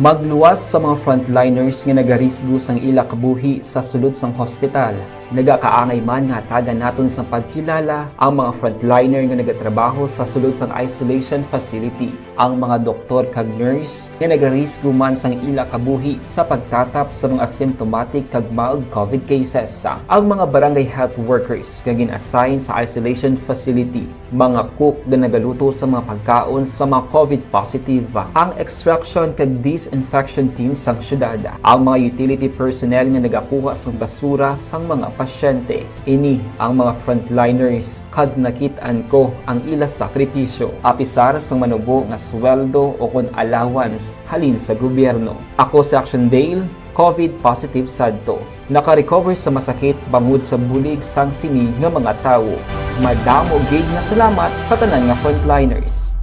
Magluwas sa mga frontliners nga nagarisgo sang ila kabuhi sa sulod sang hospital. Nagakaangay man nga hatagan naton sang pagkilala ang mga frontliner nga nagatrabaho sa sulod sang isolation facility, ang mga doktor kag nurse nga nagarisgo man sang ila kabuhi sa pagtatap sa mga asymptomatic kag mild COVID cases, ang mga barangay health workers nga gin-assign sa isolation facility, mga cook nga nagaluto sa mga pagkaon sa mga COVID positive, ang extraction kag disinfection team sang syudad, ang mga utility personnel nga nagakuha sang basura sang mga pasyente. Ini ang mga frontliners kag nakit-an ko ang ila sakripisyo, apisar sang manubo nga sweldo o kon allowance halin sa gobyerno. Ako si Action Dale, COVID positive sadto. Naka-recover sa masakit bangod sa bulig sang sini nga mga tawo. Madamo gid nga salamat sa tanan nga frontliners.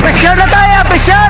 Pressure na tayo! Pressure!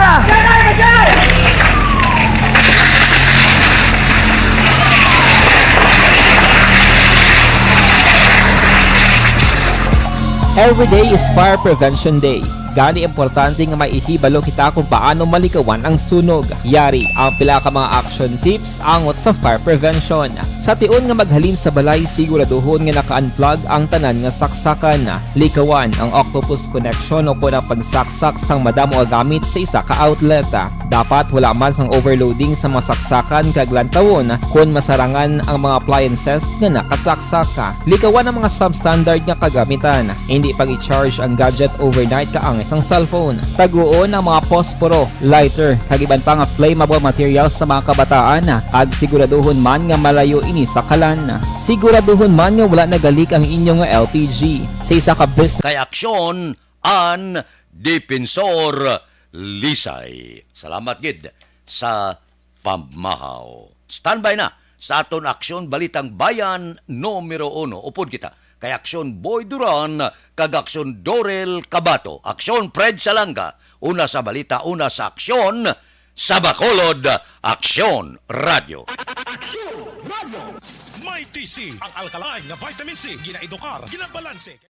Every day is Fire Prevention Day. Gani, importante nga maihibalo kita kung paano malikawan ang sunog. Yari ang pila ka mga action tips angot sa fire prevention. Sa tion nga maghalin sa balay, siguraduhon nga naka-unplug ang tanan nga saksakan. Likawan ang octopus connection o kon ang pagsaksak sang madamo nga gamit sa isa ka outlet. Dapat wala man sang overloading sa mga saksakan kag lantawon kon masarangan ang mga appliances nga nakasaksak. Likawan ang mga substandard nga kagamitan. Indi pag-i-charge ang gadget overnight kaangay sang cellphone. Taguon ang mga posporo, lighter, kag iban pa nga flammable materials sa mga kabataan, kag siguraduhon man nga malayo ini sa kalan. Siguraduhon man nga wala nagalik ang inyo nga L P G sa isa ka business. Kay aksyon an Dipensor Lisay. Salamat gid sa pamahaw. Standby na sa aton Aksyon Balitang Bayan numero uno. Upod kita kay Aksyon Boy Duran kag Aksyon Dorel Cabato. Aksyon Fred Salanga, una sa balita, una sa aksyon, sa Bacolod, Aksyon Radio. Aksyon Radio. May T C, ang alkaline nga vitamin C, ginaedukar, ginabalanse.